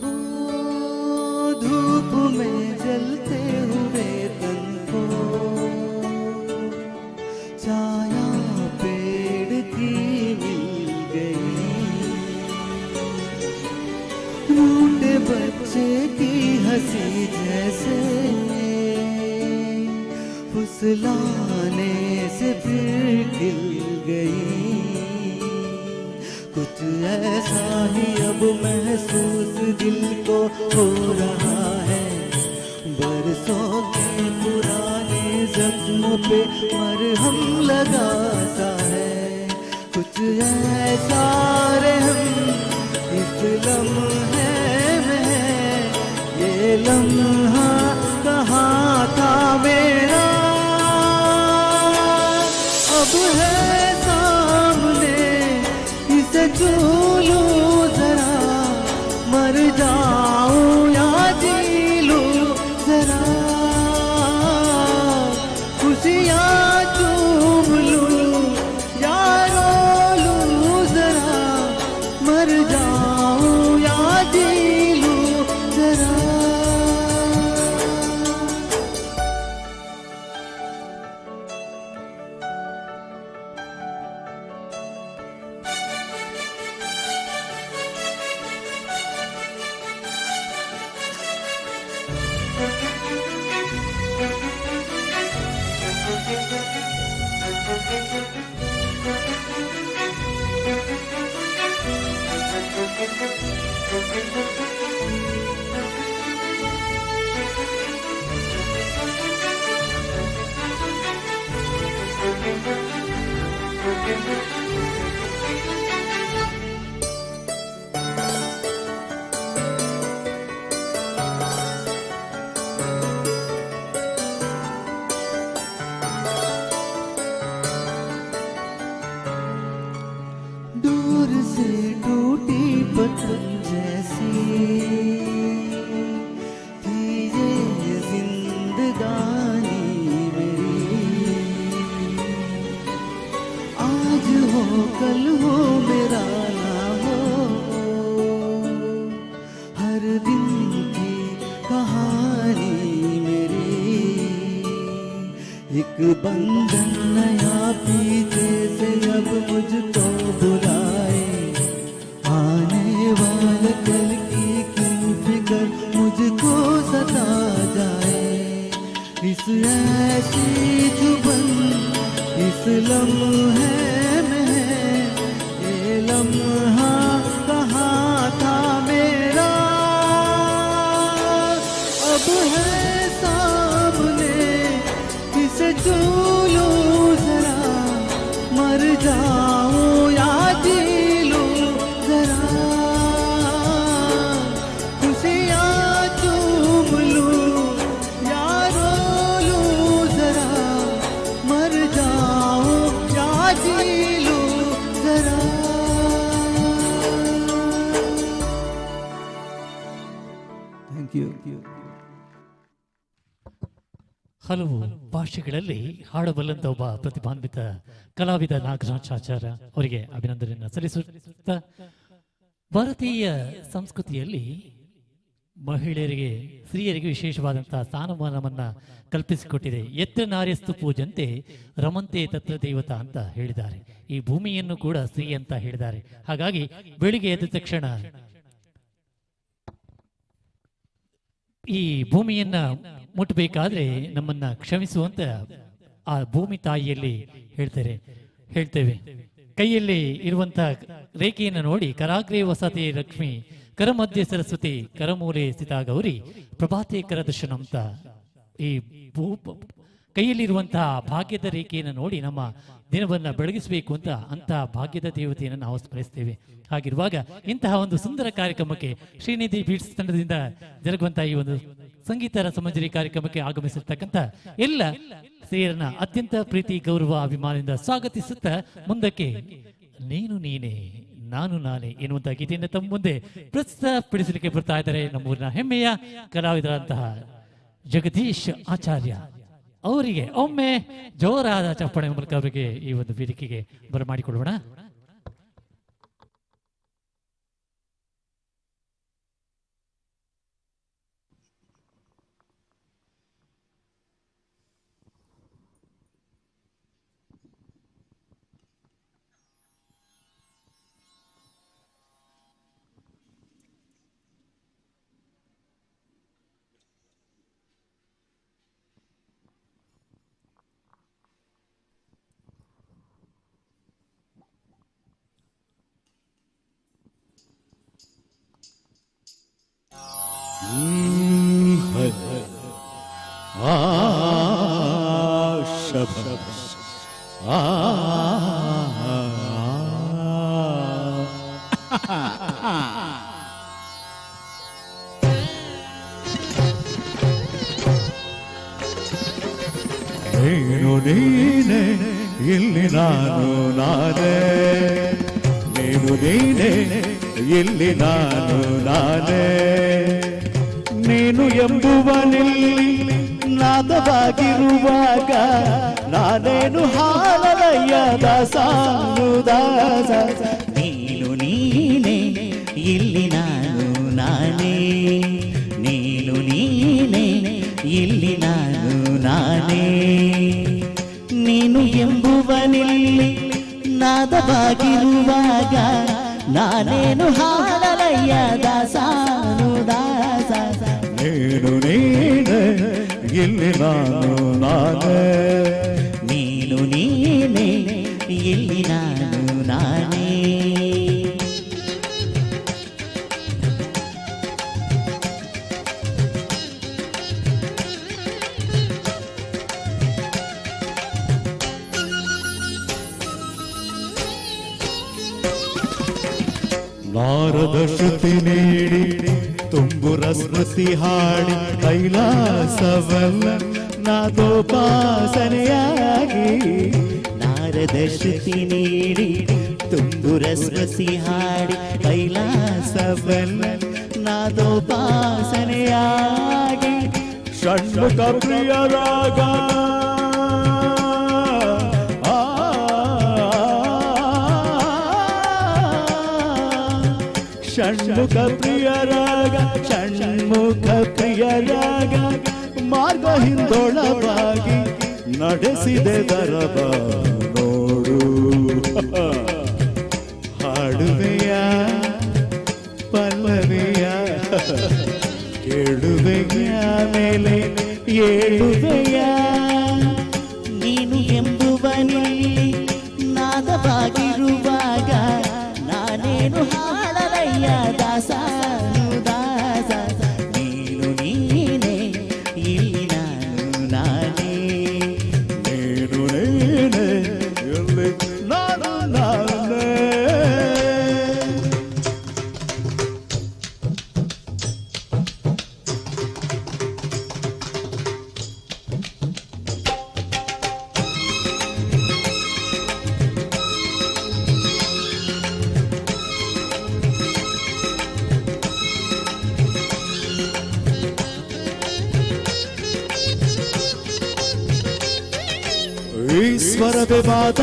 हो धूप में जलते हुए तन को छाया पेड़ की मिल गई, रूठे बच्चे की हंसी जैसे फुसलाने से फिर खिल गई। कुछ ऐसा ही अब महसूस दिल को हो रहा है, बरसों के पुराने जख्मों पे मरहम लगाता है। कुछ ऐसा रहम इस लम्हे में है, ये लम्हा कहाँ था मेरा, अब है सामने इसे छू लूं जरा, मर जाऊं या जी लूं जरा, खुशियाँ चूम लूं या रो लूं जरा, मर जाऊं या जी लूं जरा। दूर से टूटी पतंग जैसी थी ये जिंदगानी मेरी, आज हो कल हो मेरा ना हो, हर दिन की कहानी मेरी, एक बंधन नया पीछे से जब मुझको बुलाए, आने वाले कल की क्यों फिक्र मुझको सता जाए, इस ऐसी चुभन इस लम्हे में है, ये लम्हा कहाँ था मेरा, अब है सामने इसे छू लूं जरा, मर जाऊं या जी लूं जरा, खुशियाँ चूम लूं या रो लूं जरा, मर जाऊं या जी लूं जरा। Thank you. ಹಲವು ಭಾಷೆಗಳಲ್ಲಿ ಹಾಡಬಲ್ಲಂತ ಒಬ್ಬ ಪ್ರತಿಭಾನ್ವಿತ ಕಲಾವಿದ ನಾಗರಾಜ್ ಆಚಾರ್ಯ ಅವರಿಗೆ ಅಭಿನಂದನೆಯನ್ನು ಸಲ್ಲಿಸುತ್ತಾ, ಭಾರತೀಯ ಸಂಸ್ಕೃತಿಯಲ್ಲಿ ಮಹಿಳೆಯರಿಗೆ, ಸ್ತ್ರೀಯರಿಗೆ ವಿಶೇಷವಾದಂತಹ ಸ್ಥಾನಮಾನವನ್ನ ಕಲ್ಪಿಸಿಕೊಟ್ಟಿದೆ. ಯತ್ರ ನಾರ್ಯಸ್ತು ಪೂಜಂತೆ ರಮಂತೆ ತತ್ರ ದೇವತಾ ಅಂತ ಹೇಳಿದ್ದಾರೆ. ಈ ಭೂಮಿಯನ್ನು ಕೂಡ ಸ್ತ್ರೀ ಅಂತ ಹೇಳಿದ್ದಾರೆ. ಹಾಗಾಗಿ ಬೆಳಿಗ್ಗೆ ಎದ್ದ ತಕ್ಷಣ ಈ ಭೂಮಿಯನ್ನ ಮುಟ್ಟಬೇಕಾದ್ರೆ ನಮ್ಮನ್ನ ಕ್ಷಮಿಸುವಂತ ಆ ಭೂಮಿ ತಾಯಿಯಲ್ಲಿ ಹೇಳ್ತೇವೆ. ಕೈಯಲ್ಲಿ ಇರುವಂತಹ ರೇಖೆಯನ್ನು ನೋಡಿ, ಕರಾಗ್ರೆ ವಸತಿ ಲಕ್ಷ್ಮಿ, ಕರಮಧ್ಯೆ ಸರಸ್ವತಿ, ಕರಮೂಲೆ ಸ್ಥಿತಾ ಗೌರಿ, ಪ್ರಭಾತೆ ಕರದರ್ಶನ ಅಂತ ಈ ಕೈಯಲ್ಲಿರುವಂತಹ ಭಾಗ್ಯದ ರೇಖೆಯನ್ನು ನೋಡಿ ನಮ್ಮ ದಿನವನ್ನ ಬೆಳಗಿಸಬೇಕು ಅಂತ ಅಂತಹ ಭಾಗ್ಯದ ದೇವತೆಯನ್ನು ನಾವು ಸ್ಮರಿಸ್ತೇವೆ. ಹಾಗಿರುವಾಗ ಇಂತಹ ಒಂದು ಸುಂದರ ಕಾರ್ಯಕ್ರಮಕ್ಕೆ ಶ್ರೀನಿಧಿ ಬೀಟ್ಸ್ ತಂಡದಿಂದ ಜರುಗುವಂತಹ ಈ ಒಂದು ಸಂಗೀತ ರಸಮಂಜರಿ ಕಾರ್ಯಕ್ರಮಕ್ಕೆ ಆಗಮಿಸಿರ್ತಕ್ಕಂಥ ಎಲ್ಲ ಸ್ತ್ರೀಯರನ್ನ ಅತ್ಯಂತ ಪ್ರೀತಿ, ಗೌರವ, ಅಭಿಮಾನದಿಂದ ಸ್ವಾಗತಿಸುತ್ತಾ ಮುಂದಕ್ಕೆ ನೀನು ನೀನೇ ನಾನು ನಾನೇ ಎನ್ನುವಂತಹ ಗೀತೆಯನ್ನು ತಮ್ಮ ಮುಂದೆ ಪ್ರಸ್ತುತಪಡಿಸಲಿಕ್ಕೆ ಬರ್ತಾ ಇದ್ದಾರೆ ನಮ್ಮೂರಿನ ಹೆಮ್ಮೆಯ ಕಲಾವಿದರಂತಹ ಜಗದೀಶ್ ಆಚಾರ್ಯ ಅವರಿಗೆ ಒಮ್ಮೆ ಜೋರಾದ ಚಪ್ಪಾಳೆ ಮೂಲಕ ಅವರಿಗೆ ಈ ಒಂದು ವೇದಿಕೆಗೆ ಬರಮಾಡಿಕೊಳ್ಳೋಣ. ಆ ಶಭ ಆ ನೀನು ನೀನೆ ಇಲ್ಲಿ ನಾನು ನಾನೇ, ನೀನು ನೀನೆ ಇಲ್ಲಿ ನಾನು ನಾನೇ, ನೀನು ಎಂಬುವನಿಲ್ಲಿ ನಾದವಾಗಿರುವಾಗ ನಾನೇನು ಹಾಲಲಯ್ಯ ದಾಸಾನು ದಾಸ. ನೀನು ನೀನೆ ಇಲ್ಲಿ ನಾನು ನಾನೇ, ನೀನು ನೀನೆ ಇಲ್ಲಿ ನಾನು ನಾನೇ, ನೀನು ಎಂಬುವನಿಲ್ಲಿ ನಾದವಾಗಿರುವಾಗ ನಾನೇನು ಹಾಲಲಯ್ಯ ದಾಸಾನು ದಾಸ. ನೀನು ನೀನೆ ಇಲ್ಲಿ ನಾನು ನಾನೇ, ನೀನು ನೀನೆ ಇಲ್ಲಿ ನಾನು ನಾನೇ. ನಾರದ ಶ್ರುತಿ ನೀಡಿ ತುಂಬುರ ಸ್ಮೃತಿ ಹಾಡಿ ಕೈಲಾಸವಲ್ಲ ನಾದೋಪಾಸನೆಯಾಗಿ. ನಾರದ ಶ್ರುತಿ ನೀಡಿ ತುಂಬುರ ಸ್ಮೃತಿ ಹಾಡಿ ಕೈಲಾಸವಲ್ಲ ನಾದೋಪಾಸನೆಯಾಗಿ. ಷಣ್ಮುಖ ಪ್ರಿಯ ರಾಗ ಷಣ್ಮುಖ ಪ್ರಿಯ ರಾಗ, ಷಣ್ಮುಖ ಪ್ರಿಯ ರಾಗ ಮಾರ್ಗ ಹಿಂದೊಳವಾಗಿ ನಡೆಸಿದೆ ದರಬ ನೋಡು. ಹಾಡುವೆಯ ಪಲ್ಲವಿಯ ಕೇಳುವೆಯ ಮೇಲೆ ಏಳುವೆಯ. ನೀನು ಎಂಬುವನಿಲ್ಲಿ ನಾದವಾಗಿರುವಾಗ ನಾನೇನು ಹಾಡಲಯ್ಯ ದಾಸಾನು ದಾಸ. ನೀನು ನೀನೆ ಇಲ್ಲಿ ನಾನು ನಾನೇ, ನೀನು ನೀನೆ ಇಲ್ಲಿ ನಾನು ನಾನೇ. ಈಶ್ವರವೇ ವಾದ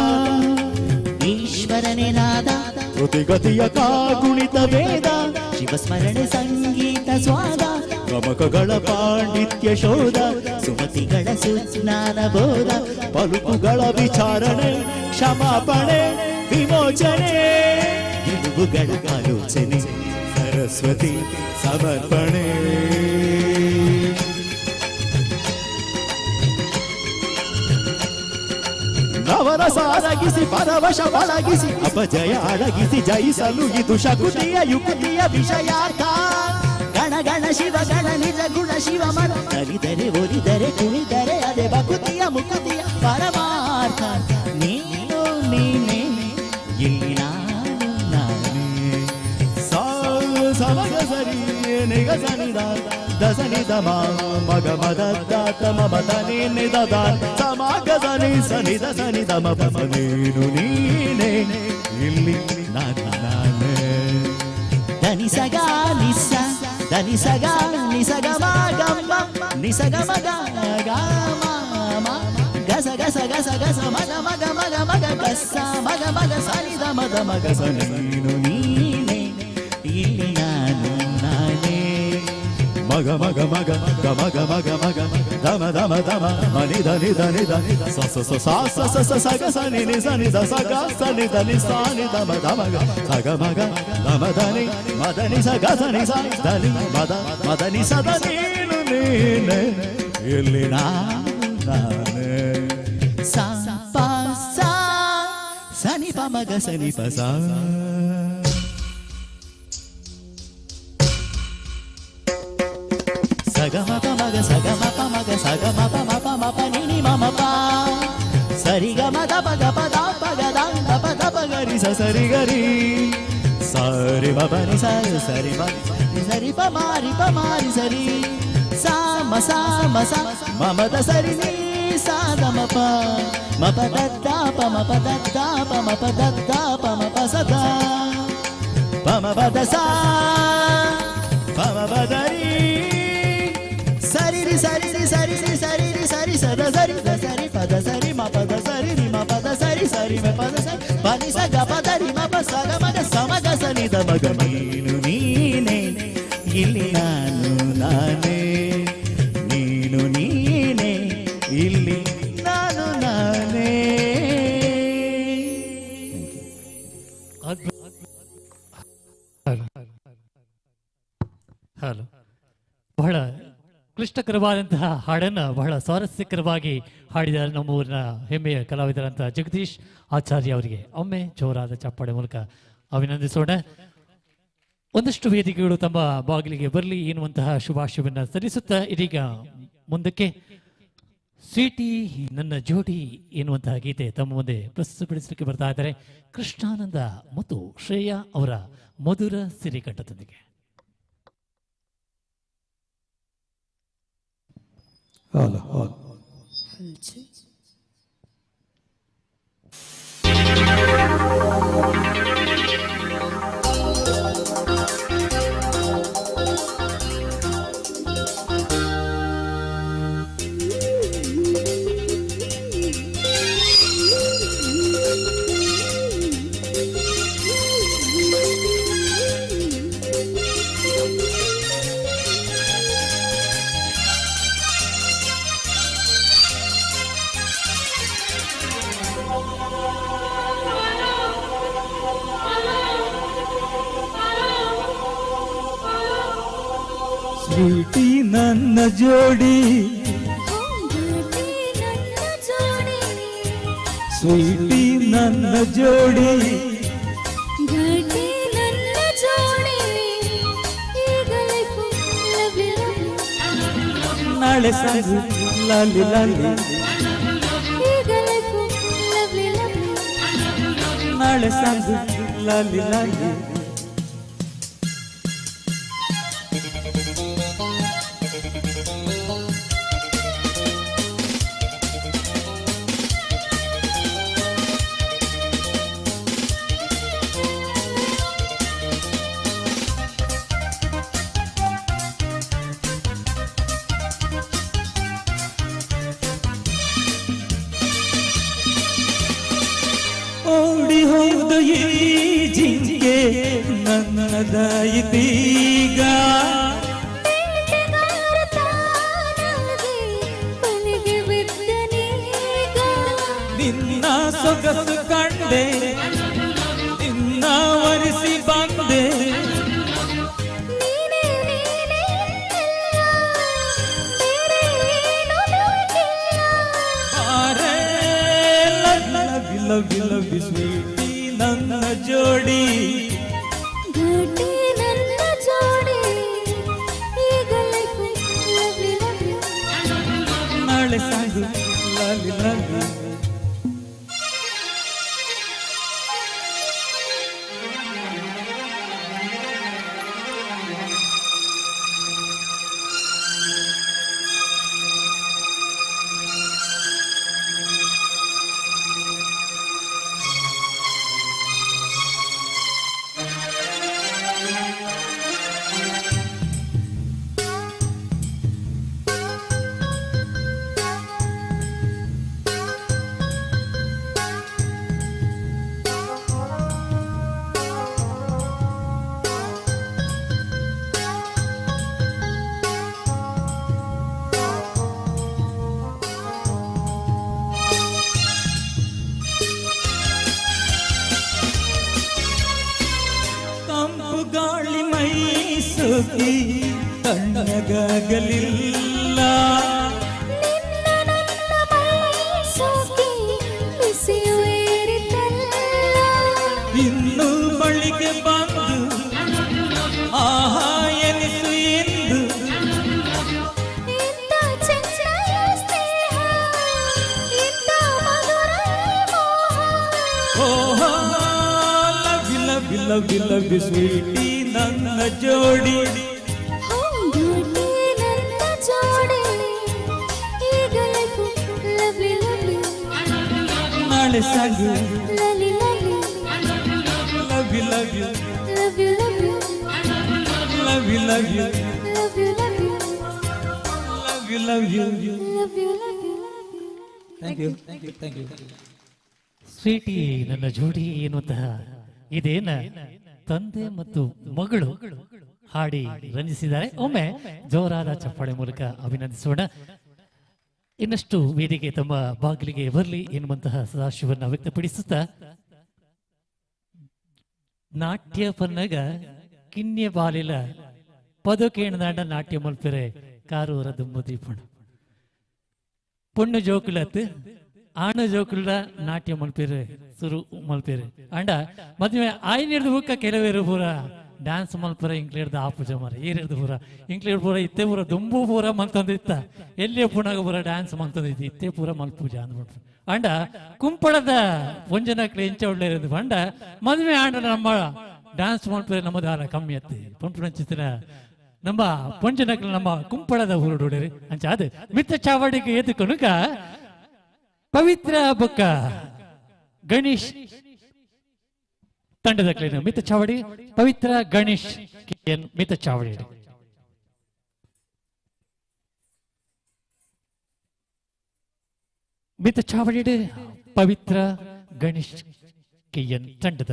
ಈಶ್ವರನೇ ನಾದ, ಕೃತಿಗತಿಯ ಕಾಗುಣಿತ ವೇದ, ಶಿವಸ್ಮರಣೆ ಸಂಗೀತ ಸ್ವಾದ, ಗಮಕಗಳ ಪಾಂಡಿತ್ಯ ಶೋಧ, ಸುಮತಿಗಳ ಸುಜ್ಞಾನ ಬೋಧ, ಪಲುಕುಗಳ ವಿಚಾರಣೆ ಕ್ಷಮಾಪಣೆ ವಿಮೋಚನೆ, ಗೆಲುವುಗಳ ಆಲೋಚನೆ ಸರಸ್ವತಿ ಸಮರ್ಪಣೆ. ನವರಸ ಅರಗಿಸಿ ಪರವಶ ಪಳಗಿಸಿ ಅಪಜಯ ಅಡಗಿಸಿ ಜಯಿಸಲು ಇದು ಶಕುತಿಯ ಯುಕ್ತಿಯ ವಿಷಯಾರ್ಥ. ಗಣ ಗಣ ಶಿವ ಗಣ ನಿಜ ಗುಣ ಶಿವ ಮನ ನಲಿದರೆ ಒಲಿದರೆ ಕುಣಿದರೆ ಅದೇ ಭಕುತಿಯ ಮುಕುತಿಯ ಪರಮಾರ್ಥ. ನೀನು ನೀನೆ ಇಲ್ಲಿ ನಾನು ನಾನೇ. ಸಾ ಸಮಗ ಸರಿ ನಿಗ ಸನಿ the the ಸನಿ the ಮ ಮಗ ಮದ the ತ ಮ ಮ the ನಿ ನಿ the the ಸಮ ಗ ಸ ನಿ ಸ ನಿ the ಸ ನಿ the ಮ ಪ ಸ. ನೀನು ನೀನೆ ಇಲ್ಲಿ ನಾನು ನಾನೇ. ಧನಿ ಸಗ ನಿಸ ಧನಿ ಸಗ ನಿಸ ಗ ಮ ಗ ಮ ನಿಸ ಗ ಮ ಗ ಗ ಮ ಮ ಗ ಸ ಗ ಸ ಗ ಸ ಗ ಸ ಮ ಗ ಮ ಗ ಮ ಗ ಮ ಗ ಗ ಸ ಮ ಗ ಮ ಗ ಸ ನಿ the ಮ the ಮ ಗ ಸ. ನೀನು ನೀನೆ ಇಲ್ಲಿ ನಾನು ನಾನೇ. ಮಗ ಮಗ ಮಗ ಗ ಮಗ ಮಗ ಮಗ ಧಮ ಧಮ ಧಮ ಮನಿ ಧ ನಿ ಧ ನಿ ಧ ಸ ಸ ಸ ಸ ಸ ಸ ಸ ಸ ಗ ಸ ನಿ ನಿ ಸ ನಿ the ಸ ಗ ಸ ನಿ the ನಿ ಸ ನಿ the ಮ the ಮ ಗ ಸ ಗ ಮ ಗ the ಮ the ನಿ ಮ the ನಿ ಸ ಗ ಸ ನಿ ಸ the ನಿ ಮ the ಮ the ನಿ ಸ the. ನೀನು ನೀನೆ ಇಲ್ಲಿ ನಾನು ನಾನೇ. ಸ ಪ ಸ ಸ ನಿ ಪ ಮ ಗ ಸ ನಿ ಪ ಸ. ಸಗ ಮ ಪ ಮ ಗ ಸಗ ಮ ಪ ಮ ಗ ಸಗ ಮ ಪ ಮ ಪ ಮ ಪ ನಿ ನಿ ಮ ಮ ಪ ಸರಿ ಗ ಮ the ಪ ಗ ಪ the ಪ ಗ the the ಪ the ಪ ಗ ರಿ ಸ ಸರಿ ಗರಿ ಸ ಸರಿ ಮ ಪ ನಿ ಸ ಸರಿ ಮ ನಿ ಸರಿ ಪ ಮಾರಿ ಪ ಮಾರಿ ಸರಿ ಸಾ ಮ ಸಾ ಮ ಸ ಮ ಮ the ಸರಿ ನಿ ಸಾ the ಮ ಪ ಮ ಪ the the ಪ ಮ ಪ the the ಪ ಮ ಪ the the ಪ ಮ ಪ ಸ the ಪ ಮ ಪ the ಸಾ ಪ ಮ ಪ the ರಿ ಸರಿ ರಿ ಸರಿ ರಿ ಸರಿ ರಿ ಸರಿ ರಿ ಸರಿ ಸ the ಸರಿ the ಸರಿ ಪ the ಸರಿ ಮ ಪ the ಸರಿ ರಿ ಮ ಪ the ಸರಿ ಸರಿ ಮ ಪ the ಸರಿ ಪ ನಿ ಸ ಗ ಪ the ರಿ ಮ ಪ ಸ ಗ ಮ ಗ ಸ ಮ ಗ ಸ ನಿ the ಮ ಗ. ನೀನು ನೀನೇ ಇಲ್ಲಿ ನಾನು ನಾನೇ, ನೀನು ನೀನೇ ಇಲ್ಲಿ ನಾನು ನಾನೇ. ಹಲೋ. ಬಹಳ ಕ್ಲಿಷ್ಟಕರವಾದಂತಹ ಹಾಡನ್ನು ಬಹಳ ಸ್ವಾರಸ್ಯಕರವಾಗಿ ಹಾಡಿದ ನಮ್ಮ ಊರಿನ ಹೆಮ್ಮೆಯ ಕಲಾವಿದರಂತಹ ಜಗದೀಶ್ ಆಚಾರ್ಯ ಅವರಿಗೆ ಒಮ್ಮೆ ಜೋರಾದ ಚಪ್ಪಾಳೆ ಮೂಲಕ ಅಭಿನಂದಿಸೋಣ. ಒಂದಷ್ಟು ವೇದಿಕೆಗಳು ತಮ್ಮ ಬಾಗಿಲಿಗೆ ಬರಲಿ ಎನ್ನುವಂತಹ ಶುಭಾಶಯವನ್ನು ಸಲ್ಲಿಸುತ್ತಾ ಇದೀಗ ಮುಂದಕ್ಕೆ ಸ್ವೀಟಿ ನನ್ನ ಜೋಡಿ ಎನ್ನುವಂತಹ ಗೀತೆ ತಮ್ಮ ಮುಂದೆ ಪ್ರಸ್ತುತಪಡಿಸಲಿಕ್ಕೆ ಬರ್ತಾ ಇದ್ದಾರೆ ಕೃಷ್ಣಾನಂದ ಮತ್ತು ಶ್ರೇಯಾ ಅವರ ಮಧುರ ಸಿರಿಕಂಠದೊಂದಿಗೆ. Hello hello. Sweety ನನ್ನ ಜೋಡಿ, ಸ್ವೀಟಿ ನನ್ನ ಜೋಡಿ, ನಾಳೆ ಸಾಗು ಲಾಲಿ ಲಾಲಿ, ನಾಳೆ ಸಾಗು ಲಾಲಿ ಲಾಲಿ. ಓಡಿ ಹೋದ ಈ ಜಿಂಕೆ ನನ್ನದಾಯಿತೀಗ, ನಿನ್ನ ಸೊಗಸು ಕಂಡೆ ನಿನ್ನ ವರಿಸಿ ಬಂದೆ, ಲವ್ ಲವ್ ಸ್ವೀಟಿ ನನ್ನ ಜೋಡಿ, ನಾಳೆ ಸಾಗು ಲಾಲಿ ಲಾಲಿ. ತಂಪು ಗಾಳಿ ಮೈ ಸೋಕಿ ತಣ್ಣಗಾಗಲಿಲ್ಲ, ಇನ್ನು ಬಳಿಗೆ ಬಂದು ಆಹಾ ಎನಿಸು ಎಂದು, ಓಹೋ love love Love you love you love you sweetie ನನ್ನ ಜೋಡಿ. ಘಾಟಿ ನನ್ನ ಜೋಡಿ, ಈಗ ಲೈಫು ಲವ್ಲಿ ಲವ್ಲಿ. ನಾಳೆ ಸಾಗು ಲಲಿ ಲಲಿ. Love you love you love you love you love you love you love you love you love you love you love you love you. Thank you, thank you, thank you. Sweetie ನನ್ನ ಜೋಡಿ ಎನ್ನುವಂತಹ ಇದೇನ ತಂದೆ ಮತ್ತು ಮಗಳು ಹಾಡಿ ರಂಜಿಸಿದ್ದಾರೆ. ಒಮ್ಮೆ ಜೋರಾದ ಚಪ್ಪಾಳೆ ಮೂಲಕ ಅಭಿನಂದಿಸೋಣ. ಇನ್ನಷ್ಟು ವೇದಿಕೆ ತಮ್ಮ ಬಾಗಿಲಿಗೆ ಬರಲಿ ಎನ್ನುವಂತಹ ಸದಾಶಿವನ್ನ ವ್ಯಕ್ತಪಡಿಸುತ್ತಾ, ನಾಟ್ಯ ಪನ್ನಗ ಕಿನ್ಯ ಬಾಲಿಲ ಪದಕೇಣದಾಂಡ ನಾಟ್ಯ ಮಲ್ಪೆರೆ ಕಾರೂರ ದುಂಬು ದೀಪಣ ಪೊಣ್ಣು ಜೋಕುಲತ್ ಆಣ ಜೋಕುಲ ನಾಟ್ಯ ಮಲ್ಪೆರೆ ಸುರು ಮಲ್ಪೆರೆ. ಅಂಡ ಮದುವೆ ಆಯ್ನಿಡ್ದು ಬುಕ್ಕ ಕೆಲವೇರು ಪೂರ ಡ್ಯಾನ್ಸ್ ಮಲ್ಪರ ಇಂಕ್ಲೇಡ್ದ ಆಪುಜ ಮರ ಏರಿಡ್ದು ಪೂರ ಇಂಕ್ಲೇಡ್ ಪೂರ ಇತ್ತೆ ಪೂರ ದುಂಬು ಪೂರ ಮಲ್ತೊಂದಿತ್ತ ಎಲ್ಲಿಯ ಪುಣಗ ಪೂರ ಡ್ಯಾನ್ಸ್ ಮಲ್ತೊಂದಿತ್ತು ಇತ್ತೆ ಪೂರ ಮಲ್ಪೂಜ ಅಂದ್ಬಿಟ್ರು. ಅಂಡ ಕುಂಪಳದ ಒಂಜನಕ್ಲೆ ಎಂಚ ಒಳ್ಳೆ ಅಂಡ ಮದುವೆ ಆಂಡ ನಮ್ಮ ಡ್ಯಾನ್ಸ್ ಮಲ್ಪರೆ ನಮ್ಮದಾರ ಕಮ್ಮಿ ಅತ್ತಿ ಪಂಪುಣಂಚಿತ್ತಿನ ನಮ್ಮ ಪೊಂಜನಕ್ಲೆ ನಮ್ಮ ಕುಂಪಳದ ಊರುಡೋಡಿರಿ ಅಂಚ ಅದು ಮಿತ್ತ ಚಾವಡಿಗೆ ಎದ್ದು ಕಣುಕ ಪವಿತ್ರ ಬೊಕ್ಕ ಗಣೇಶ್ ತಂಡದ ಕ್ಲೀನ್ ಮಿತ್ತ ಚಾವಡಿ ಪವಿತ್ರ ಗಣೇಶ್ ಕೆ ಎನ್ ಮಿತ್ತ ಚಾವಡಿ. ಮಿತ್ತ ಚಾವಡಿ ಪವಿತ್ರ ಗಣೇಶ್ ಕೆ ಎನ್ ತಂಡದ.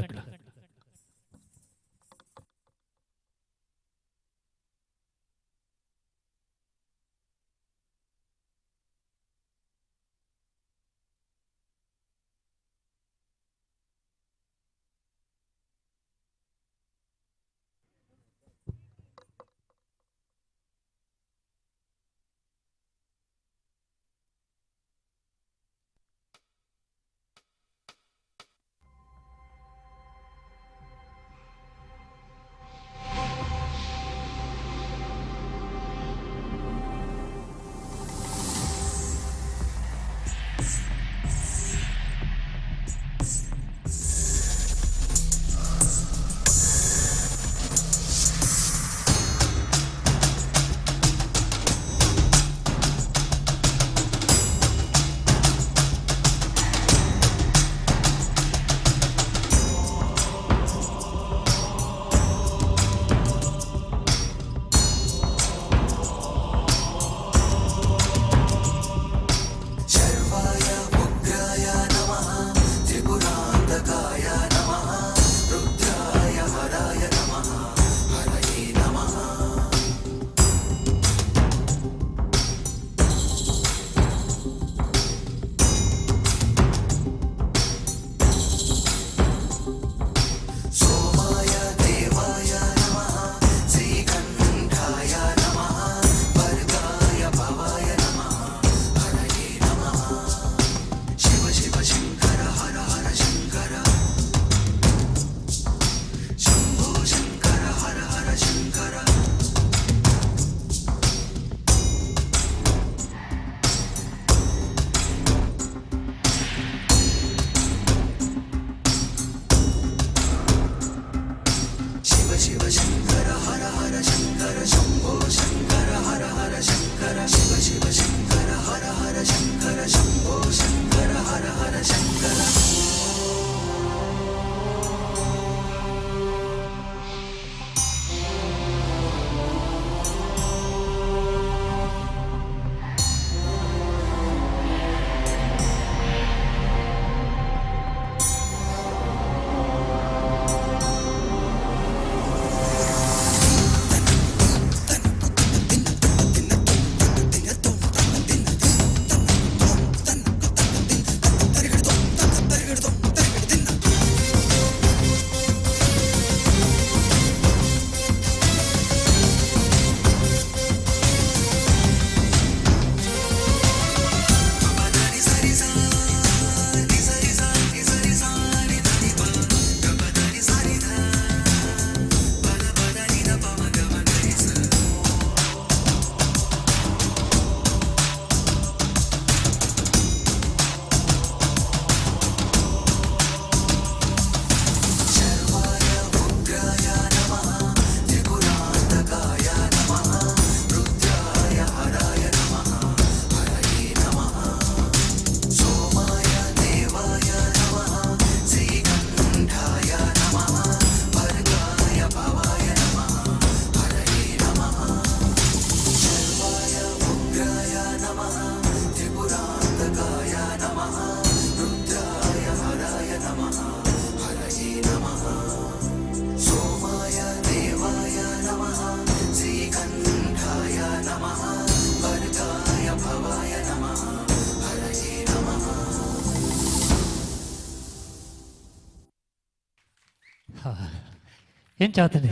ಎಂಚಾತನೆ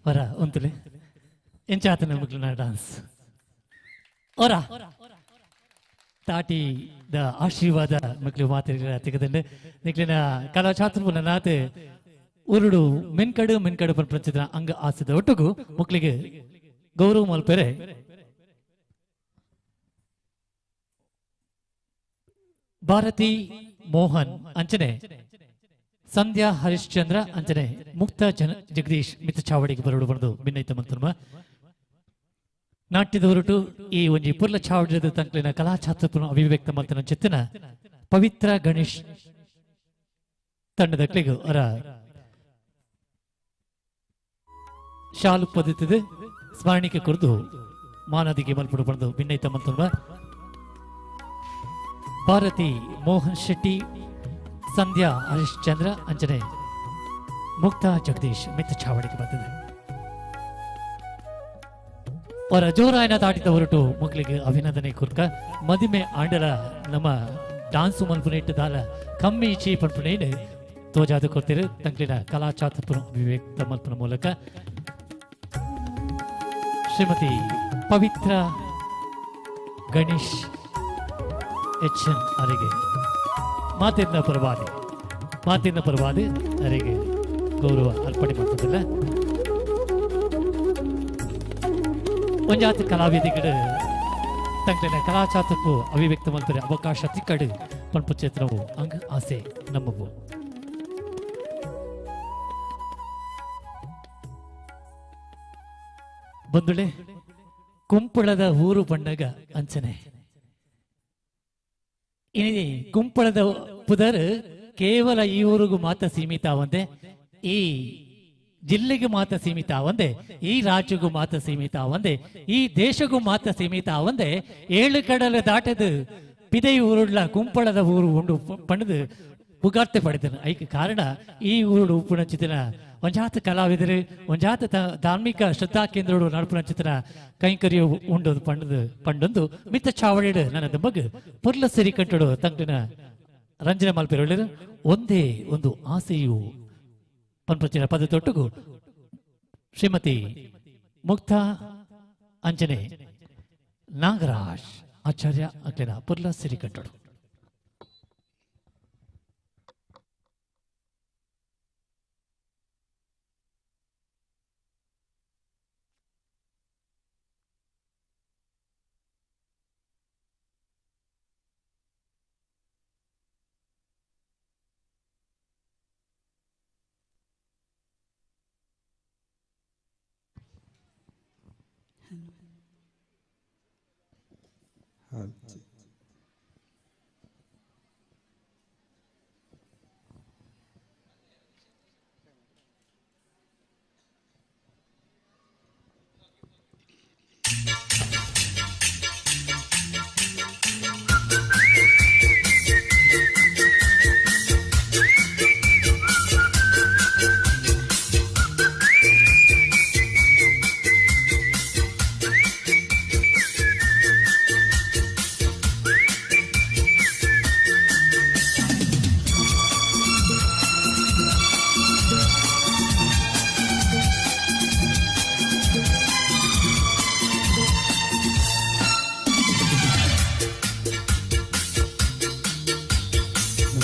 ವರ ಉಂತಲೆ ಎಂಚಾತನೆ ಮಕ್ಕಳನ್ನ ಡಾನ್ಸ್ ಅವರ ತಾಟಿ the ಆಶೀರ್ವಾದ ಮಕ್ಕಳು ಮಾತಿನ ತೆಗೆದಂಡೆ ನಿಕ್ಲಿನ ಕಲಾ ಛಾತ್ರ ನಾತೆ ಉರುಡು ಮೆನ್ಕಡು ಮೆನ್ಕಡು ಪಂಚಿದ ಅಂಗ ಆಸದ ಒಟ್ಟುಗು ಮಕ್ಕಳಿಗೆ ಗೌರವ ಮಲ್ಪೆರೆ ಭಾರತಿ ಮೋಹನ್ ಅಂಚನೆ ಸಂಧ್ಯಾ ಹರಿಶ್ಚಂದ್ರ ಅಂಚನೆ ಮುಕ್ತ ಜನ ಜಗದೀಶ್ ಮಿತ್ರ ಚಾವಡಿಗೆ ಬರಡು ಬಂದು ಭಿನ್ನೈತ ಮಂತನ್ಮ ನಾಟ್ಯದ ಹೊರಟು ಈ ಒಂಜಿ ಪುರ್ಲ ಚಾವಡಿದ ತಂಕ್ಲಿನ ಕಲಾ ಛಾತ್ರಪುನ ಅಭಿವ್ಯಕ್ತ ಮಲ್ತನ ಚಿತ್ತನ ಪವಿತ್ರ ಗಣೇಶ್ ತಂಡದ ಕ್ಲಿಗು ಅವರ ಶಾಲು ಪದ್ಧತಿದ ಸ್ಮರಣಿಕೆ ಕುರಿತು ಮಾನದಿಗೆ ಮಲ್ಪಡು ಬಂದು ಭಿನ್ನೈತ ಮಂತನ್ಮ ಭಾರತಿ ಮೋಹನ್ ಶೆಟ್ಟಿ ಸಂಧ್ಯಾ ಹರಿಶ್ಚಂದ್ರ ಅಂಜನೆ ಮುಕ್ತ ಜಗದೀಶ್ ಮಿತ್ರ ಚಾವಡಿಗೆ ಬಂದಿದೆ. ಅವರ ಜೋರಾಯನ ದಾಟಿದ ಹೊರಟು ಮಕ್ಕಳಿಗೆ ಅಭಿನಂದನೆ ಕುರ್ಕ ಮದಿಮೆ ಆಂಡಲ ನಮ್ಮ ಡಾನ್ಸು ಮಲ್ಪುನೇಟ್ ದಾಲ ಕಮ್ಮಿ ಚೀ ಪನ್ಪುನೇನು ತೋಜಾದ ಕೊಡ್ತೀರು ತಂಕ್ಲಿನ ಕಲಾ ಚಾತುರ್ಪುನ ಅಭಿವ್ಯಕ್ತ ಮಲ್ಪನ ಮೂಲಕ ಶ್ರೀಮತಿ ಪವಿತ್ರ ಗಣೇಶ್ ಎಚ್ ಎನ್ ಅವರಿಗೆ ಮಾತಿನ ಪರವಾದಿ ಅವರಿಗೆ ಗೌರವ ಅರ್ಪಣೆ ಮಾಡ್ತದಿಲ್ಲ. ಒಂಜಾತಿ ಕಲಾವಿದೆಗಳು ತಂಗ್ಲಿನ ಕಲಾಚಾತಕ್ಕೂ ಅಭಿವ್ಯಕ್ತ ಮಾಡ್ತಾರೆ ಅವಕಾಶ ತಿಕ್ಕಡು ಪಂಪುಚೇತ್ರವು ಅಂಗ ಆಸೆ ನಮ್ಮವು. ಬಂದುಳೆ ಕುಂಪಳದ ಊರು ಬಣ್ಣಗ ಅಂಚನೆ ಇನಿ ಕುಂಪಳದ ಪುದರ್ ಕೇವಲ ಈ ಊರಿಗೂ ಮಾತ್ರ ಸೀಮಿತ ಅವಂದೆ, ಈ ಜಿಲ್ಲೆಗೆ ಮಾತ್ರ ಸೀಮಿತ ಅವಂದೆ, ಈ ರಾಜ್ಯಗೂ ಮಾತ್ರ ಸೀಮಿತ ಅವಂದೆ, ಈ ದೇಶಕ್ಕೂ ಮಾತ್ರ ಸೀಮಿತ ಅವಂದೆ, ಏಳು ಕಡಲು ದಾಟದು ಪಿದೈ ಊರುಳ್ಳ ಕುಂಪಳದ ಊರು ಉಂಡು ಪಣದು ಪುಗಾರ್ತೆ ಪಡೆದನು. ಐಕ ಕಾರಣ ಈ ಊರುಡು ಉಪ್ಪುಣಚಿತನ ಒಂಜಾತ ಕಲಾವಿದರು ಒಂಜಾತ ಧಾರ್ಮಿಕ ಶ್ರದ್ಧಾ ಕೇಂದ್ರಗಳು ನಡುಪುಣಚಿತನ ಕೈಂಕರ್ಯ ಉಂಡು ಪಂಡದು ಪಂಡೊಂದು ಮಿತ್ತ ಚಾವಳಿಡು ನನ್ನ ಮಗು ಪುರ್ಲ ಸಿರಿ ಕಟ್ಟಡು ತಂಗಿನ ರಂಜನೆ ಮಲ್ಪೆರೊಳ್ಳಿರು ಒಂದೇ ಒಂದು ಆಸೆಯು ಪನ್ಪಚಿನ ಪದ ತೊಟ್ಟುಗು ಶ್ರೀಮತಿ ಮುಕ್ತಾ ಅಂಜನೆ ನಾಗರಾಜ್ ಆಚಾರ್ಯ ಅಕ್ಲಿನ ಪುರ್ಲ ಸಿರಿ ಕಟ್ಟಡು.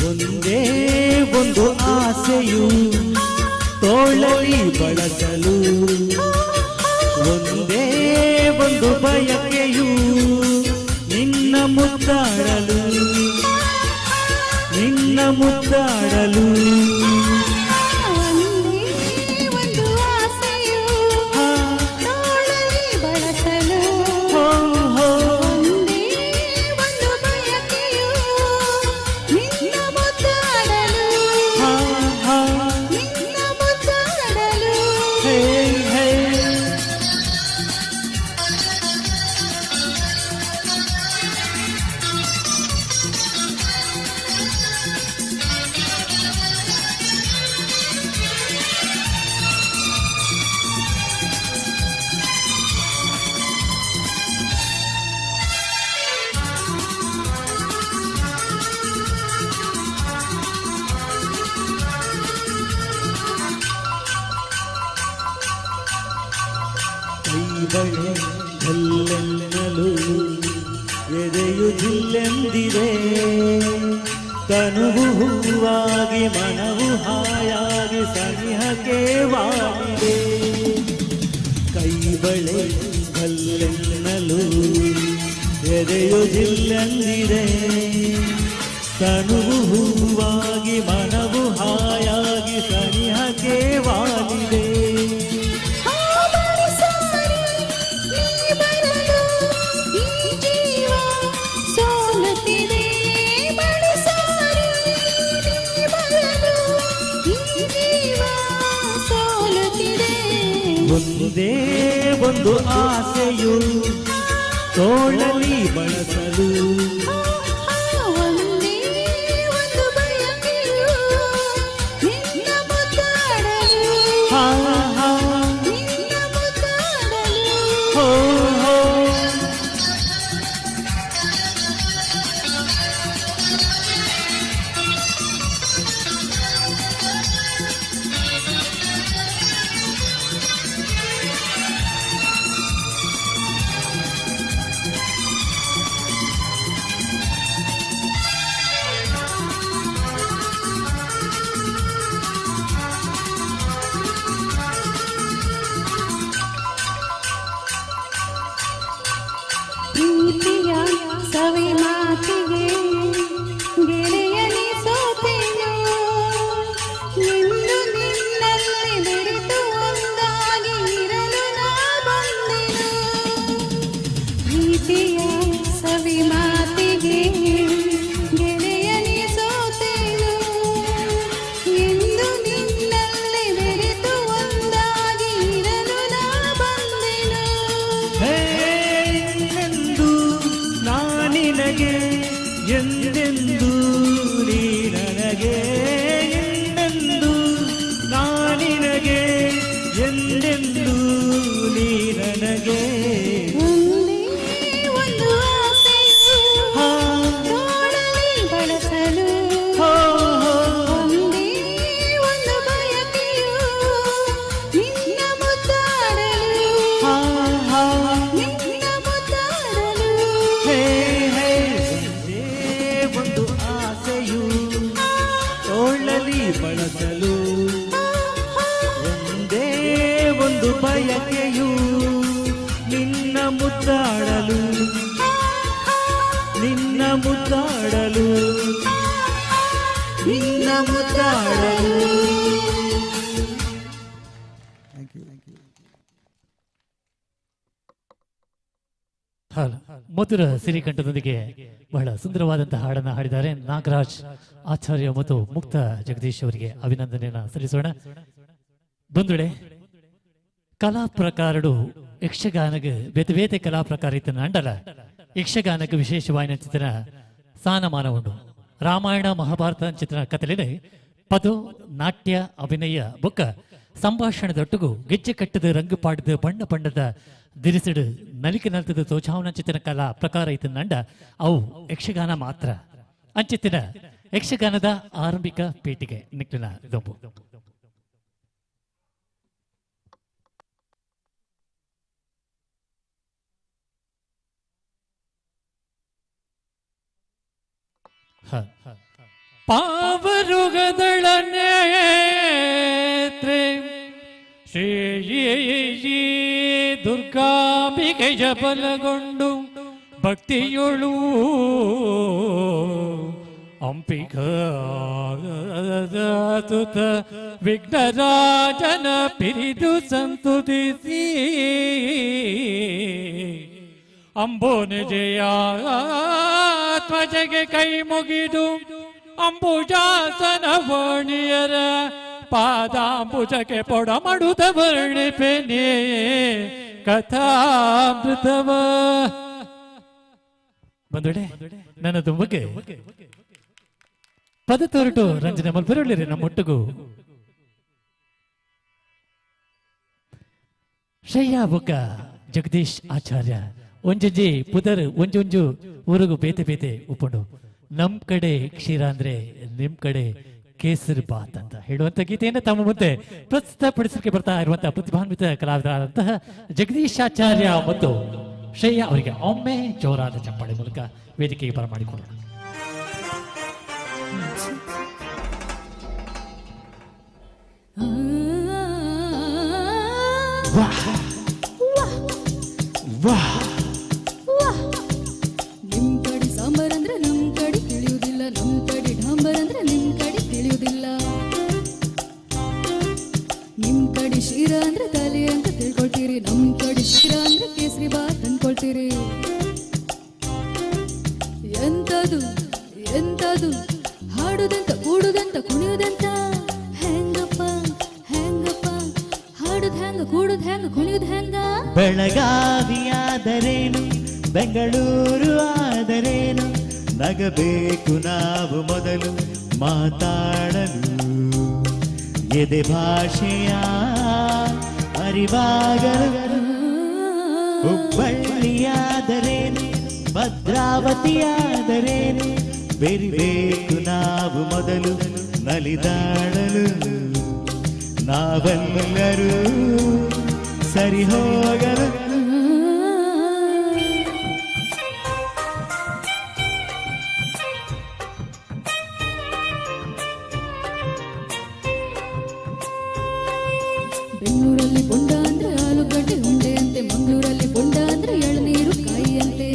ಒಂದೇ ಒಂದು ಆಸೆಯು ತೋಳಲಿ ಬಳಸಲು, ಒಂದೇ ಒಂದು ಬಯಕೆಯು ನಿನ್ನ ಮುದ್ದಾಡಲು, ನಿನ್ನ ಮುದ್ದಾಡಲು. ಒಂದು ಆಸೆಯು ತೋಳಲಿ ಬಳಸಲು, ಒಂದೇ ಒಂದು ಬಯಕೆಯು ನಿನ್ನ ಮುದ್ದಾಡಲು, ನಿನ್ನ ಮುದ್ದಾಡಲು. ಹೇ ಬಳೆ ಘಲ್ಲೆನ್ನಲು ಎದೆಯು ಜಿಲ್ಲೆಂದಿದೆ. ತನುವು ಹೂವಾಗಿ ಮನವು ಹಾಯಾಗಿ ಸನಿಹಕ್ಕೆ ವಾಗಿದೆ. ಕೈ ಬಳೆ ಘಲ್ಲೆನ್ನಲು ಎದೆಯು ಜಿಲ್ಲೆಂದಿದೆ. ತನುವು ಹೂವಾಗಿ ಮನವು ಹಾಯಾಗಿ ಸನಿಹಕ್ಕೆ ವಾಗಿದೆ. ಒಂದೇ ಒಂದು ಆಸೆಯು ತೋಳಲಿ ಬಳಸಲು, ಒಂದೇ ಒಂದು ಬಯಕೆಯು ನಿನ್ನ ಮುದ್ದಾಡಲು, ನಿನ್ನ ಮುದ್ದಾಡಲು. ಹೋ ಹೋ. ಪ್ರೀತಿಯ ಸವಿ ಮಾತಿಗೆ ಗೆಳೆಯನಿ ಸೋತೆನು, ನಿಂದು ನಿನ್ನಲ್ಲಿ ಬೆರೆತು ಒಂದಾಗಿ ಇರಲು ನಾ ಬಂದೆನು. ಪ್ರೀತಿಯ ಸವಿ ಮಾತಿಗೆ ಗೆಳೆಯನಿ ಸೋತೆನು, ಎಂದು ನಿನ್ನಲ್ಲಿ ಬೆರೆತು ಒಂದಾಗಿ ಇರಲು ನಾ ಬಂದೆನು. ಹೇ, ಇನ್ನೆಂದು ನಾನಿನಗೆ, ಎಂದೆಂದು ನೀ ನನಗೆ, ಇನ್ನೆಂದು ನಾನಿನಗೆ, ಎಂದೆಂದು ನೀ ನನಗೆ. ಒಂದೇ ಒಂದು ಆಸೆಯು ತೋಳಲಿ ಬಳಸಲು, ಒಂದೇ ಒಂದು ಬಯಕೆಯು ನಿನ್ನ ಮುದ್ದಾಡಲು, ನಿನ್ನ ಮುದ್ದಾಡಲು. ಹೇ ಹೇ, ಒಂದೇ ಒಂದು ಆಸೆಯು ತೋಳಲಿ ಬಳಸಲು, ಒಂದೇ ಒಂದು ಬಯಕೆಯು ನಿನ್ನ ಮುದ್ದಾಡಲು, ನಿನ್ನ ಮುದ್ದಾಡಲು, ನಿನ್ನ ಮುದ್ದಾಡಲು. ಹಲೋ. ಮಧುರ ಸಿರಿಕಂಠದೊಂದಿಗೆ ಬಹಳ ಸುಂದರವಾದಂತಹ ಹಾಡನ್ನು ಹಾಡಿದ್ದಾರೆ ನಾಗರಾಜ್ ಆಚಾರ್ಯ ಮತ್ತು ಮುಕ್ತ ಜಗದೀಶ್ ಅವರಿಗೆ ಅಭಿನಂದನೆಯನ್ನು ಸಲ್ಲಿಸೋಣ. ಬಂಧುಗಳೇ, ಕಲಾ ಪ್ರಕಾರಡು ಯಕ್ಷಗಾನಗ ಬೇತೆ ಬೇತೆ ಕಲಾ ಪ್ರಕಾರ ಇತ್ತನ ಅಂಡಲ ಯಕ್ಷಗಾನಕ್ಕೆ ವಿಶೇಷವಾಯಿನ ಚಿತ್ರನ ಸ್ಥಾನಮಾನ ಉಂಡು. ರಾಮಾಯಣ ಮಹಾಭಾರತ ಚಿತ್ರನ ಕಥೆಯಲ್ಲಿ ಪದು ನಾಟ್ಯ ಅಭಿನಯ ಬೊಕ್ಕ ಸಂಭಾಷಣೆದೊಟ್ಟಿಗೂ ಗೆಜ್ಜೆ ಕಟ್ಟದ ರಂಗು ಪಾಡದ ಬಣ್ಣ ಬಣ್ಣದ ದಿರಿಸಿಡು ನಲಿಕೆ ನಲ್ತದ ತೋಚಾವನ ಚಿತ್ರನ ಕಲಾ ಪ್ರಕಾರ ಇತ್ತನ ಅಂಡ ಅವು ಯಕ್ಷಗಾನ ಮಾತ್ರ. ಅಂಚಿತ್ತಿನ ಯಕ್ಷಗಾನದ ಆರಂಭಿಕ ಪೀಠಿಗೆ ನಿಕ್ಲಿನ ದೊಂಬು. ಪಾವರುಗದಳ ನೇತ್ರೆ ಶ್ರೀ ದುರ್ಗಾಂಬಿಕೆಯ ಬಲಗೊಂಡು ಭಕ್ತಿಯೊಳು ಅಂಬಿಕಾ ತುತ ವಿಘ್ನರಾಜನ ಪಿರಿದು ಸಂತುತಿಸಿ ಅಂಬೋನಿಜಯ ತ್ವಜಗೆ ಕೈ ಮುಗಿದು ಅಂಬುಜಾಸನ ವರ್ಣಿಯರ ಪಾದಾಂಬುಜಕ್ಕೆ ಪೊಡಮಡುತ ವರ್ಣಿಪೆನೆ ಕಥಾಮೃತವ. ಬಂದೊಡೆ ನನ್ನ ತುಂಬಕ್ಕೆ ಪದ ತೋರಟು ರಂಜನೆ ಮಲ್ಪರೊಳ್ಳಿರಿ ನಮ್ಮೊಟ್ಟಿಗೂ. ಶ್ರೇಯಾ ಬೊಕ್ಕ ಜಗದೀಶ್ ಆಚಾರ್ಯ ಒಂಜೊಂಜಿ ಪುದರ್ ಒಂಜೊಂಜು ಊರಿಗೂ ಬೇತೆ ಬೇತೆ ಉಪ್ಪುಂಡು. ನಮ್ ಕಡೆ ಕ್ಷೀರ ಅಂದ್ರೆ ನಿಮ್ ಕಡೆ ಕೇಸರಿ ಬಾತ್ ಅಂತ ಹೇಳುವಂಥ ಗೀತೆಯನ್ನು ತಮ್ಮ ಮುಂದೆ ಪ್ರಸ್ತುತಪಡಿಸಲಿಕ್ಕೆ ಬರ್ತಾ ಇರುವಂತಹ ಪ್ರತಿಭಾನ್ವಿತ ಕಲಾವಿದರಾದಂತಹ ಜಗದೀಶಾಚಾರ್ಯ ಮತ್ತು ಶ್ರೇಯ ಅವರಿಗೆ ಒಮ್ಮೆ ಜೋರಾದ ಚಪ್ಪಾಳೆ ಮೂಲಕ ವೇದಿಕೆಗೆ ಬರಮಾಡಿಕೊಳ್ಳೋಣ. ನಿಮ್ ಕಡೆ ಸಾಂಬಾರ್ ಅಂದ್ರೆ ನಮ್ ಕಡೆ ತಿಳಿಯುವುದಿಲ್ಲ, ನಮ್ ಕಡೆ ಡಾಂಬರ್ ಅಂದ್ರೆ ನಿಮ್ ಕಡೆ ತಿಳಿಯುವುದಿಲ್ಲ. ನಿಮ್ ಕಡೆ ಶೀರಾ ಅಂದ್ರೆ ತಲೆ ಅಂತ ತಿಳ್ಕೊಳ್ತೀರಿ, ನಮ್ ಕಡೆ ಶೀರಾ ಅಂದ್ರೆ ಕೇಸರಿ ಬಾತ್ ಅನ್ಕೊಳ್ತೀರಿ. ಎಂತದು ಎಂತದು ಹಾಡುದಂತ ಕೂಡುದಂತ ಕುಣಿಯುದಂತ, ಹೆಂಗಪ್ಪ ಹೆಂಗಪ್ಪ ಹಾಡುದ್ ಹೆಂಗ ಕೂಡುದ್ ಹೆಂಗ ಕುಣಿಯುದ್ ಹೆಂಗ? ಬೆಳಗಾವಿಯಾದರೇನು ಬೆಂಗಳೂರು ಆದರೇನು, ನಗಬೇಕು ನಾವು ಮೊದಲು ಮಾತಾಡಲು, ಎದೆ ಭಾಷೆಯ ಅರಿವಾಗಲು. ಹುಬ್ಬಳ್ಳಿಯಾದರೇನು ಭದ್ರಾವತಿಯಾದರೇನು, ಬೆರಿಬೇಕು ನಾವು ಮೊದಲು ನಲಿದಾಡಲು, ನಾವೆಲ್ಲರೂ ಸರಿ ಹೋಗಲು. ಬೆಂಗಳೂರಲ್ಲಿ ಬೊಂಡ ಅಂದ್ರೆ ಆಲೂಗಡ್ಡೆ ಉಂಡೆ ಅಂತೆ, ಮಂಗಳೂರಲ್ಲಿ ಬೊಂಡ ಅಂದ್ರೆ ಎಳನೀರು ಕಾಯಿ ಅಂತೆ.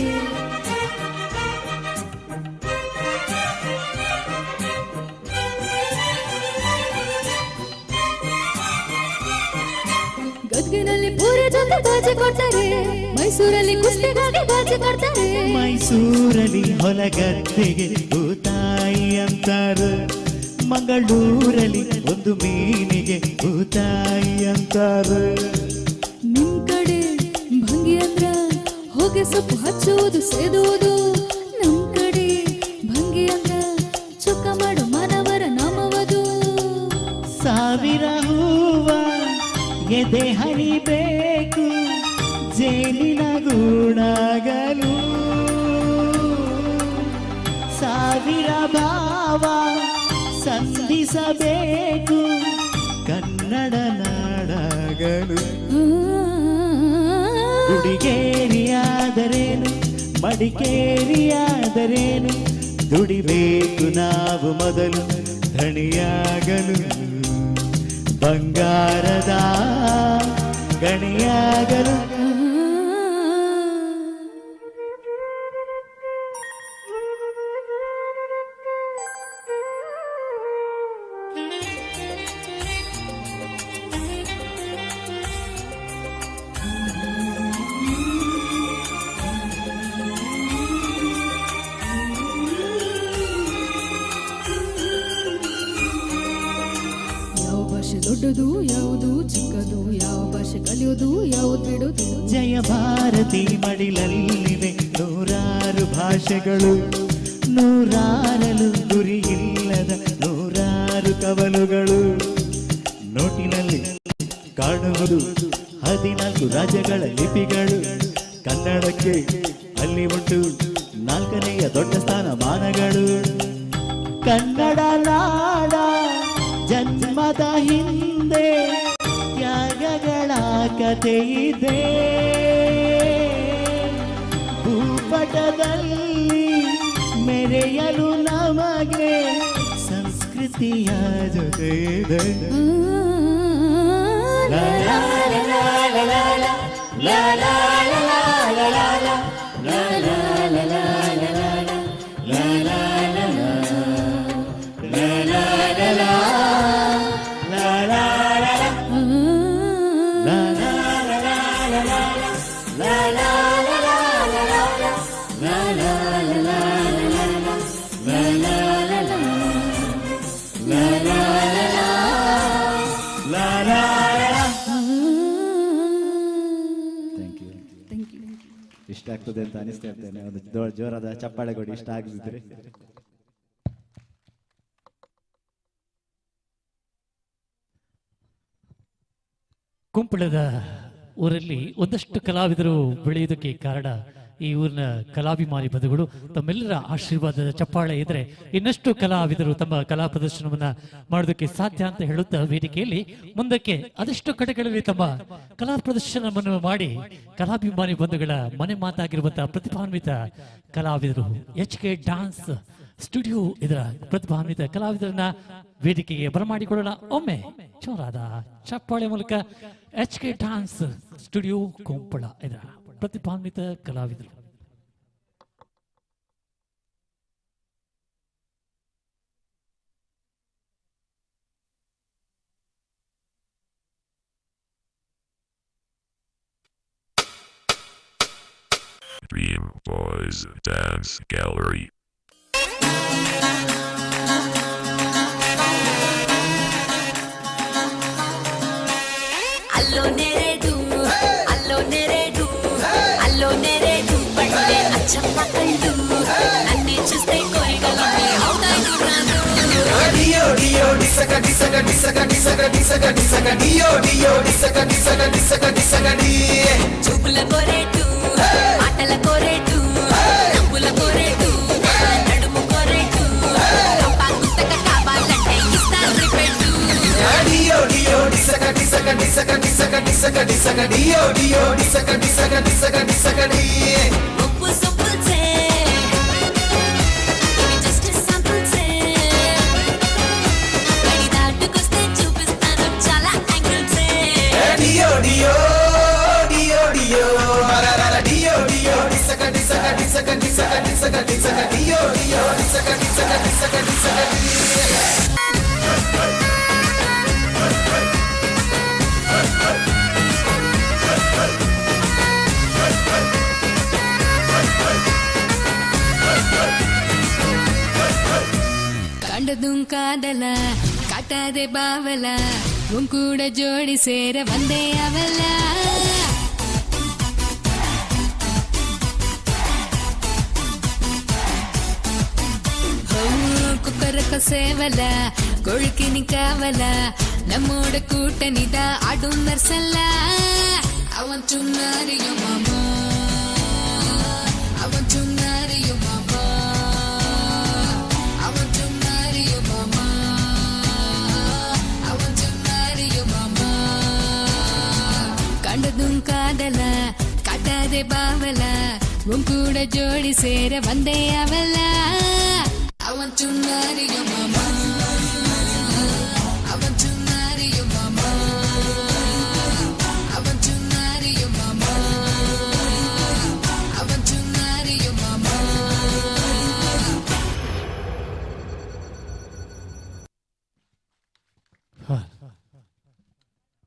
ಗದ್ಗಿನಲ್ಲಿ ಪೂರಿ ಜೊತೆ ಬಾಜಿ ಕೊಡ್ತಾರೆ, ಮೈಸೂರಲ್ಲಿ ಕುಸ್ತಿಗಾಗಿ ಬಾಜಿ ಕೊಡ್ತಾರೆ. ಮೈಸೂರಲ್ಲಿ ಹೊಲಗದ್ದೆಗೆ ಭೂತಾಯಿ ಅಂತಾರೆ, ಮಂಗಳೂರಲ್ಲಿ ಒಂದು ಮೀನಿಗೆ ಭೂತಾಯಿ ಅಂತಾರೆ. ನಿಮ್ ಕಡೆ ಭಂಗಿ ಅಂದ್ರ ಹೊಗೆ ಸೊಪ್ಪು ಹಚ್ಚುವುದು ಸೇದುವುದು, ನಮ್ ಕಡೆ ಭಂಗಿ ಅಂದ್ರ ಚೊಕ್ಕ ಮಾಡು ಮಾನವರ ನಾಮವದು. ಸಾವಿರ ಹೂವ ಎದೆ ಹರಿಬೇಕು ಜೇನಿನ ಗೂಡಾಗಲು, ಸಾವಿರ ಭಾವ ಸಂಧಿಸಬೇಕು ಕನ್ನಡ ನಾಡಾಗಲು. ಗುಡಿಗೇರಿಯಾದರೇನು ಮಡಿಕೇರಿಯಾದರೇನು, ದುಡಿಬೇಕು ನಾವು ಮೊದಲು ಧಣಿಯಾಗಲು, ಬಂಗಾರದ ಗಣಿಯಾಗಲು. ಯಾವ ಭಾಷೆ ದೊಡ್ಡದು ಯಾವುದು ಚಿಕ್ಕದು, ಯಾವ ಭಾಷೆ ಕಲಿಯೋದು ಯಾವುದು ಬಿಡೋದು? ಜಯ ಭಾರತಿ ಮಡಿಲಲ್ಲಿವೆ ನೂರಾರು ಭಾಷೆಗಳು, ನೂರಾರಲು ಗುರಿಯಿಲ್ಲದ ನೂರಾರು ಕವಲುಗಳು. ನೋಟಿನಲ್ಲಿ ಕಾಣುವುದು 14 ರಾಜ್ಯಗಳ ಲಿಪಿಗಳು, ಕನ್ನಡಕ್ಕೆ ಅಲ್ಲಿ ಉಂಟು 4ನೆಯ ದೊಡ್ಡ ಸ್ಥಾನಮಾನಗಳು. ಕನ್ನಡ ನಾಡ ಜನ್ಮದ ಹಿಂದೆ ತ್ಯಾಗಗಳ ಕಥೆಯಿದೆ, ಭೂಪಟದಲ್ಲಿ ಮೆರೆಯಲು ನಮಗೆ ಸಂಸ್ಕೃತಿಯ ಜೊತೆ ಇದೆ. ಲಾ ಲಾ ಲಾ ಲಾ ಲಾ ಲಾ ಲಾ ಲಾ ಲಾ ಲಾ ಲಾ ಲಾ ಲಾ ಲಾ ಲಾ ಲಾ ಲಾ ಲಾ ಲಾ ಇಷ್ಟ ಆಗ್ತದೆ ಅಂತ ಅನಿಸ್ತಾ ಇರ್ತೇನೆ. ಒಂದು ಜೋರಾದ ಚಪ್ಪಾಳೆ ಕೊಡಿ ಇಷ್ಟ ಆಗದಿದ್ರೆ. ಕುಂಪಳದ ಊರಲ್ಲಿ ಒಂದಷ್ಟು ಕಲಾವಿದರು ಬೆಳೆಯುವುದಕ್ಕೆ ಕಾರಣ ಈ ಊರಿನ ಕಲಾಭಿಮಾನಿ ಬಂಧುಗಳು ತಮ್ಮೆಲ್ಲರ ಆಶೀರ್ವಾದದ ಚಪ್ಪಾಳೆ ಇದ್ರೆ ಇನ್ನಷ್ಟು ಕಲಾವಿದರು ತಮ್ಮ ಕಲಾ ಪ್ರದರ್ಶನವನ್ನ ಮಾಡೋದಕ್ಕೆ ಸಾಧ್ಯ ಅಂತ ಹೇಳುತ್ತಾ ವೇದಿಕೆಯಲ್ಲಿ ಮುಂದಕ್ಕೆ ಅದೆಷ್ಟು ಕಡೆಗಳಲ್ಲಿ ತಮ್ಮ ಕಲಾ ಪ್ರದರ್ಶನವನ್ನು ಮಾಡಿ ಕಲಾಭಿಮಾನಿ ಬಂಧುಗಳ ಮನೆ ಮಾತಾಗಿರುವಂತಹ ಪ್ರತಿಭಾನ್ವಿತ ಕಲಾವಿದರು ಎಚ್ ಕೆ ಡಾನ್ಸ್ ಸ್ಟುಡಿಯೋ ಇದರ ಪ್ರತಿಭಾನ್ವಿತ ಕಲಾವಿದರನ್ನ ವೇದಿಕೆಗೆ ಬರಮಾಡಿಕೊಳ್ಳೋಣ. ಒಮ್ಮೆ ಜೋರಾದ ಚಪ್ಪಾಳೆ ಮೂಲಕ H K dance studio Kumpala ಇದರ ಪ್ರತಿಭಾನ್ವಿತ ಕಲಾವಿದರು. Dream Boys Dance Gallery. ಅಲ್ಲೋ ನೆರೆದು, ಅಲ್ಲೋ ನೆರೆದು, ಅಲ್ಲೋ ನೆರೆದು ಬಂಡೆ ಅಚ್ಚಮ್ಮ ಕಳ್ಳು నన్నే చూస్తే కోరికలన్నీ అవుతాయి గుర్రాలు. డియో డియో డిసక డిసక డిసక డిసక డిసక డిసక డియో డియో డిసక డిసక డిసక డిసక డి. చూపుల కోరేటు, మాటల కోరేటు, నవ్వుల కోరేటు, నా నడుము కోరేటు, కంపా గుత్తక కావాలంటే ఇస్తాను రిపేటు. డియో డియో డిసక డిసక డిసక డిసక డిసక డిసక డియో డియో డిసక డిసక డిసక డిసక డి. ఉప్పు సొప్పుల్సే, ఇవి జస్ట్ శాంపుల్సే, గడి దాటుకొస్తే చూపిస్తాను చాలా యాంగిల్సే. డియో డియో డియో డియో అరరర డియో డియో డిసక డిసక డిసక డిసక డిసక డిసక డియో డియో డిసక డిసక డిసక డిసక డి. கண்டதும் காதல காட்டாதே பாவல, உன் கூட ஜோடி சேர வந்தே அவல. குக்கரக்க சேவல கொழுக்கி நீ காவல, நம்மோட கூட்டணிதான் ஆடும் நர்சல்ல. I want to marry your mama. I want to marry your mama. I want to marry your mama. I want to marry your mama. கண்டதும் காதல காட்டாதே பாவல, உன் கூட ஜோடி சேர வந்தே அவல. I want to marry your mama. I want to marry your mama. I want to marry your mama. I want to marry your mama.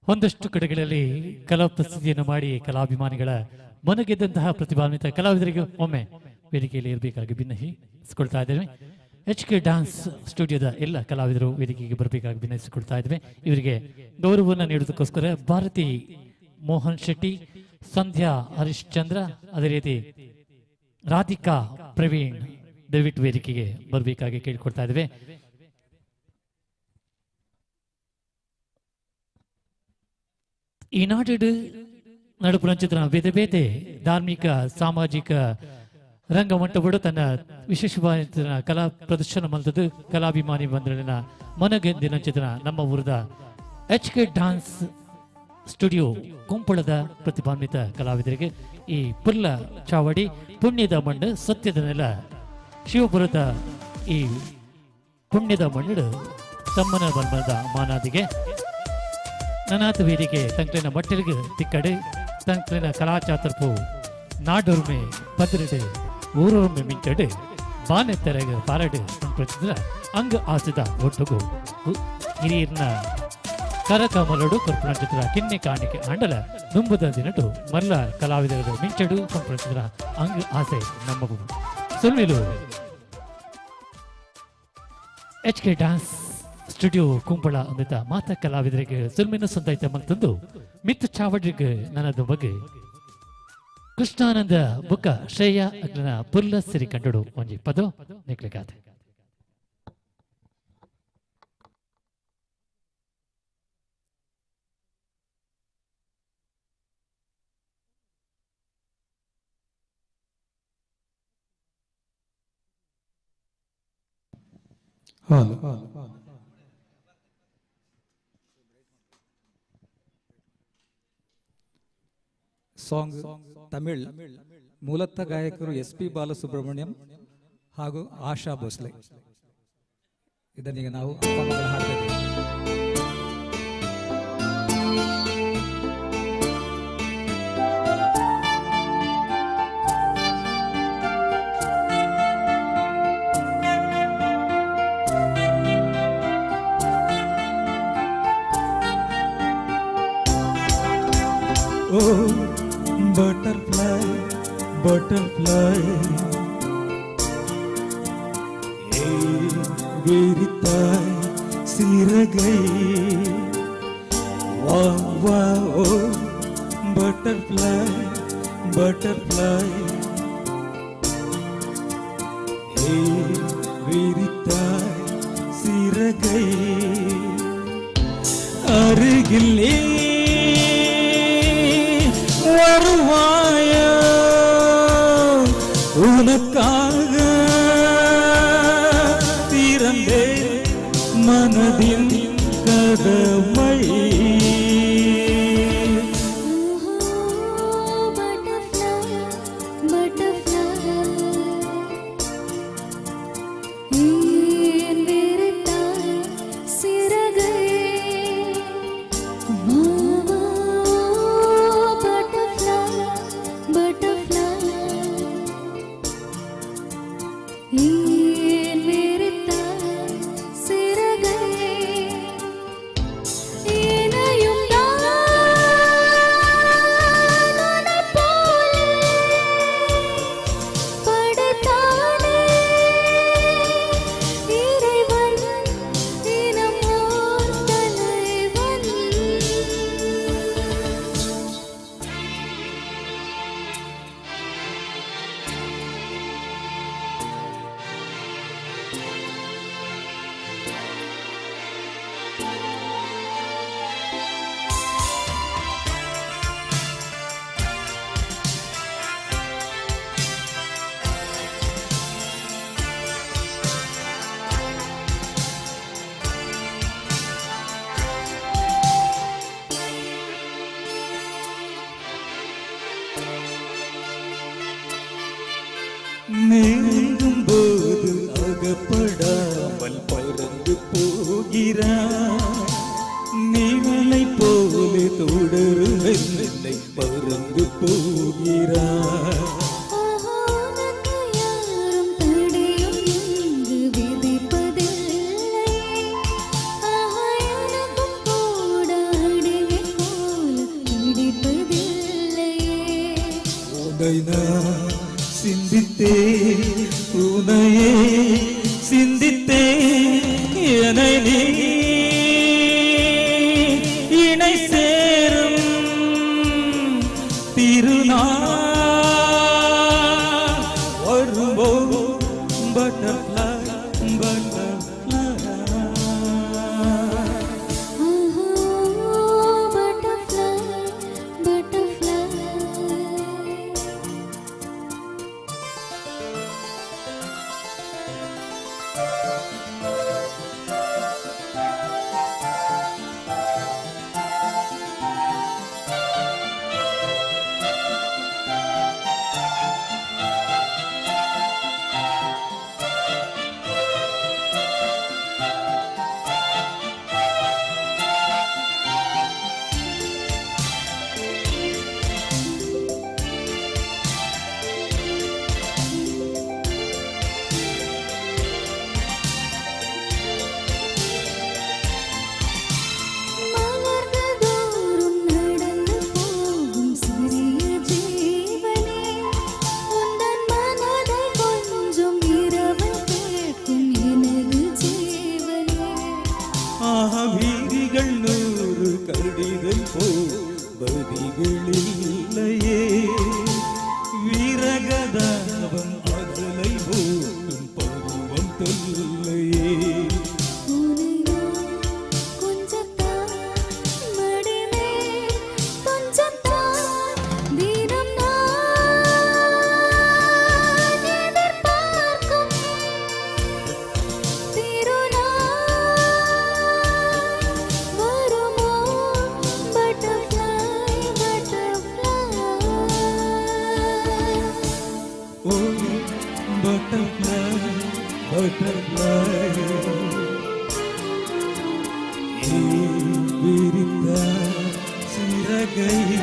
ಒಂದಷ್ಟು ಕಡೆಗಳಲ್ಲಿ ಕಲಾ ಪ್ರಸ್ತುತಿಯನ್ನು ಮಾಡಿ ಕಲಾಭಿಮಾನಿಗಳ ಮನಗೆದ್ದಂತಹ ಪ್ರತಿಭಾನ್ವಿತ ಕಲಾವಿದರಿಗೆ ಒಮ್ಮೆ ವೇದಿಕೆಯಲ್ಲಿ ಇರಬೇಕಾಗಿ ಭಿನ್ನಹಿಸಿಕೊಳ್ತಾ ಇದ್ದೇವೆ. ಎಚ್ ಕೆ ಡಾನ್ಸ್ ಸ್ಟುಡಿಯೋದ ಎಲ್ಲ ಕಲಾವಿದರು ವೇದಿಕೆಗೆ ಬರಬೇಕಾಗಿ ಭಿನ್ನಯಿಸಿಕೊಳ್ತಾ ಇದ್ದೇವೆ. ಇವರಿಗೆ ಗೌರವವನ್ನು ನೀಡುವುದಕ್ಕೋಸ್ಕರ ಭಾರತಿ ಮೋಹನ್ ಶೆಟ್ಟಿ, ಸಂಧ್ಯಾ ಹರಿಶ್ಚಂದ್ರ, ಅದೇ ರೀತಿ ರಾಧಿಕಾ ಪ್ರವೀಣ್ ದಯವಿಟ್ಟು ವೇದಿಕೆಗೆ ಬರಬೇಕಾಗಿ ಕೇಳಿಕೊಳ್ತಾ ಇದ್ದೇವೆ. ಈ ನಾಡಿಡು ನಡುಪುರಂಚಿತ್ರ ಬೇತೆ ಬೇತೆ ಧಾರ್ಮಿಕ ಸಾಮಾಜಿಕ ರಂಗಮಂಟಪಡು ತನ್ನ ವಿಶೇಷವಾದ ಕಲಾ ಪ್ರದರ್ಶನ ಮಂತದ್ದು ಕಲಾಭಿಮಾನಿ ಬಂದಳಿನ ಮನಗೆದ್ದಿನ ಚಿತ್ರ ನಮ್ಮ ಊರದ ಎಚ್ ಕೆ ಡಾನ್ಸ್ ಸ್ಟುಡಿಯೋ ಕುಂಪಳದ ಪ್ರತಿಭಾನ್ವಿತ ಕಲಾವಿದರಿಗೆ ಈ ಪುಲ್ಲ ಚಾವಡಿ ಪುಣ್ಯದ ಮಣ್ಣು ಸತ್ಯದ ನೆಲ ಶಿವಪುರದ ಈ ಪುಣ್ಯದ ಮಣ್ಣು ತಮ್ಮನ ಬಲ್ಮದ ಮಾನಾದಿಗೆ ನನಾಥ ವೇದಿಕೆ ತಂಕ್ಲಿನ ಮಟ್ಟಲಿಗೆ ತಿಕ್ಕಡೆ ತಂಕ್ಲಿನ ಕಲಾಚಾತರ್ಪು ನಾಡೊರ್ಮೆ ಪದ್ರಡೆ ಊರೊರ್ಮೆ ಮಿಂಚಡೆ ಬಾನೆ ತೆರೆಗ ಪಾರಡೆ ಪ್ರಚಿದ್ರ ಅಂಗ ಆಸಿದ ಒಟ್ಟುಗು ಹಿರಿಯರ್ನ ಕರಕಮಲಡು ಕರ್ಪುಣ ಚಿತ್ರ ಕಿನ್ನೆ ಕಾಣಿಕೆ ಆಂಡಲ ನುಂಬುದ ದಿನಟು ಮಲ್ಲ ಕಲಾವಿದರ ಮಿಂಚಡು ಚಿತ್ರ ಅಂಗ ಆಸೆ ನಮ್ಮವು ಸುಲ್ಮಿಲು H K dance studio Kumbla ಅಂದಿದ್ದ ಮಾತ ಕಲಾವಿದರಿಗೆ ಸುಲ್ಮಿನ ಸಂದಾಯ್ತ ಮಂತಂದು ಮಿತ್ತು ಚಾವಡಿಗೆ ನನ್ನದು ಬಗ್ಗೆ ಕೃಷ್ಣಾನಂದ ಬುಕ್ಕ ಶ್ರೇಯ ಅಗ್ಲನ ಪುಲ್ಲ ಸಿರಿ ಕಂಡಡು ಒಂಜಿ ಪದೋ ನಿಕ್ಲಿಗಾದೆ. ಹಲೋ. ಸಾಂಗ್ ತಮಿಳ್, ಮೂಲತಃ ಗಾಯಕರು ಎಸ್ ಪಿ ಬಾಲಸುಬ್ರಹ್ಮಣ್ಯಂ ಹಾಗೂ ಆಶಾ ಭೋಸ್ಲೆ. ಇದನ್ನೀಗ ನಾವು ಅಪ್ಪ ಮಗಳ ಹಾಡ್ತಾ ಇದ್ದೀವಿ. Oh, butterfly, butterfly, ஏன் விரித்தாய் சிறகை? வா வா, ஓ பட்டர்ஃப்ளை, பட்டர்ஃப்ளை, ஏன் விரித்தாய் சிறகை? அருகில் நீ வருவாயோ, உனக்காக திறந்தே மனதின் கதவை. நீங்கும் போது அகப்படாமல் பறந்து போகிறாய், நீங்களை போல தொடரும் என்னை பறந்து போகிறாய். உன்னை நான் சிந்தித்தே, உனையே சிந்தித்தே, என்னை நீ இணை சேரும் திருநாள் வரும்போ. Butterfly, butterfly, butterfly. गई।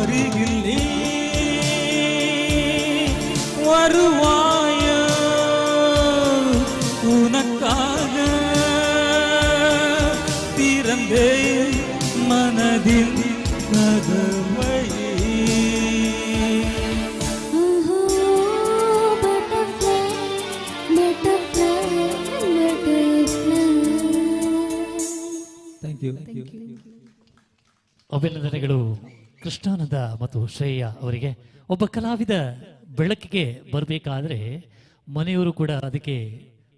அருகில் நீ வருவாயோ, உனக்காக திறந்தே மனதின் கதவை. Thank you. ಅಭಿನಂದನೆಗಳು ಕೃಷ್ಣಾನಂದ ಮತ್ತು ಶ್ರೇಯ ಅವರಿಗೆ. ಒಬ್ಬ ಕಲಾವಿದ ಬೆಳಕಿಗೆ ಬರಬೇಕಾದ್ರೆ ಮನೆಯವರು ಕೂಡ ಅದಕ್ಕೆ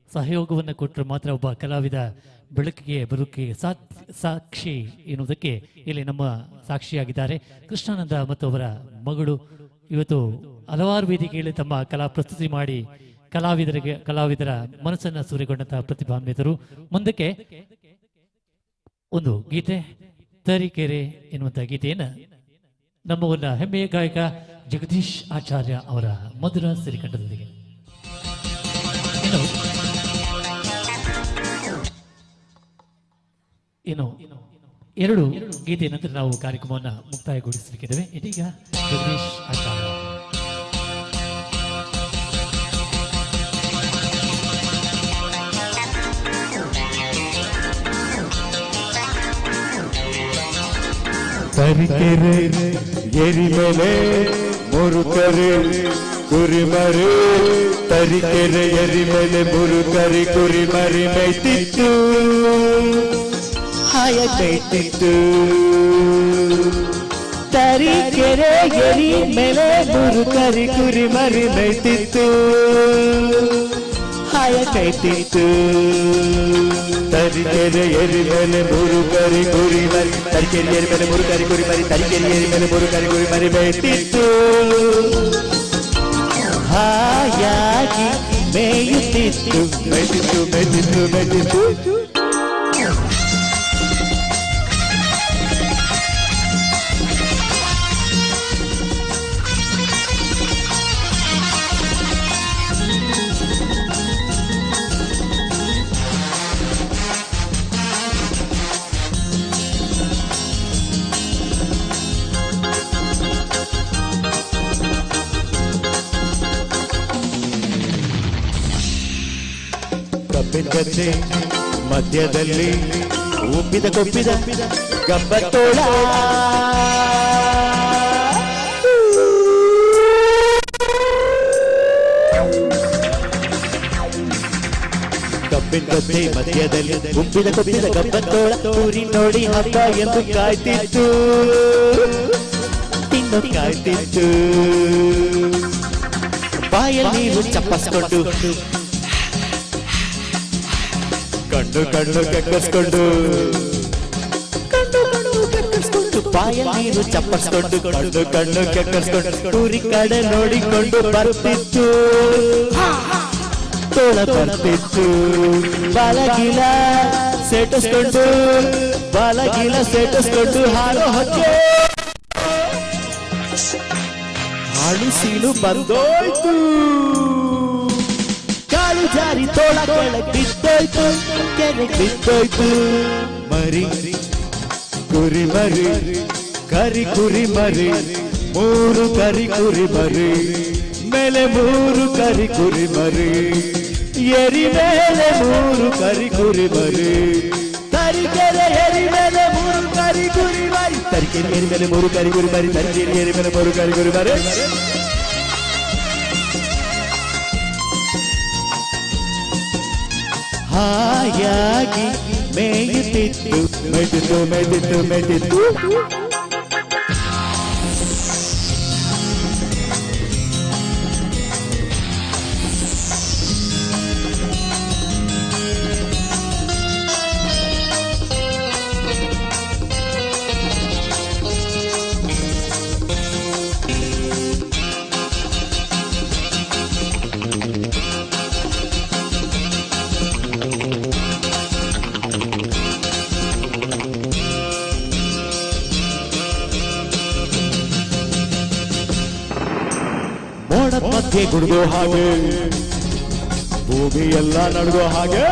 ಸಹಯೋಗವನ್ನು ಕೊಟ್ಟರೆ ಮಾತ್ರ ಒಬ್ಬ ಕಲಾವಿದ ಬೆಳಕಿಗೆ ಬರೋಕ್ಕೆ ಸಾಕ್ಷಿ ಎನ್ನುವುದಕ್ಕೆ ಇಲ್ಲಿ ನಮ್ಮ ಸಾಕ್ಷಿಯಾಗಿದ್ದಾರೆ ಕೃಷ್ಣಾನಂದ ಮತ್ತು ಅವರ ಮಗಳು. ಇವತ್ತು ಹಲವಾರು ವೇದಿಕೆಯಲ್ಲಿ ತಮ್ಮ ಕಲಾ ಪ್ರಸ್ತುತಿ ಮಾಡಿ ಕಲಾವಿದರ ಮನಸ್ಸನ್ನು ಸೂರೆಗೊಂಡಂತಹ ಪ್ರತಿಭಾನ್ವಿತರು. ಮುಂದಕ್ಕೆ ಒಂದು ಗೀತೆ, ತರೀಕೆರೆ ಎನ್ನುವಂತಹ ಗೀತೆಯನ್ನು ನಮ್ಮ ಊರಿನ ಹೆಮ್ಮೆಯ ಗಾಯಕ ಜಗದೀಶ್ ಆಚಾರ್ಯ ಅವರ ಮಧುರ ಸಿರಿಕಂಠದೊಂದಿಗೆ. ಇನ್ನು ಎರಡು ಗೀತೆಯ ನಂತರ ನಾವು ಕಾರ್ಯಕ್ರಮವನ್ನು ಮುಕ್ತಾಯಗೊಳಿಸಲಿಕ್ಕಿದ್ದೇವೆ. ಇದೀಗ ಜಗದೀಶ್ ಆಚಾರ್ಯ. ತರೀಕೆರೆ ಎರಿಮೆಲೆ ಮುರುಕರೆ ಕುರಿಮರಿ, ತರೀಕೆರೆ ಎರಿಮೆಲೆ ಮುರುಕರಿ ಕುರಿಮರಿ ಮೇಯ್ತಿತ್ತು, ಹಾಯ ಮೇಯ್ತಿತ್ತು. ತರೀಕೆರೆ ಎರಿಮೆಲೆ ಮುರುಕರಿ ಕುರಿಮರಿ ಮೇಯ್ತಿತ್ತು, ಹಾಯ ಮೇಯ್ತಿತ್ತು. ತರೀಕೆರೆ ಎರಿಮೆಲೆ ಮುರುಕರಿ ಕುರಿಮರಿ, ತರೀಕೆರೆ ಎರಿಮೆಲೆ ಮುರುಕರಿ ಕುರಿಮರಿ, ತರೀಕೆರೆ ಎರಿಮೆಲೆ ಮುರುಕರಿ ಕುರಿಮರಿ ಮೇಯ್ತಿತ್ತು, ಹಾಯಾಗಿ ಮೇಯುತ್ತಿತ್ತು, ಮೇಯ್ತಿತ್ತು ಮೇಯ್ತಿತ್ತು ಮೇಯ್ತಿತ್ತು. ಕಬ್ಬಿನ ಗದ್ದೆ ಮಧ್ಯದಲ್ಲಿ ಉಬ್ಬಿದ ಕೊಬ್ಬಿದ ಗಬ್ಬತ್ತೋಳ, ಕಬ್ಬಿನ ಗದ್ದೆ ಮಧ್ಯದಲ್ಲಿ ಉಬ್ಬಿದ ಕೊಬ್ಬಿದ ಗಬ್ಬತ್ತೋಳ, ಊರಿ ನೋಡಿ ಹಬ್ಬ ಎಂದು ಕಾಯ್ತಿತ್ತು, ತಿನ್ನು ಕಾಯ್ತಿತ್ತು. ಬಾಯಲ್ಲಿ ನೀರು ಚಪ್ಪಸ್ಕೊಂಡು, ಕಣ್ಣು ಕಣ್ಣು ಕೆಕ್ಕಸ್ಕೊಂಡು, ಕಣ್ಣು ಕಣ್ಣು ಕೆಕ್ಕಸ್ಕೊಂಡು, ಬಾಯಲ್ಲಿ ನೀರು ಚಪ್ಪಸ್ಕೊಂಡು, ಕಣ್ಣು ಕಣ್ಣು ಕೆಕ್ಕಸ್ಕೊಂಡು, ಊರಿ ಕಡೆ ನೋಡಿಕೊಂಡು ಬರ್ತಿತ್ತು, ತೋಳ ಬರ್ತಿತ್ತು. ಬಾಲಗಿಲ ಸೇಟಿಸ್ಕೊಂಡು, ಬಾಲಗಿಲ ಸೇಟಿಸ್ಕೊಂಡು ಹಾಳು ಹೊಕ್ಕೆ ಹಾಳು ಸೀಲು ಬಂದೋಯ್ತು, ಕಾಲು ಜಾರಿ ತೋಳ ಕೆಳಗೆ ಬಿದ್ದೋಯ್ತು, ಕೆರೆ ಬಿದ್ದೋಯ್ತು. ಮರಿ ಕುರಿ ಮರಿ ಕರಿ ಕುರಿ ಮರಿ, ಮೂರು ಕರಿ ಕುರಿ ಮರಿ ಮೇಲೆ ಮೂರು ಕರಿ ಕುರಿ ಮರಿ, ಎರಿ ಮೇಲೆ ಮೂರು ಕರಿ ಕುರಿ ಮರಿ, ತರೀಕೆರೆ ಎರಿ ಮೇಲೆ ಮೂರು ಕರಿ ಕುರಿ ಮರಿ, ತರೀಕೆರೆ ಎರಿ ಮೇಲೆ ಮೂರು ಕರಿ ಕುರಿ ಮರಿ, ತರೀಕೆರೆ ಎರಿ ಮೇಲೆ ಮೂರು ಕರಿ ಕುರಿ ಮರಿ. ಹಾಯಾಗಿ ಮೇಯುತ್ತಿತ್ತು, ಮೇಯ್ತಿತ್ತು ಮೇಯ್ತಿತ್ತು ಮೇಯ್ತಿತ್ತು. ಮೋಡದ ಮಧ್ಯೆ ಗುಡುಗೋ ಹಾಗೆ ಭೂಮಿ ಎಲ್ಲ ನಡುಗೋ ಹಾಗೆ,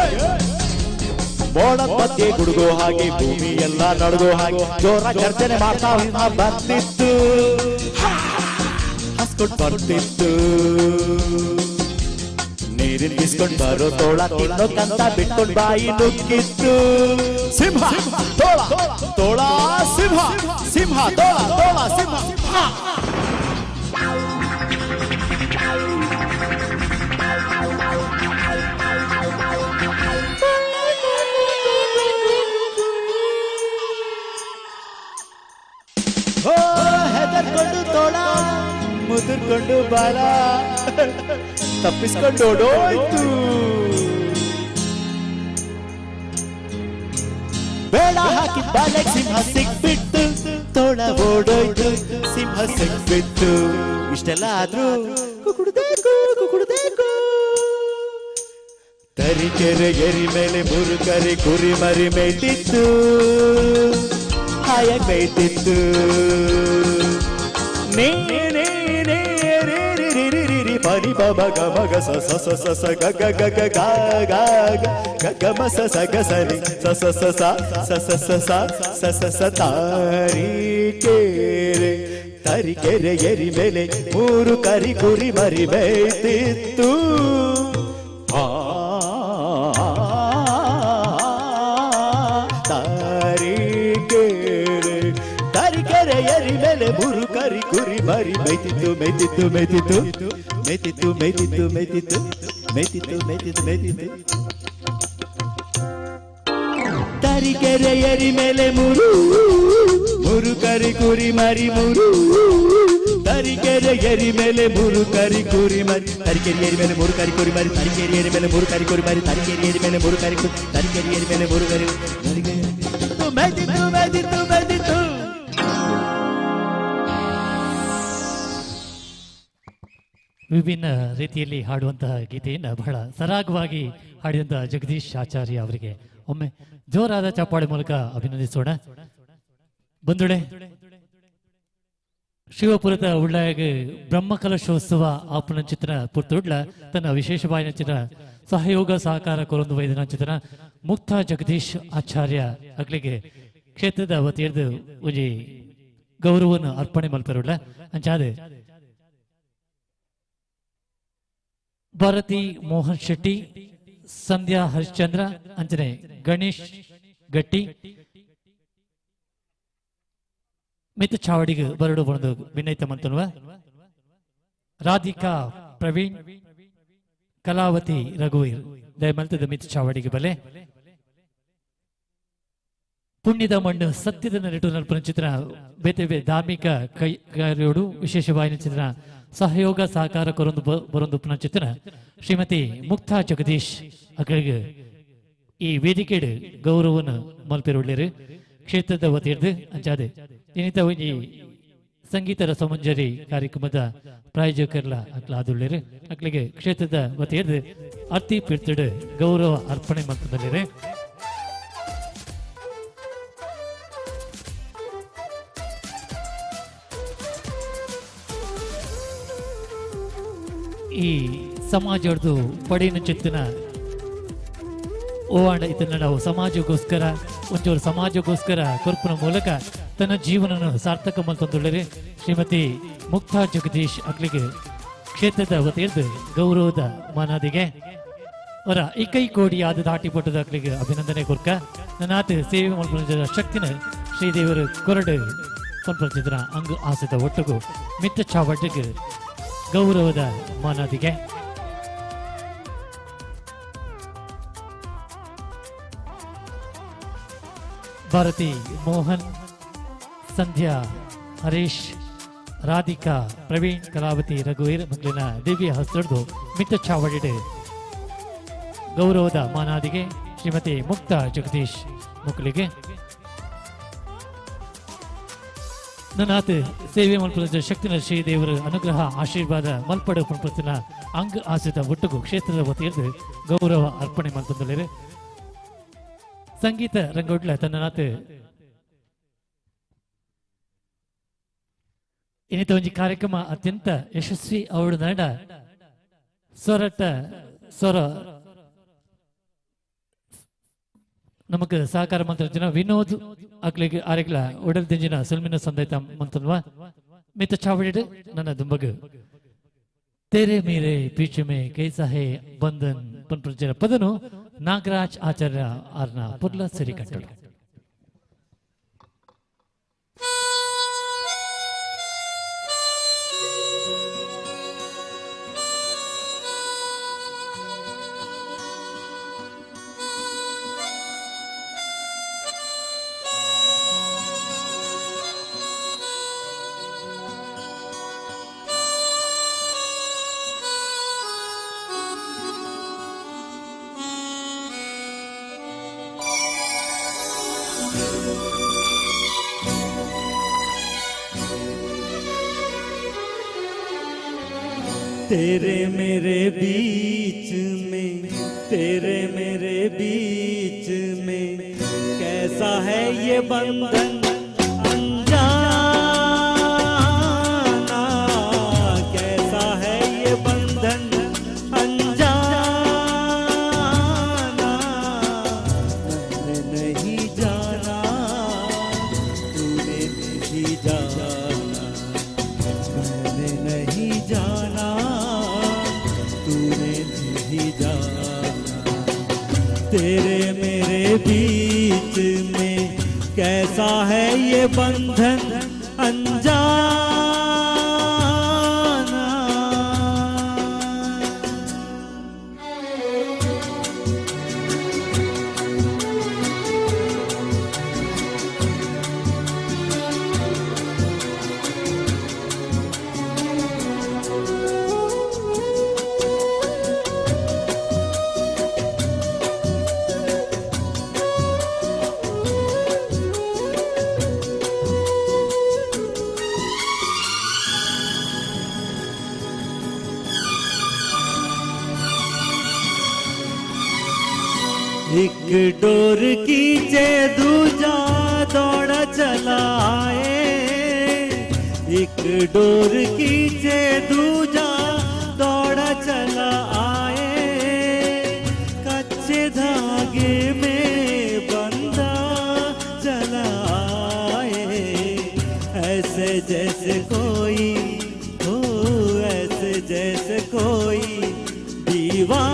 ಮೋಡದ ಮಧ್ಯೆ ಗುಡುಗೋ ಹಾಗೆ ಭೂಮಿ ಎಲ್ಲ ನಡುಗೋ ಹಾಗೆ ಜೋರ ಗರ್ಜನೆ ಮಾಡ್ತಾ ಬರ್ತಿತ್ತು, ಹಸ್ಕೊಂಡ್ ಬರ್ತಿತ್ತು. ನೀರಿನ ಬಿಸ್ಕೊಂಡ್ ಬರೋ ತೋಳ ತಿನ್ನೋಕಂತ ಬಿಟ್ಕೊಂಡ್ ಬಾಯಿ ನುಗ್ಗಿತ್ತು. ಸಿಂಹ ತೋಳ ತೋಳ ಸಿಂಹ, ಸಿಂಹ ತೋಳ ತೋಳ ಸಿಂಹ. ಓ ಹೆದರ್ಕೊಂಡು ತೋಳ ಮುದುರ್ಕೊಂಡು ಬಾಲ ತಪ್ಪಿಸ್ಕೊಂಡು ಓಡೋಯ್ತು. ಬೇಡ ಹಾಕಿ ಬಾಲೆಗೆ ಸಿಂಹ ಸಿಕ್ಬಿಟ್ಟು, ತೋಳ ಓಡೋಯ್ತು, ಸಿಂಹ ಸಿಕ್ಬಿತ್ತು. ಇಷ್ಟೆಲ್ಲ ಆದ್ರೂ ಕುಕುಡ್ದೇಕು ಕುಕುಡ್ದೇಕು. ತರೀಕೆರೆ ಎರಿ ಮೇಲೆ ಮೂರು ಕರಿ ಕುರಿ ಮರಿ ಮೇಯ್ತಿತ್ತು, ಹಾಯಾಗಿ ಮೇಯ್ತಿತ್ತು. ನೇ ನೇ ನೇ ರೇ ರಿ ರಿ ರಿ ರಿ ರಿ ಪರಿ ಪ ಮ ಗ ಮ ಗ ಸ ಸ ಸ ಸ ಸ ಗ ಗ ಗ ಗ ಗ ಗ ಗ ಗ ಗ ಮ ಸ ಸ ಗ ಸ ರಿ ಸ ಸ ಸ ಸ ಸ ಸ ಸ ಸ ಸ ಸ ಸ ತಾರೀಕೆರೆ ತರೀಕೆರೆ ಎರಿ ಮೇಲೆ ಮೂರು ಕರಿ ಕುರಿ ಮರಿ ಮೇಯ್ತಿತ್ತು. ಆ ತಾರೀಕೆರೆ ತರೀಕೆರೆ ಎರಿ ಮೇಲೆ ಮೂರು ಕರಿ ಕುರಿ ಮರಿ ಮೇಯ್ತಿತ್ತು ಮೇಯ್ತಿತ್ತು ಮೇಯ್ತಿತ್ತು ಮೇಯ್ತಿತ್ತು ಮೇಯ್ತಿತ್ತು ಮೇಯ್ತಿತ್ತು ಮೇಯ್ತಿತ್ತು ಮೇಯ್ತಿತ್ತು ಮೇಯ್ತಿತ್ತು. ತರೀಕೆರೆ ಎರಿ ಮೇಲೆ ಮೂರು ಮೂರು ಕರಿ ಕುರಿ ಮರಿ ಮೂರು, ತರೀಕೆರೆ ಎರಿ ಮೇಲೆ ಮೂರು ಕರಿ ಕುರಿ ಮರಿ, ತರೀಕೆರೆ ಎರಿ ಮೇಲೆ ಮೂರು ಕರಿ ಕುರಿ ಮರಿ, ತರೀಕೆರೆ ಎರಿ ಮೇಲೆ ಮೂರು ಕರಿ ಕುರಿ ಮರಿ, ತರೀಕೆರೆ ಎರಿ ಮೇಲೆ ಮೂರು ಕರಿ ಕುರಿ, ತರೀಕೆರೆ ಎರಿ ಮೇಲೆ ಮೂರು ಕರಿ ಮೇಯ್ತಿತ್ತು ಮೇಯ್ತಿತ್ತು ಮೇಯ್ತಿತ್ತು. ವಿಭಿನ್ನ ರೀತಿಯಲ್ಲಿ ಹಾಡುವಂತಹ ಗೀತೆಯನ್ನು ಬಹಳ ಸರಾಗವಾಗಿ ಹಾಡಿದಂತಹ ಜಗದೀಶ್ ಆಚಾರ್ಯ ಅವರಿಗೆ ಒಮ್ಮೆ ಜೋರಾದ ಚಪ್ಪಾಳೆ ಮೂಲಕ ಅಭಿನಂದಿಸೋಣ. ಬಂಧುಗಳೇ, ಶಿವಪುರದ ಉಳ್ಳಾಯಗ ಬ್ರಹ್ಮಕಲಶೋತ್ಸವ ಆಪುನಂಚಿತನ ಪುತ್ತುಡ್ಲ ತನ್ನ ವಿಶೇಷವಾಯಿನಂಚಿನ ಸಹಯೋಗ ಸಹಕಾರ ಕೊರೊಂದು ವೈದ್ಯನಂಚಿತನ ಮುಕ್ತ ಜಗದೀಶ್ ಆಚಾರ್ಯ ಅಗ್ಲಿಗೆ ಕ್ಷೇತ್ರದ ವತಿಯರ್ದು ಒಂಜಿ ಗೌರವವನ್ನು ಅರ್ಪಣೆ ಮಲ್ಪರುಳ್ಳ. ಅಂಚಾದೆ ಭಾರತಿ ಮೋಹನ್ ಶೆಟ್ಟಿ, ಸಂಧ್ಯಾ ಹರಿಶ್ಚಂದ್ರ, ಅಂಚನೆ ಗಣೇಶ್ ಗಟ್ಟಿ ಮಿತ್ ಚಾವಡಿಗೆ ಬರಡು ಬಂದು ವಿನಯತ ಮಂತನ್ವ, ರಾಧಿಕಾ ಪ್ರವೀಣ್, ಕಲಾವತಿ ರಘುವೀರ್ ದಯಮಲ್ತದ ಮಿತ್ ಚಾವಡಿಗೆ ಬಲೆ. ಪುಣ್ಯದ ಮಣ್ಣು ಸತ್ಯದ ನರಿಟು ನಲ್ಪನ ಚಿತ್ರ ಬೇತೆ ಬೇ ಧಾರ್ಮಿಕ ಕೈ ಕಾರ್ಯೋಡು ವಿಶೇಷವಾಯಿನ ಚಿತ್ರ ಸಹಯೋಗ ಸಹಕಾರ ಕೊರೊಂದು ಬರೊಂದು ಪುನಃ ಚಿತ್ರ ಶ್ರೀಮತಿ ಮುಕ್ತಾ ಜಗದೀಶ್ ಅಗಳಿಗೆ ಈ ವೇದಿಕೆಡು ಗೌರವವನ್ನು ಮಲ್ಪಿರುಳ್ಳಿರು ಕ್ಷೇತ್ರದ ವತಿಯರ್ದು. ಅಂಚಾದೆ ಇನ್ನಿತ ಈ ಸಂಗೀತ ರಸಮಂಜರಿ ಕಾರ್ಯಕ್ರಮದ ಪ್ರಾಯೋಜಕರ್ಲ ಅಕ್ಲಾದುಳ್ಳಿರು ಅಕ್ಲಿಗೆ ಕ್ಷೇತ್ರದ ವತಿಯರ್ದು ಅರ್ತಿ ಪಿರ್ತಡು ಗೌರವ ಅರ್ಪಣೆ ಮಲ್ಪದಲ್ಲಿರು. ಈ ಸಮಾಜದ್ದು ಪಡಿನ ಚಿತ್ತನ ಓವಾಂಡ ಇದನ್ನ ನಾವು ಸಮಾಜಕ್ಕೋಸ್ಕರ ಒಂಚೂರು ಸಮಾಜಕ್ಕೋಸ್ಕರ ಕೊರ್ಪುನ ಮೂಲಕ ತನ್ನ ಜೀವನವನ್ನು ಸಾರ್ಥಕ ಮಲ್ತೊಂದುಳ್ಳರೆ ಶ್ರೀಮತಿ ಮುಕ್ತಾ ಜಗದೀಶ್ ಅಕ್ಲಿಗೆ ಕ್ಷೇತ್ರದ ವತಿಯರ್ದು ಗೌರವದ ಮಾನಾದಿಗೆ ಅವರ ಇಕೈ ಕೋಡಿ ಆದ ದಾಟಿ ಪಟ್ಟದ ಅಕ್ಲಿಗೆ ಅಭಿನಂದನೆ ಕೊರ್ಕ ನನ್ನಾತ ಸೇವೆ ಮಲ್ಪುನ ಶಕ್ತಿನ ಶ್ರೀದೇವರು ಕೊರಡು ಪನ್ಪಲ್ಚಿದ್ರ ಅಂಗು ಆಸದ ಒಟ್ಟುಗು ಮಿತ್ತ ಚಾವಟ್ಟಿಗೆ ಗೌರವದ ಮಾನಾದಿಗೆ. ಭಾರತಿ ಮೋಹನ್, ಸಂಧ್ಯಾ ಹರೀಶ್, ರಾಧಿಕಾ ಪ್ರವೀಣ್, ಕಲಾವತಿ ರಘುವೀರ್ ಮಕ್ಕಳಿನ ದಿವ್ಯ ಹಸ್ತೊಡೆದು ಮಿತ್ತ ಚಾವಡಿಡೆ ಗೌರವದ ಮಾನಾದಿಗೆ ಶ್ರೀಮತಿ ಮುಕ್ತಾ ಜಗದೀಶ್ ಮಕ್ಕಳಿಗೆ ನನ್ನಾತ ಸೇವೆ ಮಲ್ಪದ ಶಕ್ತಿನ ಶ್ರೀದೇವರ ಅನುಗ್ರಹ ಆಶೀರ್ವಾದ ಮಲ್ಪಡ ಪುಣ್ಪತಿನ ಅಂಗ ಆಶ್ರಿತ ಒಟ್ಟುಗು ಕ್ಷೇತ್ರದ ವತಿಯಲ್ಲಿ ಗೌರವ ಅರ್ಪಣೆ ಮಲ್ತಂದಲ್ಲಿರೆ. ಸಂಗೀತ ರಂಗೋಡ್ಲ ತನ್ನನಾಥ ಇನ್ನಿತ ಒಂಜಿ ಕಾರ್ಯಕ್ರಮ ಅತ್ಯಂತ ಯಶಸ್ವಿ ಅವಳು ನಾಡ ಸ್ವರಟ ಸ್ವರ ನಮಕ್ ಸಹಕಾರ ಮಂತ್ರ ವಿನೋದ್ ಅಕ್ಲಿಗೆ ಆರೆಗ್ಲ ಉಡಲ್ ದಿಂಜಿನ ಸುಲ್ಮಿನ ಸಂದೈತ ಮಂತನ್ವ ಮಿತ್ತ ಚಾವಡಿಡ್ ನನ್ನ ದುಂಬಗ್ ತೇರೆ ಮೇರೆ ಪೀಚೆ ಮೇ ಕೈಸಾ ಹೇ ಬಂಧನ್ ಪನ್ಪುಂಚಿನ ಪದನು ನಾಗರಾಜ್ ಆಚಾರ್ಯ ಆರ್ನ ಪುರ್ಲ ಸಿರಿ ಕಟ್ಟಳು. तेरे मेरे बीच में, तेरे मेरे बीच में कैसा है ये बंधन अनजाना, कैसा है ये बंधन अनजाना। मैंने नहीं जाना, तूने नहीं जाना, मैंने नहीं जाना, तूने नहीं जाना। तेरे मेरे बीच में कैसा है ये बंधन अनजाना। एक डोर खींचे दूजा दौड़ा चला आए, एक डोर खींचे दूजा दौड़ा चला आए, कच्चे धागे में बंधा चला आए, ऐसे जैसे कोई हो, ऐसे जैसे कोई दीवाना,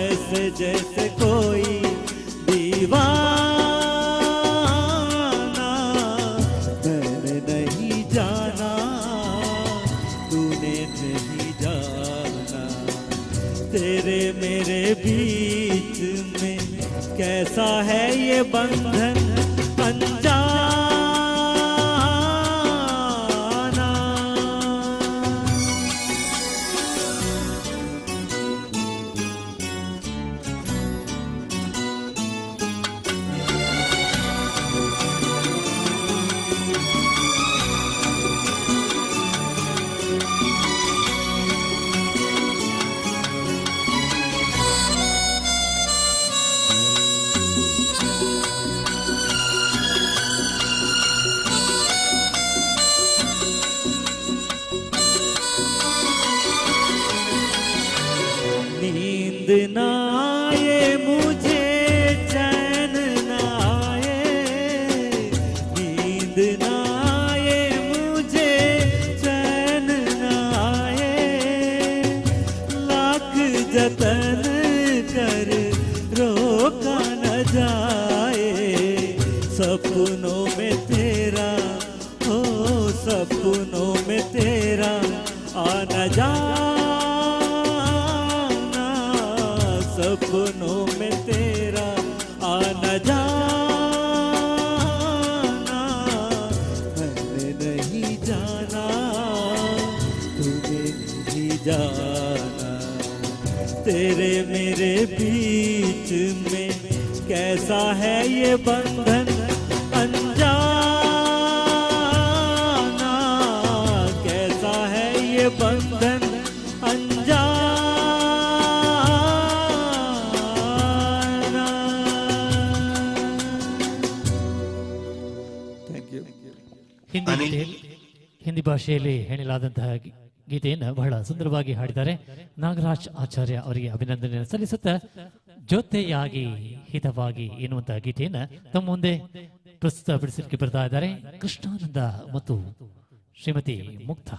ऐसे जैसे कोई दीवाना। मैंने नहीं जाना, तूने नहीं जाना, तेरे मेरे बीच में कैसा है ये बंधन अनजाना। नींद न आए मुझे चैन न आए, नींद न आए मुझे चैन न आए, लाख जतन कर रोका न जाए, सपनों में तेरा हो, सपनों में तेरा आना जाना, सपनों में तेरा आना जाना। मैंने नहीं जाना, तूने नहीं जाना, तेरे मेरे बीच में कैसा है ये बंधन अनजाना, कैसा है ये बंधन अनजाना। Thank you. ಹಿಂದಿ ಭಾಷೆಯಲ್ಲಿ ಹೇಳಲಾದಂತಹ ಗೀತೆಯನ್ನು ಬಹಳ ಸುಂದರವಾಗಿ ಹಾಡಿದ್ದಾರೆ ನಾಗರಾಜ್ ಆಚಾರ್ಯ ಅವರಿಗೆ ಅಭಿನಂದನೆಯನ್ನು ಸಲ್ಲಿಸುತ್ತಾ ಜೊತೆಯಾಗಿ ಹಿತವಾಗಿ ಎನ್ನುವಂತಹ ಗೀತೆಯನ್ನು ತಮ್ಮ ಮುಂದೆ ಪ್ರಸ್ತುತಪಡಿಸಲಿಕ್ಕೆ ಬರ್ತಾ ಇದ್ದಾರೆ ಕೃಷ್ಣಾನಂದ ಮತ್ತು ಶ್ರೀಮತಿ ಮುಕ್ತ.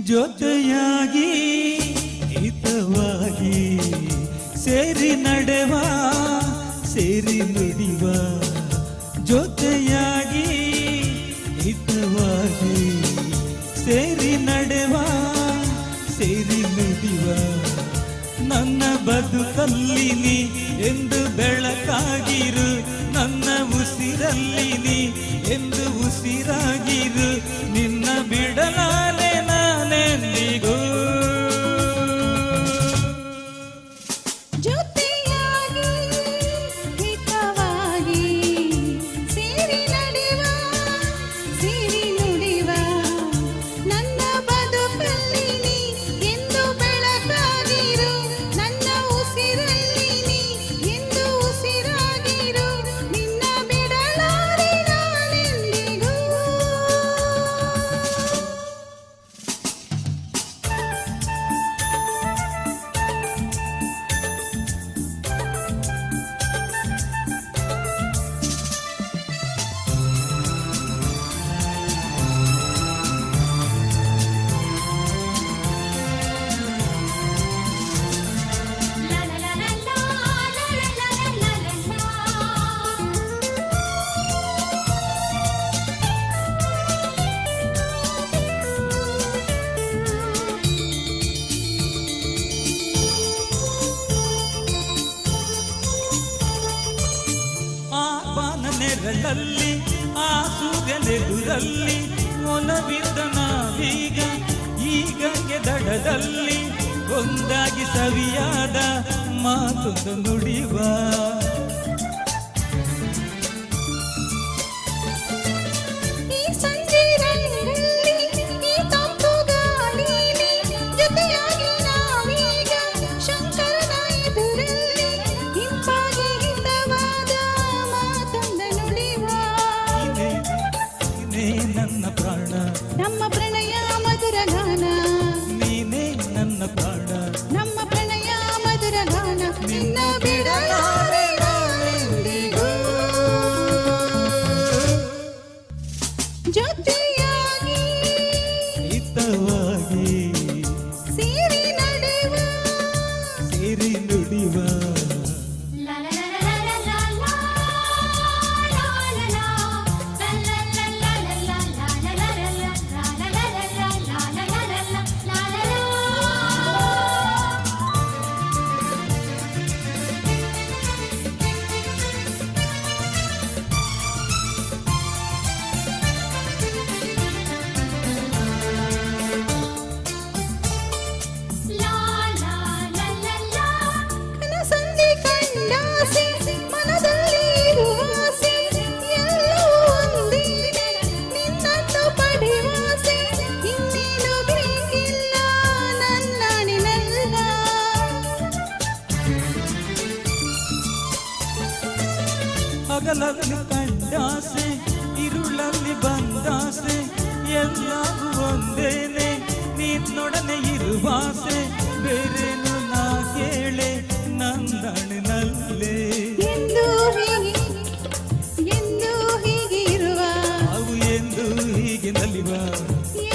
ಜೊತೆಯಾಗಿ ಹಿತವಾಗಿ ಸೇರಿ ನಡೆವ ಸೇರಿ ನುಡಿವ, ಜೊತೆಯಾಗಿ ಹಿತವಾಗಿ ಸೇರಿ ನಡೆವ ಸೇರಿ ನುಡಿವ, ನನ್ನ ಬದುಕಲ್ಲಿ ನೀ ಎಂದು ಬೆಳಕಾಗಿರು, ನನ್ನ ಉಸಿರಲ್ಲಿ ನೀ ಎಂದು ಉಸಿರಾಗಿರು, ನಿನ್ನ ಬಿಡಲಾರೆ ನಾನೆಂದಿಗೂ. ಜೊತೆಯಾಗಿ ಹಿತವಾಗಿ ಸೇರಿ ನಡೆವ ಸೇರಿ ನುಡಿವ, ನನ್ನ ಬದುಕಲ್ಲಿ ನೀ ಎಂದು ಬೆಳಕಾಗಿರು, ನನ್ನ ಉಸಿರಲ್ಲಿ ನೀ ಎಂದು ಉಸಿರಾಗಿರು, ನಿನ್ನ ಬಿಡಲಾರೆ ನಾನೆಂದಿಗೂ. ಆ ಬಾನ ನೆರಳಲ್ಲಿ ಆ ಸೂರ್ಯನೆದುರಲ್ಲಿ ಒಲವಿದ್ದ ನಾವೀಗ ಈ ಗಂಗೆ ದಡದಲ್ಲಿ ಒಂದಾಗಿ ಸವಿಯಾದ ಮಾತೊಂದು ನುಡಿವ. ಈ ಸಂಜೆ ರಂಗಲ್ಲಿ ಈ ತಂಪು ಗಾಳಿಲಿ ಜೊತೆಯಾಗಿ ನಾವೀಗ ಶಂಕರನ ಎದುರಲ್ಲಿ ಇಂಪಾಗಿ ಹಿತವಾದ ಮಾತೊಂದ ನುಡಿವ. ನೀನೇ ನನ್ನ ಪ್ರಾಣ, ನಮ್ಮ ಪ್ರಣಯ ಮಧುರ ಗಾನ, ನೀನೇ ನನ್ನ ಪ್ರಾಣ, ನಮ್ಮ ಪ್ರಣಯ ಮಧುರ ಗಾನ, ನಿನ್ನ ಬಿಡಲಾರೆ. ಹಗಲಲ್ಲಿ ಕಂಡಾಸೆ, ಇರುಳಲ್ಲಿ ಬಂದಾಸೆ, ಎಲ್ಲವೂ ಒಂದೇನೆ ನಿನ್ನೊಡನೆ ಇರುವಾಸೆ, ಬೇರೇನು ನಾ ಕೇಳೆ ನಂದಣ್ಣನಲ್ಲೇ. ಎಂದು ಹೀಗೆ, ಎಂದು ಹೀಗೆ ಇರುವ, ಅವು ಎಂದು ಹೀಗೆ ನಲಿವ,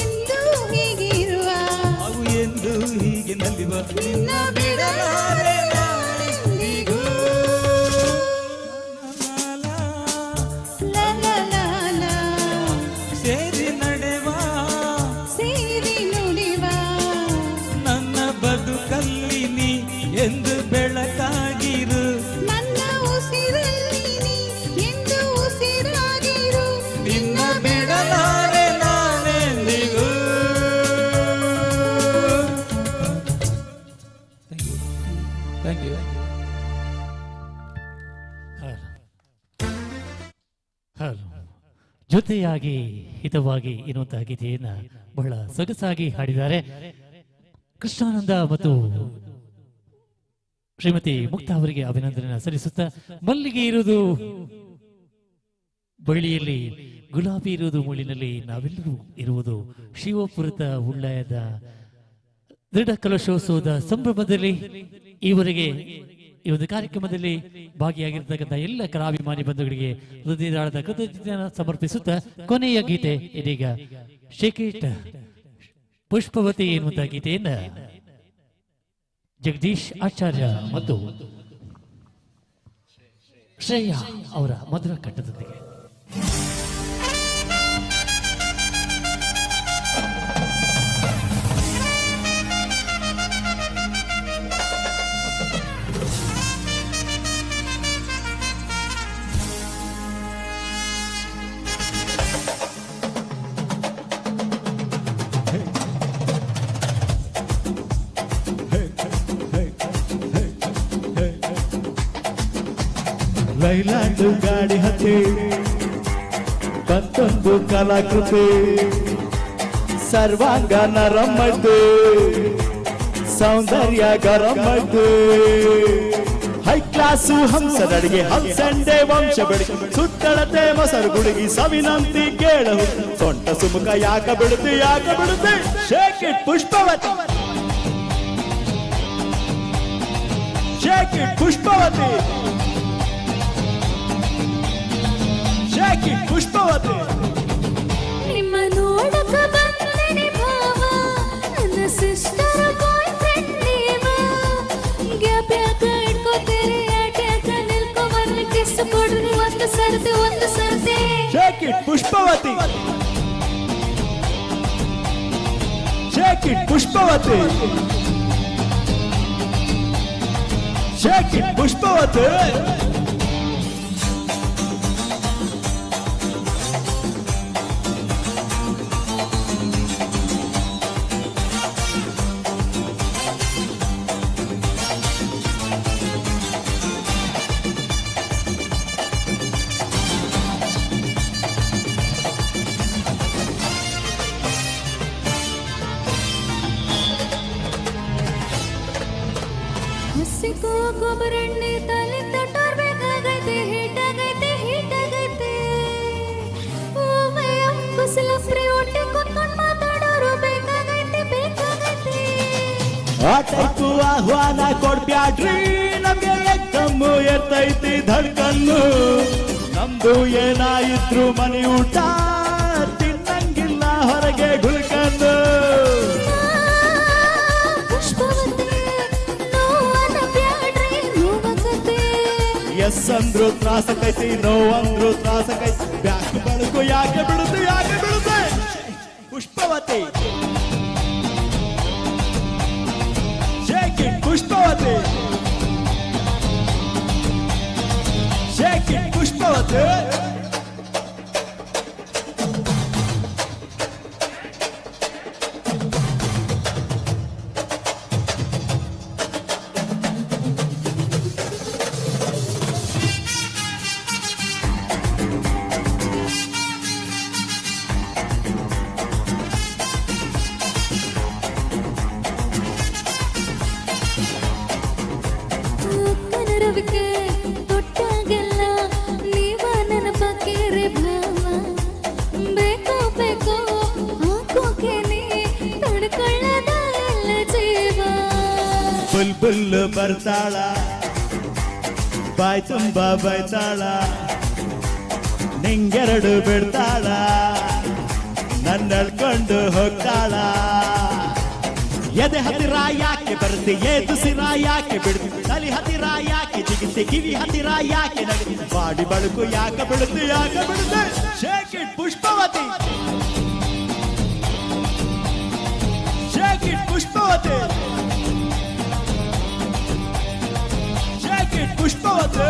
ಎಂದು ಹೀಗೆ ಇರುವ, ಅವು ಎಂದು ಹೀಗೆ ನಲಿವ, ನಿನ್ನ ಬಿಡಲಾರೆ ನಾನೆಂದಿಗೂ. ಲಾ ಲಾ ಲಾ ಲಾ. ಸೇರಿ ನಡೆವ, ಸೇರಿ ನುಡಿವ, ನನ್ನ ಬದುಕಲ್ಲಿ ನೀ ಎಂದು ಬೆಳಕಾಗಿರು, ನನ್ನ ಉಸಿರಲ್ಲಿ ನೀ ಎಂದು ಉಸಿರಾಗಿರು, ನಿನ್ನ ಬಿಡಲಾರೆ ನಾನೆಂದಿಗೂ. Thank you. Hello. ಜೊತೆಯಾಗಿ ಹಿತವಾಗಿ ಎನ್ನುವಂತಹ ಗೀತೆಯನ್ನ ಬಹಳ ಸೊಗಸಾಗಿ ಹಾಡಿದ್ದಾರೆ ಕೃಷ್ಣಾನಂದ ಮತ್ತು ಶ್ರೀಮತಿ ಮುಕ್ತಾ ಅವರಿಗೆ ಅಭಿನಂದನೆ ಸಲ್ಲಿಸುತ್ತಾ, ಮಲ್ಲಿಗೆ ಇರುವುದು ಬಳ್ಳಿಯಲ್ಲಿ, ಗುಲಾಬಿ ಇರುವುದು ಮುಳ್ಳಿನಲ್ಲಿ, ನಾವೆಲ್ಲರೂ ಇರುವುದು ಶಿವಪುರದ ಉಳ್ಳಾಯದ ದೃಢ ಕಲಶೋತ್ಸವದ ಸಂಭ್ರಮದಲ್ಲಿ. ಈವರೆಗೆ ಈ ಒಂದು ಕಾರ್ಯಕ್ರಮದಲ್ಲಿ ಭಾಗಿಯಾಗಿರ್ತಕ್ಕಂಥ ಎಲ್ಲ ಕಲಾಭಿಮಾನಿ ಬಂಧುಗಳಿಗೆ ಹೃದಯದಾಳದ ಕೃತಜ್ಞತೆಯನ್ನು ಸಮರ್ಪಿಸುತ್ತಾ ಕೊನೆಯ ಗೀತೆ ಇದೀಗ ಶೇಕೇಟ್ ಪುಷ್ಪವತಿ ಎನ್ನುವಂತಹ ಗೀತೆಯನ್ನ ಜಗದೀಶ್ ಆಚಾರ್ಯ ಮತ್ತು ಶ್ರೇಯಾ ಅವರ ಮಧುರ ಕಂಠದೊಂದಿಗೆ. ಲೈಲಾಂಡು ಗಾಡಿ ಹತ್ತಿ ಬಂತೊಂದು ಕಲಾಕೃತಿ, ಸರ್ವಾಂಗ ನರಮ್ಮದ್ದು ಸೌಂದರ್ಯ ಗರಮ್ಮದ್ದು, ಹೈ ಕ್ಲಾಸು ಹಂಸದಡಿಗೆ ಹಂಸಂಡೆ ವಂಶ ಬೆಳಗಿ, ಸುತ್ತಳತೆ ಮೊಸರು ಗುಡುಗಿ ಸವಿನಂತಿ ಕೇಳವು, ಸೊಂಟ ಸುಮುಖ ಯಾಕ ಬಿಡುತ್ತೆ ಯಾಕ ಬಿಡುತ್ತೆ. Shake it Pushpavati, shake it Pushpavati, shake it Pushpavati. ನಿಮ್ಮ ನೋಡಕ ಬಂದನೆ ಭಾವ, ನನ್ನ ಸಿಸ್ಟರ್ ಬಾಯ್ ಫ್ರೆಂಡ್ ನೀವ, ಗ್ಯಾಪ್ ಯಾಕ ಇಟ್ಕೋತೀರಿ, ಆಟ ಯಾಕ ನಿಲ್ಕೋ ಬರ್ಲಿ, ಕಿಸ್ ಕೊಡ್ರಿ ಒಂದು ಸರ್ತಿ ಒಂದು ಸರ್ತಿ. Shake it Pushpavati, shake it Pushpavati, shake it Pushpavati. ಹಸಿಕೋ ಗೊಬ್ಬರಣ್ಣೆ ತಲೆ ತಟ್ಟೋರ್ಬೇಕಾಗೈತೆ, ಹೀಟಾಗೈತೆ ಹೀಟಾಗೈತೆ. ಓ ಮಯ್ಯ ಕುಸಲ ಫ್ರೀ ಹೊಟ್ಟೆ ಕುತ್ಕೊಂಡು ಮಾತಾಡೋರು ಬೇಕಾಗೈತೆ ಬೇಕಾಗೈತೆ. ಆ ಟೈಪು ಆಹ್ವಾನ ಕೊಡ್ಬ್ಯಾಡ್ರಿ, ನಮ್ಗೆ ಎಕ್ಕಮ್ಮು ಎತ್ತೈತಿ ಧಡ್ಕನ್ನು, ನಮ್ದು ಏನಾಯಿದ್ರು ಮನೆ ಊಟ ತಿನ್ನಂಗಿಲ್ಲ ಹೊರಗೆ ಗುಲ್ಕನ್ನು. ಪುಷ್ಪವತಿ ನೋವನ ಬ್ಯಾಡ್ರಿ ನೋವಕತೆ, ಎಸ್ ಅಂದ್ರು ತ್ರಾಸಕೈತಿ, ನೋ ಅಂದ್ರು ತ್ರಾಸಕೈತಿ, ಬ್ಯಾಕ್ ಬೆಳಕು ಯಾಕೆ ಬಿಡುತ್ತೆ ಯಾಕೆ ಬಿಡುತ್ತೆ. Pushpavati, shake it Pushpavati, shake it Pushpavati. ಅಕ್ಕನ ರವಿಕೆ ತೊಟ್ಟಾಗೆಲ್ಲ ನೀವ ಬುಲ್ಬುಲ್ ಬರ್ತಾಳ, ಬಾಯ್ ತುಂಬ ಬೈತಾಳ, ನಿಂಗೆರಡು ಬಿಡ್ತಾಳ, ನನ್ನಳ್ಕೊಂಡು ಹೋಗ್ತಾಳ. ಎದೆ ಹತ್ತಿರ ಯಾಕೆ ಬರ್ತಿ, ಏದುಸಿರ ಯಾಕೆ ಬಿಡ್ತಿ, ತಲೆ ಹತ್ತಿರ ಯಾಕೆ ಜಿಗಿತಿ, ಕಿವಿ ಹತ್ತಿರ ಯಾಕೆ ನಗತಿ, ಬಾಡಿ ಬಳುಕು ಯಾಕೆ ಬಿಡುತ್ತೆ, ಯಾಕೆ ಬಿಡುತ್ತೆ? Shake it Pushpavati, shake it Pushpavati, shake it Pushpavati.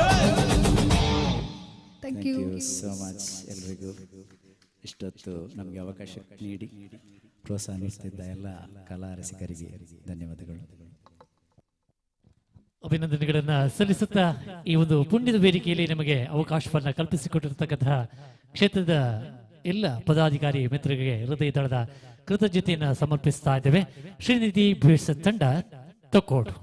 Thank thank you. You so much ಎಲ್ರಿಗೂ. ಇಷ್ಟೊತ್ತು ನಮಗೆ ಅವಕಾಶ ನೀಡಿ ಪ್ರೋತ್ಸಾಹ ನೀಡ್ತಿದ್ದ ಎಲ್ಲ ಕಲಾ ರಸಿಕರಿಗೆ ಧನ್ಯವಾದಗಳು. ಅಭಿನಂದನೆಗಳನ್ನ ಸಲ್ಲಿಸುತ್ತಾ, ಈ ಒಂದು ಪುಣ್ಯದ ವೇದಿಕೆಯಲ್ಲಿ ನಮಗೆ ಅವಕಾಶವನ್ನ ಕಲ್ಪಿಸಿಕೊಟ್ಟಿರ್ತಕ್ಕಂತಹ ಕ್ಷೇತ್ರದ ಎಲ್ಲ ಪದಾಧಿಕಾರಿ ಮಿತ್ರರಿಗೆ ಹೃದಯದಳದ ಕೃತಜ್ಞತೆಯನ್ನು ಸಮರ್ಪಿಸ್ತಾ ಇದ್ದೇವೆ. ಶ್ರೀನಿಧಿ ಬೀಡ್ಸ್ ತಂಡ, ತೊಕ್ಕೋಡು.